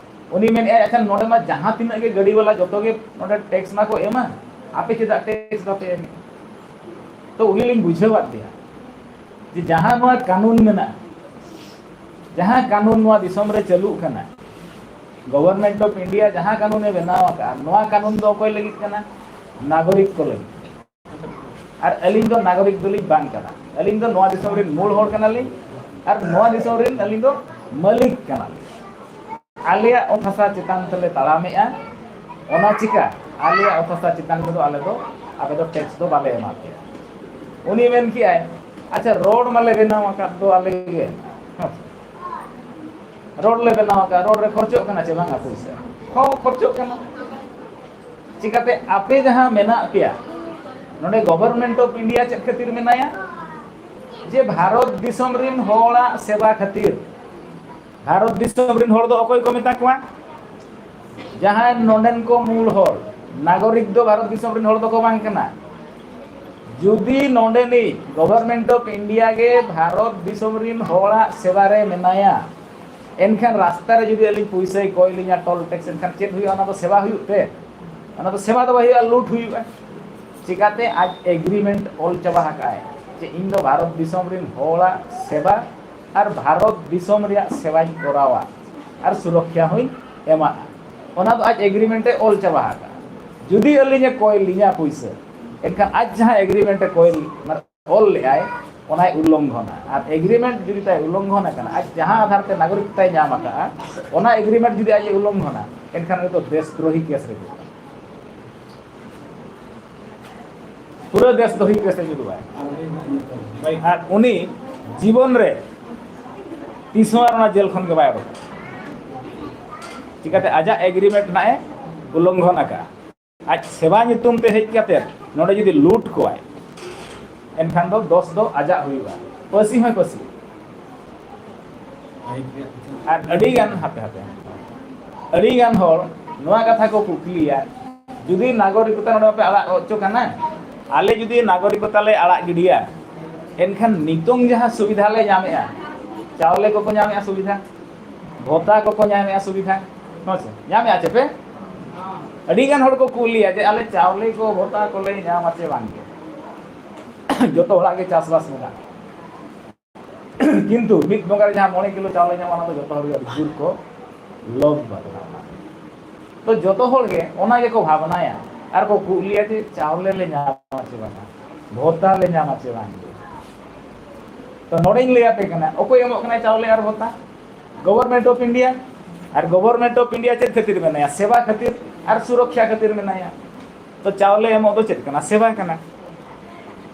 ᱩᱱᱤ ᱢᱮᱱᱮᱫᱼᱟᱭ, "ᱟᱪᱪᱷᱟ, ᱱᱚᱰᱮ ᱢᱟ ᱡᱟᱦᱟᱸ ᱛᱤᱱᱟᱹᱜ ᱜᱮ ᱜᱟᱹᱰᱤ ᱵᱟᱞᱟ ᱡᱚᱛᱚ ᱜᱮ ᱱᱚᱰᱮ ᱴᱮᱠᱥ ᱢᱟ ᱠᱚ ᱮᱢᱟ, ᱟᱯᱮ ᱪᱮᱫᱟᱜ ᱴᱮᱠᱥ ᱵᱟᱯᱮ ᱮᱢᱮᱫ?" ᱛᱚ ᱩᱱᱤ ᱞᱤᱧ ᱵᱩᱡᱷᱟᱹᱣᱟᱫ ᱫᱮᱭᱟ ᱡᱮ ᱡᱟᱦᱟᱸ ᱱᱚᱣᱟ ᱠᱟᱹᱱᱩᱱ ᱢᱮᱱᱟᱜᱼᱟ, ᱡᱟᱦᱟᱸ ᱠᱟᱹᱱᱩᱱ ᱱᱚᱣᱟ ᱫᱤᱥᱚᱢ ᱨᱮ ᱪᱟᱹᱞᱩᱜ ᱠᱟᱱᱟ, Government of India ᱡᱟᱦᱟᱸ ᱠᱟᱹᱱᱩᱱᱮ ᱵᱮᱱᱟᱣ ᱟᱠᱟᱫᱼᱟ, ᱱᱚᱣᱟ ᱠᱟᱹᱱᱩᱱ ᱫᱚ ᱚᱠᱚᱭ ᱞᱟᱹᱜᱤᱫ ᱠᱟᱱᱟ? ᱱᱟᱜᱚᱨᱤᱠ ᱠᱚ ᱞᱟᱹᱜᱤᱫ᱾ ᱟᱨ ᱟᱹᱞᱤᱧ ᱫᱚ ᱱᱟᱜᱚᱨᱤᱠ ᱫᱚᱞᱤᱧ ᱵᱟᱝ ᱠᱟᱱᱟ, ᱟᱹᱞᱤᱧ ᱫᱚ ᱱᱚᱣᱟ ᱫᱤᱥᱚᱢ ᱨᱮᱱ ᱢᱩᱞ ᱦᱚᱲ ᱠᱟᱱᱟᱞᱤᱧ ᱟᱨ ᱱᱚᱣᱟ ᱫᱤᱥᱚᱢ ᱨᱮᱱ ᱟᱹᱞᱤᱧ ᱫᱚ ᱢᱟᱹᱞᱤᱠ ᱠᱟᱱᱟᱞᱤᱧ᱾ ᱟᱞᱮᱭᱟᱜ ᱚᱛ ᱦᱟᱥᱟ ᱪᱮᱛᱟᱱ ᱛᱮᱞᱮ ᱛᱟᱲᱟᱢᱮᱜᱼᱟ, ᱚᱱᱟ ᱪᱤᱠᱟ ᱟᱞᱮᱭᱟᱜ ᱚᱛ ᱦᱟᱥᱟ ᱪᱮᱛᱟᱱ ᱨᱮᱫᱚ ᱟᱞᱮ ᱫᱚ ᱟᱯᱮ ᱫᱚ ᱴᱮᱠᱥ ᱫᱚ ᱵᱟᱞᱮ ᱮᱢᱟ ᱯᱮᱭᱟ᱾ ᱩᱱᱤ ᱢᱮᱱ ᱠᱮᱜᱼᱟᱭ, ᱟᱪᱪᱷᱟ, ᱨᱳᱰ ᱢᱟᱞᱮ ᱵᱮᱱᱟᱣ ᱟᱠᱟᱫ ᱫᱚ ᱟᱞᱮ ᱜᱮ, ᱨᱳᱰ ᱞᱮ ᱵᱮᱱᱟᱣ ᱟᱠᱟᱫ, ᱨᱳᱰ ᱨᱮ ᱠᱷᱚᱨᱪᱚᱜ ᱠᱟᱱᱟ ᱪᱮ ᱵᱟᱝᱟ ᱯᱩᱭᱥᱟᱹ? ᱦᱚᱸ, ᱠᱷᱚᱨᱪᱚᱜ ᱠᱟᱱᱟ᱾ ᱪᱤᱠᱟᱹᱛᱮ ᱟᱯᱮ ᱡᱟᱦᱟᱸ ᱢᱮᱱᱟᱜ ᱯᱮᱭᱟ ᱱᱚᱰᱮ, ᱜᱚᱵᱷᱚᱨᱱᱢᱮᱱᱴ ᱚᱯᱷ ᱤᱱᱰᱤᱭᱟ ᱪᱮᱫ ᱠᱷᱟᱹᱛᱤᱨ ᱢᱮᱱᱟᱭᱟ? ᱡᱮ ᱵᱷᱟᱨᱚᱛ ᱫᱤᱥᱚᱢ ᱨᱤᱱ ᱦᱚᱲᱟᱜ ᱥᱮᱵᱟ ᱠᱷᱟᱹᱛᱤᱨ᱾ ᱵᱷᱟᱨᱚᱛ ᱫᱤᱥᱚᱢ ᱨᱤᱱ ᱦᱚᱲ ᱫᱚ ᱚᱠᱚᱭ ᱠᱚ ᱢᱮᱛᱟ ᱠᱚᱣᱟ? ᱡᱟᱦᱟᱸᱭ ᱱᱚᱰᱮᱱ ᱠᱚ ᱢᱩᱞ ᱦᱚᱲ, ᱱᱟᱜᱚᱨᱤᱠ ᱫᱚ ᱵᱷᱟᱨᱚᱛ ᱫᱤᱥᱚᱢ ᱨᱤᱱ ᱦᱚᱲ ᱫᱚᱠᱚ ᱵᱟᱝ ᱠᱟᱱᱟ᱾ ᱡᱩᱫᱤ ᱱᱚᱰᱮᱱᱤᱡ ᱜᱚᱵᱷᱚᱨᱱᱢᱮᱱᱴ ᱚᱯᱷ ᱤᱱᱰᱤᱭᱟ ᱜᱮ ᱵᱷᱟᱨᱚᱛ ᱫᱤᱥᱚᱢ ᱨᱤᱱ ᱦᱚᱲᱟᱜ ᱥᱮᱵᱟ ᱨᱮ ᱢᱮᱱᱟᱭᱟ, ᱮᱱᱠᱷᱟᱱ ᱨᱟᱥᱛᱟ ᱨᱮ ᱡᱩᱫᱤ ᱟᱹᱞᱤᱧ ᱯᱩᱭᱥᱟᱹᱭ ᱠᱚᱭ ᱞᱤᱧᱟ, ᱴᱳᱞ ᱴᱮᱠᱥ, ᱮᱱᱠᱷᱟᱱ ᱪᱮᱫ ᱦᱩᱭᱩᱜᱼᱟ? ᱚᱱᱟ ᱫᱚ ᱥᱮᱵᱟ ᱦᱩᱭᱩᱜ ᱛᱮ? ᱚᱱᱟ ᱫᱚ ᱥᱮᱵᱟ ᱫᱚ ᱵᱟᱭ ᱦᱩᱭᱩᱜᱼᱟ, ᱞᱩᱴ ᱦᱩᱭᱩᱜᱼᱟ᱾ ᱪᱤᱠᱟᱹᱛᱮ? ᱟᱡ ᱮᱜᱽᱨᱤᱢᱮᱱᱴ ᱚᱞ ᱪᱟᱵᱟ ᱟᱠᱟᱫᱼᱟᱭ ᱡᱮ ᱤᱧ ᱫᱚ ᱵᱷᱟᱨᱚᱛ ᱫᱤᱥᱚᱢ ᱨᱤᱱ ᱦᱚᱲᱟᱜ ᱥᱮᱵᱟ ᱟᱨ ᱵᱷᱟᱨᱚᱛ ᱫᱤᱥᱚᱢ ᱨᱮᱭᱟᱜ ᱥᱮᱵᱟᱧ ᱠᱚᱨᱟᱣᱟ ᱟᱨ ᱥᱩᱨᱚᱠᱷᱟ ᱦᱚᱸᱧ ᱮᱢᱟᱜᱼᱟ᱾ ᱚᱱᱟ ᱫᱚ ᱟᱡ ᱮᱜᱽᱨᱤᱢᱮᱱᱴ ᱮ ᱚᱞ ᱪᱟᱵᱟ ᱟᱠᱟᱫᱼᱟ᱾ ᱡᱩᱫᱤ ᱟᱹᱞᱤᱧᱮ ᱠᱚᱭ ᱞᱤᱧᱟ ᱯᱩᱭᱥᱟᱹ, ᱮᱱᱠᱷᱟᱱ ᱟᱡ ᱡᱟᱦᱟᱸ ᱮᱜᱽᱨᱤᱢᱮᱱᱴ ᱮ ᱠᱚᱭ, ᱢᱟᱱᱮ ᱚᱞ ᱞᱮᱫᱼᱟᱭ, ᱚᱱᱟᱭ ᱩᱞᱞᱚᱝᱜᱷᱚᱱᱟ᱾ ᱟᱨ ᱮᱜᱽᱨᱤᱢᱮᱱᱴ ᱡᱩᱫᱤ ᱛᱟᱭ ᱩᱞᱞᱚᱝᱜᱷᱚᱱ ᱟᱠᱟᱱᱟ, ᱟᱡ ᱡᱟᱦᱟᱸ ᱟᱫᱷᱟᱨ ᱛᱮ ᱱᱟᱜᱚᱨᱤᱠ ᱛᱟᱭ ᱧᱟᱢ ᱟᱠᱟᱫᱼᱟ, ᱚᱱᱟ ᱮᱜᱽᱨᱤᱢᱮᱱᱴ ᱡᱩᱫᱤ ᱟᱡ ᱮ ᱩᱞᱞᱚᱝᱜᱷᱚᱱᱟ, ᱮᱱᱠᱷᱟᱱ ᱩᱱᱤ ᱫᱚ ᱫᱮᱥ ᱫᱨᱳᱦᱤ ᱠᱮᱥ ᱨᱮ ᱧᱩᱨᱩᱜᱼᱟ᱾ ᱯᱩᱨᱟᱹ ᱫᱮᱥ ᱫᱨᱳᱦᱤ ᱠᱮᱥ ᱨᱮ ᱧᱩᱨᱩᱜᱼᱟᱭ᱾ ᱟᱨ ᱩᱱᱤ ᱡᱤᱵᱚᱱ ᱨᱮ ᱛᱤᱥ ᱦᱚᱸ ᱟᱨ ᱚᱱᱟ ᱡᱮᱞ ᱠᱷᱚᱱ ᱜᱮ ᱵᱟᱭ ᱚᱰᱚᱠᱚᱜᱼᱟ᱾ ᱪᱤᱠᱟᱹᱛᱮ? ᱟᱡᱟᱜ ᱮᱜᱽᱨᱤᱢᱮᱱᱴ ᱱᱟᱜ ᱮ ᱩᱞᱞᱚᱝᱜᱷᱚᱱ ᱟᱠᱟᱫᱼᱟ᱾ ᱟᱡ ᱥᱮᱵᱟ ᱧᱩᱛᱩᱢ ᱛᱮ ᱦᱮᱡ ᱠᱟᱛᱮ ᱱᱚᱰᱮ ᱡᱩᱫᱤ ᱞᱩᱴ ᱠᱚᱣᱟᱭ, ᱮᱱᱠᱷᱟᱱ ᱫᱚ ᱫᱚᱥ ᱫᱚ ᱟᱡᱟᱜ ᱦᱩᱭᱩᱜᱼᱟ, ᱯᱟᱹᱥᱤ ᱦᱚᱸᱭ ᱯᱟᱹᱥᱤ᱾ ᱟᱨ ᱟᱹᱰᱤ ᱜᱟᱱ, ᱦᱟᱯᱮ ᱦᱟᱯᱮ, ᱟᱹᱰᱤ ᱜᱟᱱ ᱦᱚᱲ ᱱᱚᱣᱟ ᱠᱟᱛᱷᱟ ᱠᱚ ᱠᱩᱠᱞᱤᱭᱟ, ᱡᱩᱫᱤ ᱱᱟᱜᱚᱨᱤᱠᱚᱛᱟ ᱱᱚᱰᱮ ᱵᱟᱯᱮ ᱟᱲᱟᱜ ᱦᱚᱪᱚ ᱠᱟᱱᱟ, ᱟᱞᱮ ᱡᱩᱫᱤ ᱱᱟᱜᱚᱨᱤᱠᱚᱛᱟ ᱞᱮ ᱟᱲᱟᱜ ᱜᱤᱰᱤᱭᱟ, ᱮᱱᱠᱷᱟᱱ ᱱᱤᱛᱚᱝ ᱡᱟᱦᱟᱸ ᱥᱩᱵᱤᱫᱷᱟ ᱞᱮ ᱧᱟᱢᱮᱜᱼᱟ, ᱪᱟᱣᱞᱮ ᱠᱚᱠᱚ ᱧᱟᱢᱮᱜᱼᱟ ᱥᱩᱵᱤᱫᱷᱟ, ᱵᱷᱚᱛᱟ ᱠᱚᱠᱚ ᱧᱟᱢᱮᱜᱼᱟ ᱥᱩᱵᱤᱫᱷᱟ, ᱦᱮᱸ ᱥᱮ? ᱧᱟᱢᱮᱜᱼᱟ ᱪᱮ ᱯᱮ? ᱟᱹᱰᱤ ᱜᱟᱱ ᱦᱚᱲ ᱠᱚ ᱠᱩᱞᱤᱭᱟ ᱡᱮ ᱟᱞᱮ ᱪᱟᱣᱞᱮ ᱠᱚ ᱵᱷᱚᱛᱟ ᱠᱚᱞᱮ ᱧᱟᱢᱟ ᱪᱮ ᱵᱟᱝ ᱜᱮ? ᱡᱚᱛᱚ ᱦᱚᱲᱟᱜ ᱜᱮ ᱪᱟᱥᱵᱟᱥ ᱢᱮᱱᱟᱜᱼᱟ᱾ ᱠᱤᱱᱛᱩ ᱢᱤᱫ ᱵᱚᱸᱜᱟ ᱨᱮ ᱡᱟᱦᱟᱸ ᱢᱚᱬᱮ ᱠᱤᱞᱳ ᱪᱟᱣᱞᱮ ᱧᱟᱢᱚᱜᱼᱟ, ᱚᱱᱟ ᱫᱚ ᱡᱚᱛᱚ ᱦᱚᱲ ᱜᱮ ᱟᱹᱰᱤ ᱡᱳᱨ ᱠᱚ ᱞᱚᱵᱽ ᱵᱟᱹᱱᱩᱜᱼᱟ᱾ ᱛᱚ ᱡᱚᱛᱚ ᱦᱚᱲ ᱜᱮ ᱚᱱᱟ ᱜᱮᱠᱚ ᱵᱷᱟᱵᱽᱱᱟᱭᱟ ᱟᱨ ᱠᱚ ᱠᱩᱞᱤᱭᱟ ᱡᱮ ᱪᱟᱣᱞᱮ ᱞᱮ ᱧᱟᱢᱟ ᱪᱮ ᱵᱟᱝᱟ, ᱵᱷᱚᱛᱟ ᱞᱮ ᱧᱟᱢᱟ ᱪᱮ ᱵᱟᱝ? ᱛᱚ ᱱᱚᱰᱮᱧ ᱞᱟᱹᱭ ᱟᱯᱮ ᱠᱟᱱᱟ, ᱚᱠᱚᱭ ᱮᱢᱚᱜ ᱠᱟᱱᱟᱭ ᱪᱟᱣᱞᱮ ᱟᱨ ᱵᱷᱚᱛᱟ? Government of India᱾ R Government of India ᱪᱮᱫ ᱠᱷᱟᱹᱛᱤᱨ ᱢᱮᱱᱟᱭᱟ? ᱥᱮᱵᱟ ᱠᱷᱟᱹᱛᱤᱨ ᱟᱨ ᱥᱩᱨᱚᱠᱠᱷᱟ ᱠᱷᱟᱹᱛᱤᱨ ᱢᱮᱱᱟᱭᱟ᱾ ᱛᱚ ᱪᱟᱣᱞᱮ ᱮᱢᱚᱜ ᱫᱚ ᱪᱮᱫ ᱠᱟᱱᱟ? ᱥᱮᱵᱟ ᱠᱟᱱᱟ᱾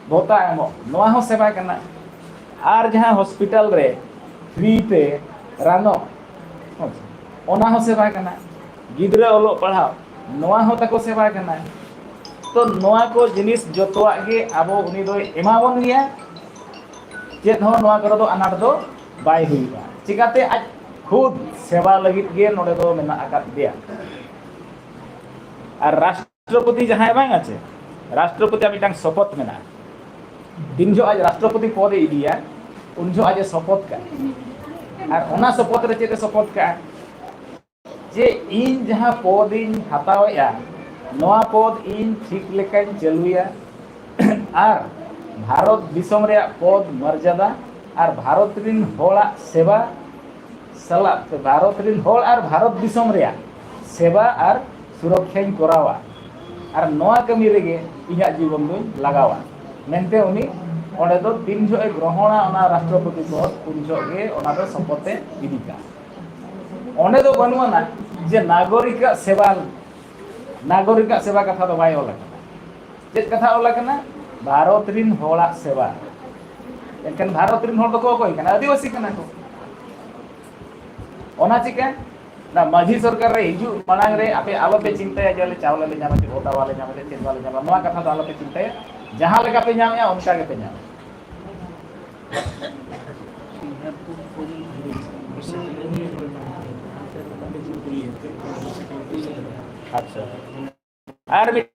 ᱵᱷᱚᱛᱟ ᱮᱢᱚᱜ, ᱱᱚᱣᱟ ᱦᱚᱸ ᱥᱮᱵᱟ ᱠᱟᱱᱟ᱾ ᱟᱨ ᱡᱟᱦᱟᱸ hospital ᱨᱮ free ᱛᱮ ᱨᱟᱱᱚᱜ, ᱚᱱᱟ ᱦᱚᱸ ᱥᱮᱵᱟ ᱠᱟᱱᱟ᱾ ᱜᱤᱫᱽᱨᱟᱹ ᱚᱞᱚᱜ ᱯᱟᱲᱦᱟᱣ, ᱱᱚᱣᱟ ᱦᱚᱸ ᱛᱟᱠᱚ ᱥᱮᱵᱟ ᱠᱟᱱᱟ᱾ ᱛᱚ ᱱᱚᱣᱟ ᱠᱚ ᱡᱤᱱᱤᱥ ᱡᱚᱛᱚᱣᱟᱜ ᱜᱮ ᱟᱵᱚ ᱩᱱᱤ ᱫᱚᱭ ᱮᱢᱟᱵᱚᱱ ᱜᱮᱭᱟ᱾ ᱪᱮᱫ ᱦᱚᱸ ᱱᱚᱣᱟ ᱠᱚᱨᱮ ᱫᱚ ᱟᱱᱟᱴ ᱫᱚ ᱵᱟᱭ ᱦᱩᱭᱩᱜᱼᱟ᱾ ᱪᱤᱠᱟᱹᱛᱮ? ᱟᱡ ᱠᱷᱩᱫ ᱥᱮᱵᱟ ᱞᱟᱹᱜᱤᱫ ᱜᱮ ᱱᱚᱰᱮ ᱫᱚ ᱢᱮᱱᱟᱜ ᱟᱠᱟᱫ ᱫᱮᱭᱟ᱾ ᱟᱨ ᱨᱟᱥᱴᱨᱚᱯᱚᱛᱤ ᱡᱟᱦᱟᱸᱭ ᱵᱟᱝ ᱟᱪᱮ, ᱨᱟᱥᱴᱨᱚᱯᱚᱛᱤᱭᱟᱜ ᱢᱤᱫᱴᱟᱝ ᱥᱚᱯᱚᱛ ᱢᱮᱱᱟᱜᱼᱟ᱾ ᱛᱤᱱ ᱡᱚᱦᱚᱜ ᱟᱡ ᱨᱟᱥᱴᱨᱚᱯᱚᱛᱤ ᱯᱚᱫ ᱮ ᱤᱫᱤᱭᱟ, ᱩᱱ ᱡᱚᱦᱚᱜ ᱟᱡ ᱮ ᱥᱚᱯᱚᱛ ᱠᱟᱜᱼᱟ᱾ ᱟᱨ ᱚᱱᱟ ᱥᱚᱯᱚᱛ ᱨᱮ ᱪᱮᱫ ᱮ ᱥᱚᱯᱚᱛ ᱠᱟᱜᱼᱟ? ᱡᱮ ᱤᱧ ᱡᱟᱦᱟᱸ ᱯᱚᱫ ᱤᱧ ᱦᱟᱛᱟᱣᱮᱜᱼᱟ, ᱱᱚᱣᱟ ᱯᱚᱫ ᱤᱧ ᱴᱷᱤᱠ ᱞᱮᱠᱟᱧ ᱪᱟᱹᱞᱩᱭᱟ ᱟᱨ ᱵᱷᱟᱨᱚᱛ ᱫᱤᱥᱚᱢ ᱨᱮᱭᱟᱜ ᱯᱚᱫ ᱢᱚᱨᱡᱟᱫᱟ ᱟᱨ ᱵᱷᱟᱨᱚᱛ ᱨᱤᱱ ᱦᱚᱲᱟᱜ ᱥᱮᱵᱟ ᱥᱟᱞᱟᱜ ᱛᱮ ᱵᱷᱟᱨᱚᱛ ᱨᱤᱱ ᱦᱚᱲ ᱟᱨ ᱵᱷᱟᱨᱚᱛ ᱫᱤᱥᱚᱢ ᱨᱮᱭᱟᱜ ᱥᱮᱵᱟ ᱟᱨ ᱥᱩᱨᱚᱠᱠᱷᱟᱧ ᱠᱚᱨᱟᱣᱟ᱾ ᱟᱨ ᱱᱚᱣᱟ ᱠᱟᱹᱢᱤ ᱨᱮᱜᱮ ᱤᱧᱟᱹᱜ ᱡᱤᱵᱚᱱ ᱫᱚᱧ ᱞᱟᱜᱟᱣᱟ ᱢᱮᱱᱛᱮ ᱩᱱᱤ ᱚᱸᱰᱮ ᱫᱚ ᱛᱤᱱ ᱡᱚᱦᱚᱜ ᱮ ᱜᱨᱚᱦᱚᱬᱟ ᱚᱱᱟ ᱨᱟᱥᱴᱨᱚᱯᱚᱛᱤ ᱯᱚᱫ, ᱩᱱ ᱡᱚᱦᱚᱜ ᱜᱮ ᱚᱱᱟ ᱫᱚ ᱥᱚᱯᱚᱛ ᱮ ᱤᱫᱤ ᱠᱟᱜᱼᱟ᱾ ᱚᱸᱰᱮ ᱫᱚ ᱵᱟᱹᱱᱩᱜ ᱟᱱᱟ ᱡᱮ ᱱᱟᱜᱚᱨᱤᱠᱟᱜ ᱥᱮᱵᱟ, ᱱᱟᱜᱚᱨᱤᱠᱟᱜ ᱥᱮᱵᱟ ᱠᱟᱛᱷᱟ ᱫᱚ ᱵᱟᱭ ᱚᱞ ᱟᱠᱟᱱᱟ᱾ ᱪᱮᱫ ᱠᱟᱛᱷᱟ ᱚᱞ ᱟᱠᱟᱱᱟ? ᱵᱷᱟᱨᱚᱛ ᱨᱤᱱ ᱦᱚᱲᱟᱜ ᱥᱮᱵᱟ᱾ ᱮᱱᱠᱷᱟᱱ ᱵᱷᱟᱨᱚᱛ ᱨᱤᱱ ᱦᱚᱲ ᱫᱚᱠᱚ ᱚᱠᱚᱭ ᱠᱟᱱᱟ? ᱟᱹᱫᱤᱵᱟᱹᱥᱤ ᱠᱟᱱᱟ ᱠᱚ᱾ ᱚᱱᱟ ᱪᱤᱠᱟᱹ? ᱚᱱᱟ ᱢᱟᱹᱡᱷᱤ ᱥᱚᱨᱠᱟᱨ ᱨᱮ ᱦᱤᱡᱩᱜ ᱢᱟᱲᱟᱝ ᱨᱮ ᱟᱯᱮ ᱟᱞᱚᱯᱮ ᱪᱤᱱᱛᱟᱹᱭᱟ ᱡᱮ ᱟᱞᱮ ᱪᱟᱣᱞᱮ ᱞᱮ ᱧᱟᱢᱟ, ᱪᱮ ᱵᱷᱚᱛᱟ ᱵᱟᱞᱮ ᱧᱟᱢᱟ, ᱪᱮ ᱪᱮᱫ ᱵᱟᱞᱮ ᱧᱟᱢᱟ, ᱱᱚᱣᱟ ᱠᱟᱛᱷᱟ ᱫᱚ ᱟᱞᱚᱯᱮ ᱪᱤᱱᱛᱟᱹᱭᱟ᱾ ᱡᱟᱦᱟᱸ ᱞᱮᱠᱟ ᱯᱮ ᱧᱟᱢᱮᱜᱼᱟ, ᱚᱱᱠᱟ ᱜᱮᱯᱮ ᱧᱟᱢᱟ᱾ ᱟᱪᱪᱷᱟ, ᱟᱨ ᱢᱤᱫ